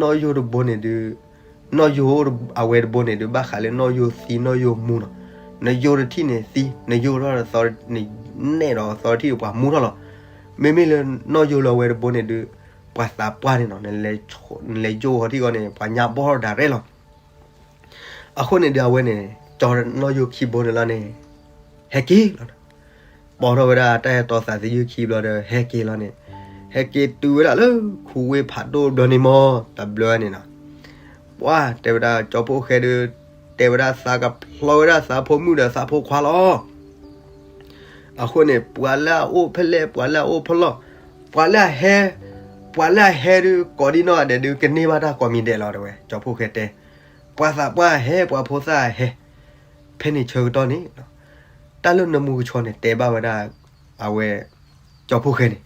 နီၣ်ယိၤတဘိန့ၣ်ဒုး နီၣ်ယိၤအဝဲတဘိန့ၣ်ဒုး ဘၣ်ဃးလၢနီၣ်ယိၤသံနီၣ်ယိၤမူနီၤ. နယိၤတထံၣ်န့ၣ်သံ, နယိၤထီၣ်ဒီးသီ, နနဲၣ်ဒီးသီတထံၣ်ဒီးပှၤမူထီၣ်လီၤ. မ့မ့ၢ်လၢနီၣ်ယိၤလၢအဝဲတဘိန့ၣ်ဒုး ပှၤသးပှၢ်န့ၣ်နီၤ နလဲၤယိၤဃီၤထံၣ်ဃီန့ၣ် ပှၤညါဘီၣ်ထီၣ်ဒၣ်ရဲၣ်လီၤ. အဃိန့ၣ်ဒုးအဝဲန့ၣ် ကၠီနီၣ်ယိၤခံဘိန့ၣ်လီၤန့ၣ် ဟဲက့ၤလီၤ. ပိာ်ထီၣ်ဝဲဒၣ်တၢ်ဟဲတီသးသယုၢ်ခံဘျီဒီး ဟဲက့ၤလီၤန့ၣ်, ဟဲက့ၤတုၤဝဲဒၣ်လၢခူဝ့ၢ်ဖးဒိၣ်ဘျီန့ၣ်မး တဘျီန့ၣ်နီၤ, ပှၤတဲဝဲဒၣ်ကၠီဖိၣ်ဃဲဒုး တဲဝဲဒၣ်သးကဖျီဝဲဒၣ်သးဖိမုၣ်ဒီးသးဖိခွါလီၤ. အဃိန့ၣ် ပှၤလၢအအိၣ်ဖဲလဲၣ် ပှၤလၢအအိၣ်ဖဲလီၢ်, ပှၤလၢအဟဲ, ပှၤလၢအဟဲဒုး ကိးဒံနီၢ်ဂၤဒဲးဒုး ကန့ၢ်ဘၣ်တၢ်ကိးမံၤဒဲးလီၤတဲဝဲ. ကၠီဖိၣ်ဃဲတဲ, ပှၤသးပှၢ်ဟဲ ပှၤဖိသၣ်ဟဲ, ဖဲန့ၣ်ဆၢကတီၢ်န့ၣ် တၢ်လၢနၢမူကဆီန့ၣ် တဲဘၣ်ဝဲဒၣ် အဝဲ ကၠီဖိၣ်ဃဲန့ၣ်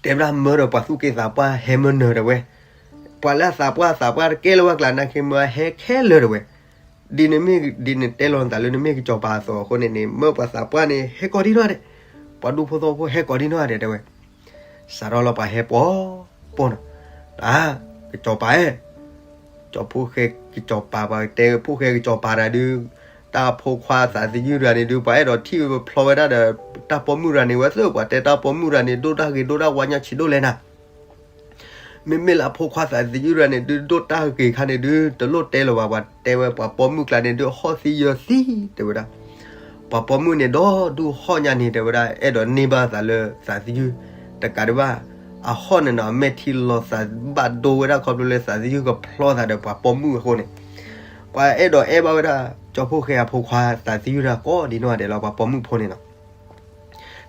တဲဝဲဒၣ်မၢဒီးပှၤသူၣ်က့သးပှၢ်ဟဲမၢနၢၤတဲဝဲ, ပှၤလၢအသးပှၢ်သးပှၢ်တကဲလၢၤဝဲကျါနာ်က့ မၢဟဲခဲလၢာ်တဲဝဲ, ဒ်နမ့ၢ်ဒ်နတဲလီၤနသးလၢနမ့ၢ်ကစီၤပၤအသိးအဃိန့ၣ်န့ၣ် မၢပှၤသးပှၢ်န့ၣ် ဟဲကိးဒံနီၢ်ဂၤဒဲး, ပှၤဒူဖိသဝီဖိဟဲကိးဒံနီၢ်ဂၤဒဲးတဲဝဲ, စးထီၣ်လီၤပှၤဟဲပိာ်ပိာ်နီၤ, တၢ် ကစီၤပၤဧၢ, ကၠီဖိၣ်ဃဲကစီၤပၤ ပှၤတဲဖိၣ်ဃဲကစီၤပၤတဂၤဒုး, တၢ်ဖိခွါသးသယုၢ်တဂၤန့ၣ်ဒုး ပှၤအဲၣ်ဒိးထံၣ်ဖျီဝဲဒၣ်ဒီး တၢ်ပိာ်မုၣ်တဂၤန့ၣ်ဝဲသ့ၣ် ပှၤတဲတၢ်ပိာ်မုၣ်တဂၤန့ၣ် ဒိၣ်တၢ်ဂ့ၤဒိၣ်တၢ်ဝါညါဆံးဒိၣ်လဲၣ်နၤ မ့မ့ၢ်လၢအဖိခွါသးသယုၢ်တဂၤန့ၣ်ဒုး ဒိၣ်တၢ်ဂ့ၤခါန့ၣ်ဒုး တလိၣ်တဲလၢၤဘၣ် ပှၤတဲဝဲပှၤပိာ်မုၣ်ကျါန့ၣ်ဒုး ဟီၣ်သံယၢၤသံတဲဝဲဒၣ်, ပှၤပိာ်မုၣ်န့ၣ်ဒီးဒုးဟီၣ်ညါန့ၣ်တဲဝဲဒၣ် အဲၣ်ဒိးန့ၢ်ဘၣ်သးလၢသးသယုၢ်, တကးဒံးဘၣ်, အဟီၣ်န့ၣ်နီၤ အမဲာ်ထံလီၤသးဘၣ်ဒိဝဲဒၣ်ခီဖျိလၢသးသယုၢ်ကဖျီသးဒီး ပှၤပိာ်မုၣ်အဃိန့ၣ်, ပှၤအဲၣ်ဒိးအဲၣ်ဘၣ်ဝဲဒၣ် ကၠီဖိၣ်ဃဲအဖိခွါသးသယုၢ်တဂၤကိးဒံနီၢ်ဂၤဒဲးလီၤ ပှၤပိာ်မုၣ်ဖိန့ၣ်နီၤ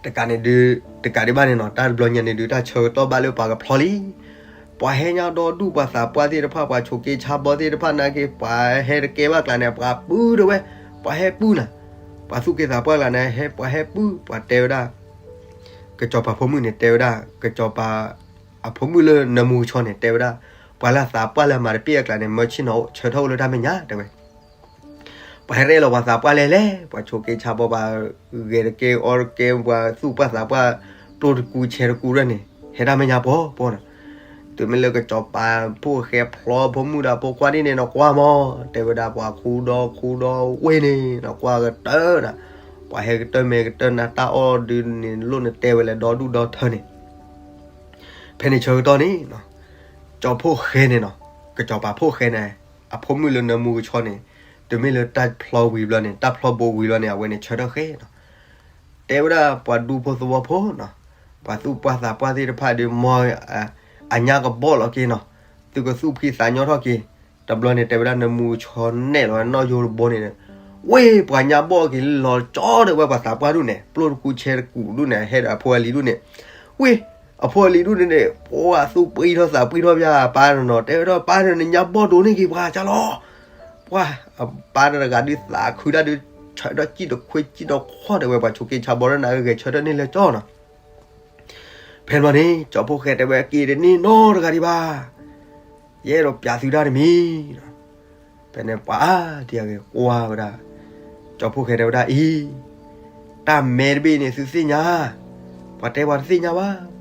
တကးန့ၣ်ဒုး, တကးဒံးဘၣ်န့ၣ်နီၤ တၢ်တဘျီညါန့ၣ်ဒုး တၢ်ဆၢကတီၢ်ဘၣ်လၢပှၤကဖျီလံ, ပှၤဟဲညါဒီဒူၣ်ပှၤသးပှၢ်သ့ၣ်တဖၣ် ပှၤဆိးက့ဆါဘီသ့ၣ်တဖၣ်နာ်က့ ပှၤဟဲတကဲဘၣ်ကျါန့ၣ် ပှၤပုၢ်တဲဝဲ, ပှၤဟဲပုၢ်နၤ, ပှၤသူၣ်က့သးပှၢ်ကျါန့ၣ် ဟဲပှၤဟဲပုၢ် ပှၤတဲဝဲဒၣ်, ကစီၤပၤဖိမုၣ်န့ၣ်တဲဝဲဒၣ် ကစီၤပၤ အဖိမုၣ်လၢနၢမူကဆီန့ၣ် တဲဝဲဒၣ်, ပှၤလၢအသးပှၢ်လၢအမၤတပ့ၢ်အကျါန့ၣ် မၢဆ့ၣ်နီၤအိၣ်ဆၢထၢၣ်အိၣ်လၢတၢ်မဲာ်ညါတဲဝဲ ပှၤဟဲရဲၣ်လီၤပှၤသးပှၢ်လဲၣ်လဲၣ် ပှၤဆိးက့ဆါဘီ ပှၤဂဲၤတကဲအီတကဲ ပှၤသူၣ်ပှၢ်သးပှၢ် ပျိတကူဆဲးတကူရဲၣ်န့ၣ် ဟဲတၢ်မဲာ်ညါပှီၤပှီၤနီၤ, တုၤမ့ၢ်လၢကစီၤပၤဖိၣ်ဃဲဖျီဖိမုၣ်ဒီးဖိခွါဒ်န့ၣ်နီၤ ကွၢ်မး တဲဝဲဒၣ် ပှၤခူဒီခူဒီဝ့ၢ်န့ၣ်နီၤ ကွၢ်ကတၢၢ်နၤ, ပှၤဟဲကတၢၢ်မဲာ်ကတၢၢ်နါတၢ်အီၣ်ဒုးန့ၣ် လိၣ်နတဲဝဲလၢဒီဒူၣ်ဒီထၢန့ၣ်, ဖဲန့ၣ်ဆၢကတီၢ်န့ၣ် ကၠီဖှိၣ်ဃဲန့ၣ်နီၤ, ကၠီၤပၤဖှိၣ်ဃဲန့ၣ် အဖိမုၣ်လၢနၢမူကဆှီန့ၣ်, တမ့ၢ်လၢတၢ်ဖျီဝံၤဘျီန့ၣ်, တၢ်ဖျီဘိဝံၤဘျီန့ၣ် အဝဲန့ၣ်ဆၢထၢၣ်ဃဲနီၤ. တဲဝဲဒၣ်ပှၤဒူဖိသဝီဖိနီၤ, ပှၤသူၣ်ပှၢ်သးပှၢ်သ့ၣ်တဖၣ်ဒီး မ်အညါကဘီၣ်လီၤက့ၤနီၤ, သုကသူၣ်ဖှံသးညီထီၣ်က့ၤ. တဘျီန့ၣ် တဲဝဲဒၣ်နၢမူကဆှီနဲၣ်လီၤနီၣ်ယိတဘိန့ၣ်, ဝ့ၢ်ပှၤညါဘီၣ်က့ၤလီၤကၠီဒီးဝဲပှၤသးပှၢ်ဒူၣ်န့ၣ်, ပျိၢ်တကူဆဲးတကူဒူၣ်န့ၣ်, ဟဲဒီးအဖိအလံၤဒူၣ်န့ၣ်, ဝ့ၢ်အဖိအလံၤဒူၣ်န့ၣ်န့ၣ်, ပှၤသူၣ်ပှံထီၣ်သးပှံထီၣ်ဘၣ်အပၢ်န့ၣ်နီၤ, တဲဝဲဒၣ်ပၢ်န့ၣ် နညါဘီၣ်ဒိၣ်န့ၢ်က့ၤပှၤကၢ်လီၤ. ပှၤအပၢ်တဂၤဒုးသးခုတၢ်ဒုး, ဆၢထၢၣ်စံၣ်တခွ့စံၣ်တခီဒီးဝဲပှၤဆိးက့ဆါဘီဒီးနၤဂဲၤဆၢထၢၣ်န့ၢ်လၢကၠီနီၤ. ဖဲန့ၣ်ဘျီန့ၣ် ကၠီဖှိၣ်ဃဲတဲဝဲက့ၤတန့ၢ်နီတဂၤဒံးဘၣ်, ယအဲၣ်ဒိးပျးသုတၢ်တမံၤ. ဖဲန့ၣ်ပှၤအါဒံအဂ့ၤကွၢ်ဝဲဒၣ်, ကၠီဖှိၣ်ဃဲတဲဝဲဒၣ်အံၤ, တၢ်မဲတဘ့ၣ်န့ၣ်သုသ့ၣ်ညါ, ပှၤတဲပှၤတသ့ၣ်ညါဘၣ်.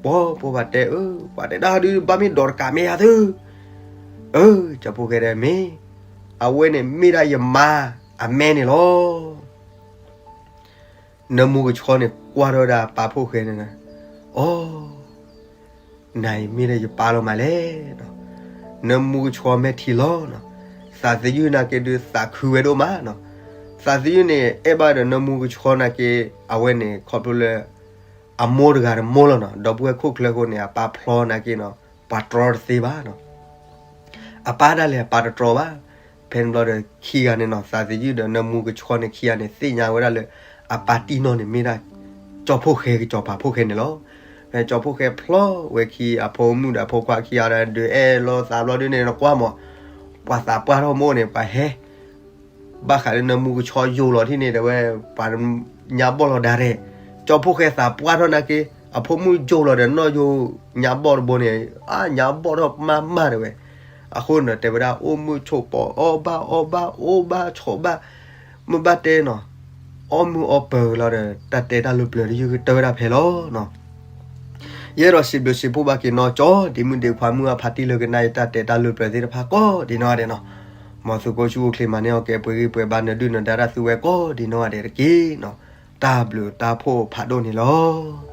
ပှၤပှၤတဲအၢ, ပှၤတဲဒၣ်ဒုးဘၣ်မ့ၢ်ဒိးတကးမဲာ်ယၤသု. အၢ, ကၠီဖှိၣ်ဃဲတဲမ့ၢ်, အဝဲန့ၣ်မ့ၢ်ဒၣ်ယမါအမဲန့ၣ်လီၤ. နၢမူကဆှီန့ၣ်ကွၢ်ထီၣ်ဝဲဒၣ်ပၢ်ဖှိၣ်ဃဲန့ၣ်, အီ, နၤအံၤမ့ၢ်ဒီးယပၢ်လီၤမးလဲၣ်. နၢမူကဆှီမဲာ်ထံလီၤနီၤ, သးသယုၢ်နာ်က့ဒုးသးခုဝဲဒိၣ်မးနီၤ. သးသယုၢ်န့ၣ် အဲၣ်ဘၣ်ဒီးနၢမူကဆှီနာ်က့, အဝဲန့ၣ်ခီဖျိလၢ အမိၢ်တဂၤတမိၢ်လီၤနီၤ, ဒီပုၢ်ဝဲၢ်ခိၣ်ချၢအဃိန့ၣ် အပၢ်ဖျီနာ်က့နီၤ, ပှၤတြီတသ့ဘၣ်နီၤ. အပၢ်ဒၣ်လဲာ်အပၢ်တတြီဘၣ်. ဖဲန့ၣ်ဘျီဒီးခံဂၤန့ၣ်နီၤ, သးသယုၢ်ဒီးနၢမူကဆှီန့ၣ်ခံဂၤန့ၣ် သ့ၣ်ညါဝဲဒၣ်လၢ အပၢ်တံၢ်နီၢ်န့ၣ်မ့ၢ်ဒၣ် ကၠီဖှိၣ်ဃဲကၠီၤပၤဖှိၣ်ဃဲန့ၣ်လီၤ. ဖဲကၠီဖှိၣ်ဃဲဖျီဝဲခံအဖိမုၣ်ဒီးအဖိခွါခံဂၤဒီး ဒုးအဲၣ်လိာ်သးဘျီဒုးန့ၣ် နကွၢ်မး, ပှၤသးပှၢ်ထီၣ်မိၢ်န့ၣ် ပှၤဟဲ ဘၣ်ဃးလၢနၢမူကဆှီယိာ်လီၤထံၣ်န့ၣ် တဲဝဲ ပှၤညါဘီၣ်လီၤဒၣ်ရဲၣ်. ကၠီဖှိၣ်ဃဲသးပှၢ်ထီၣ်နာ်က့, အဖိမုၣ်ယိာ်လီၤဒီးနီၢ်ယိာ်ညါဘီၣ်တဘိန့ၣ်, အါ ညါဘီၣ်ထီၣ်မးမးတဲဝဲ. အဃိန့ၣ် တဲဝဲဒၣ်အိၣ်မုာ်ဆိးပီၤ အီၣ်ဘၣ်အီဘၣ် အိၣ်ဘၣ်ဆိးဘၣ်, မ့ၢ်ဘၣ်တဲနီၤ, အီၣ်မုာ်အီပၢၤလီၤဒီး တၢ်တဲတၢ်လိၤပျၢၤတယုၢ်ကတၢၢ်ဝဲဒၣ်ဖဲလီၤ. ယအဲၣ်ဒိးစံးဘျုးစံးဖှိၣ်ဘၣ်က့ၤနီၢ်ကၠီ ဒ်မုၣ်ဒ်ခွါမုၣ်အဖါတံၢ်လၢကနၣ်ယတၢ်တဲတၢ်လိၤပျၢၤသ့ၣ်တဖၣ်ကိးဒ်နီၢ်ဂၤဒဲးနီၤ. မ်သုးခိၣ်ဆူၣ်အိၣ်ချ့မၤန့ၢ်အီၣ်ကဲ ပှဲၤဂံၢ်ပှဲၤဘါနၢဒုၣ်နဒါတၢ်သူဝဲကိးဒ်နီၢ်ဂၤဒဲးတက့ၢ်နီၤ. တၢ်ဘျုးတၢ်ဖှိၣ်ဖးဒိၣ်န့ၣ်လီၤ.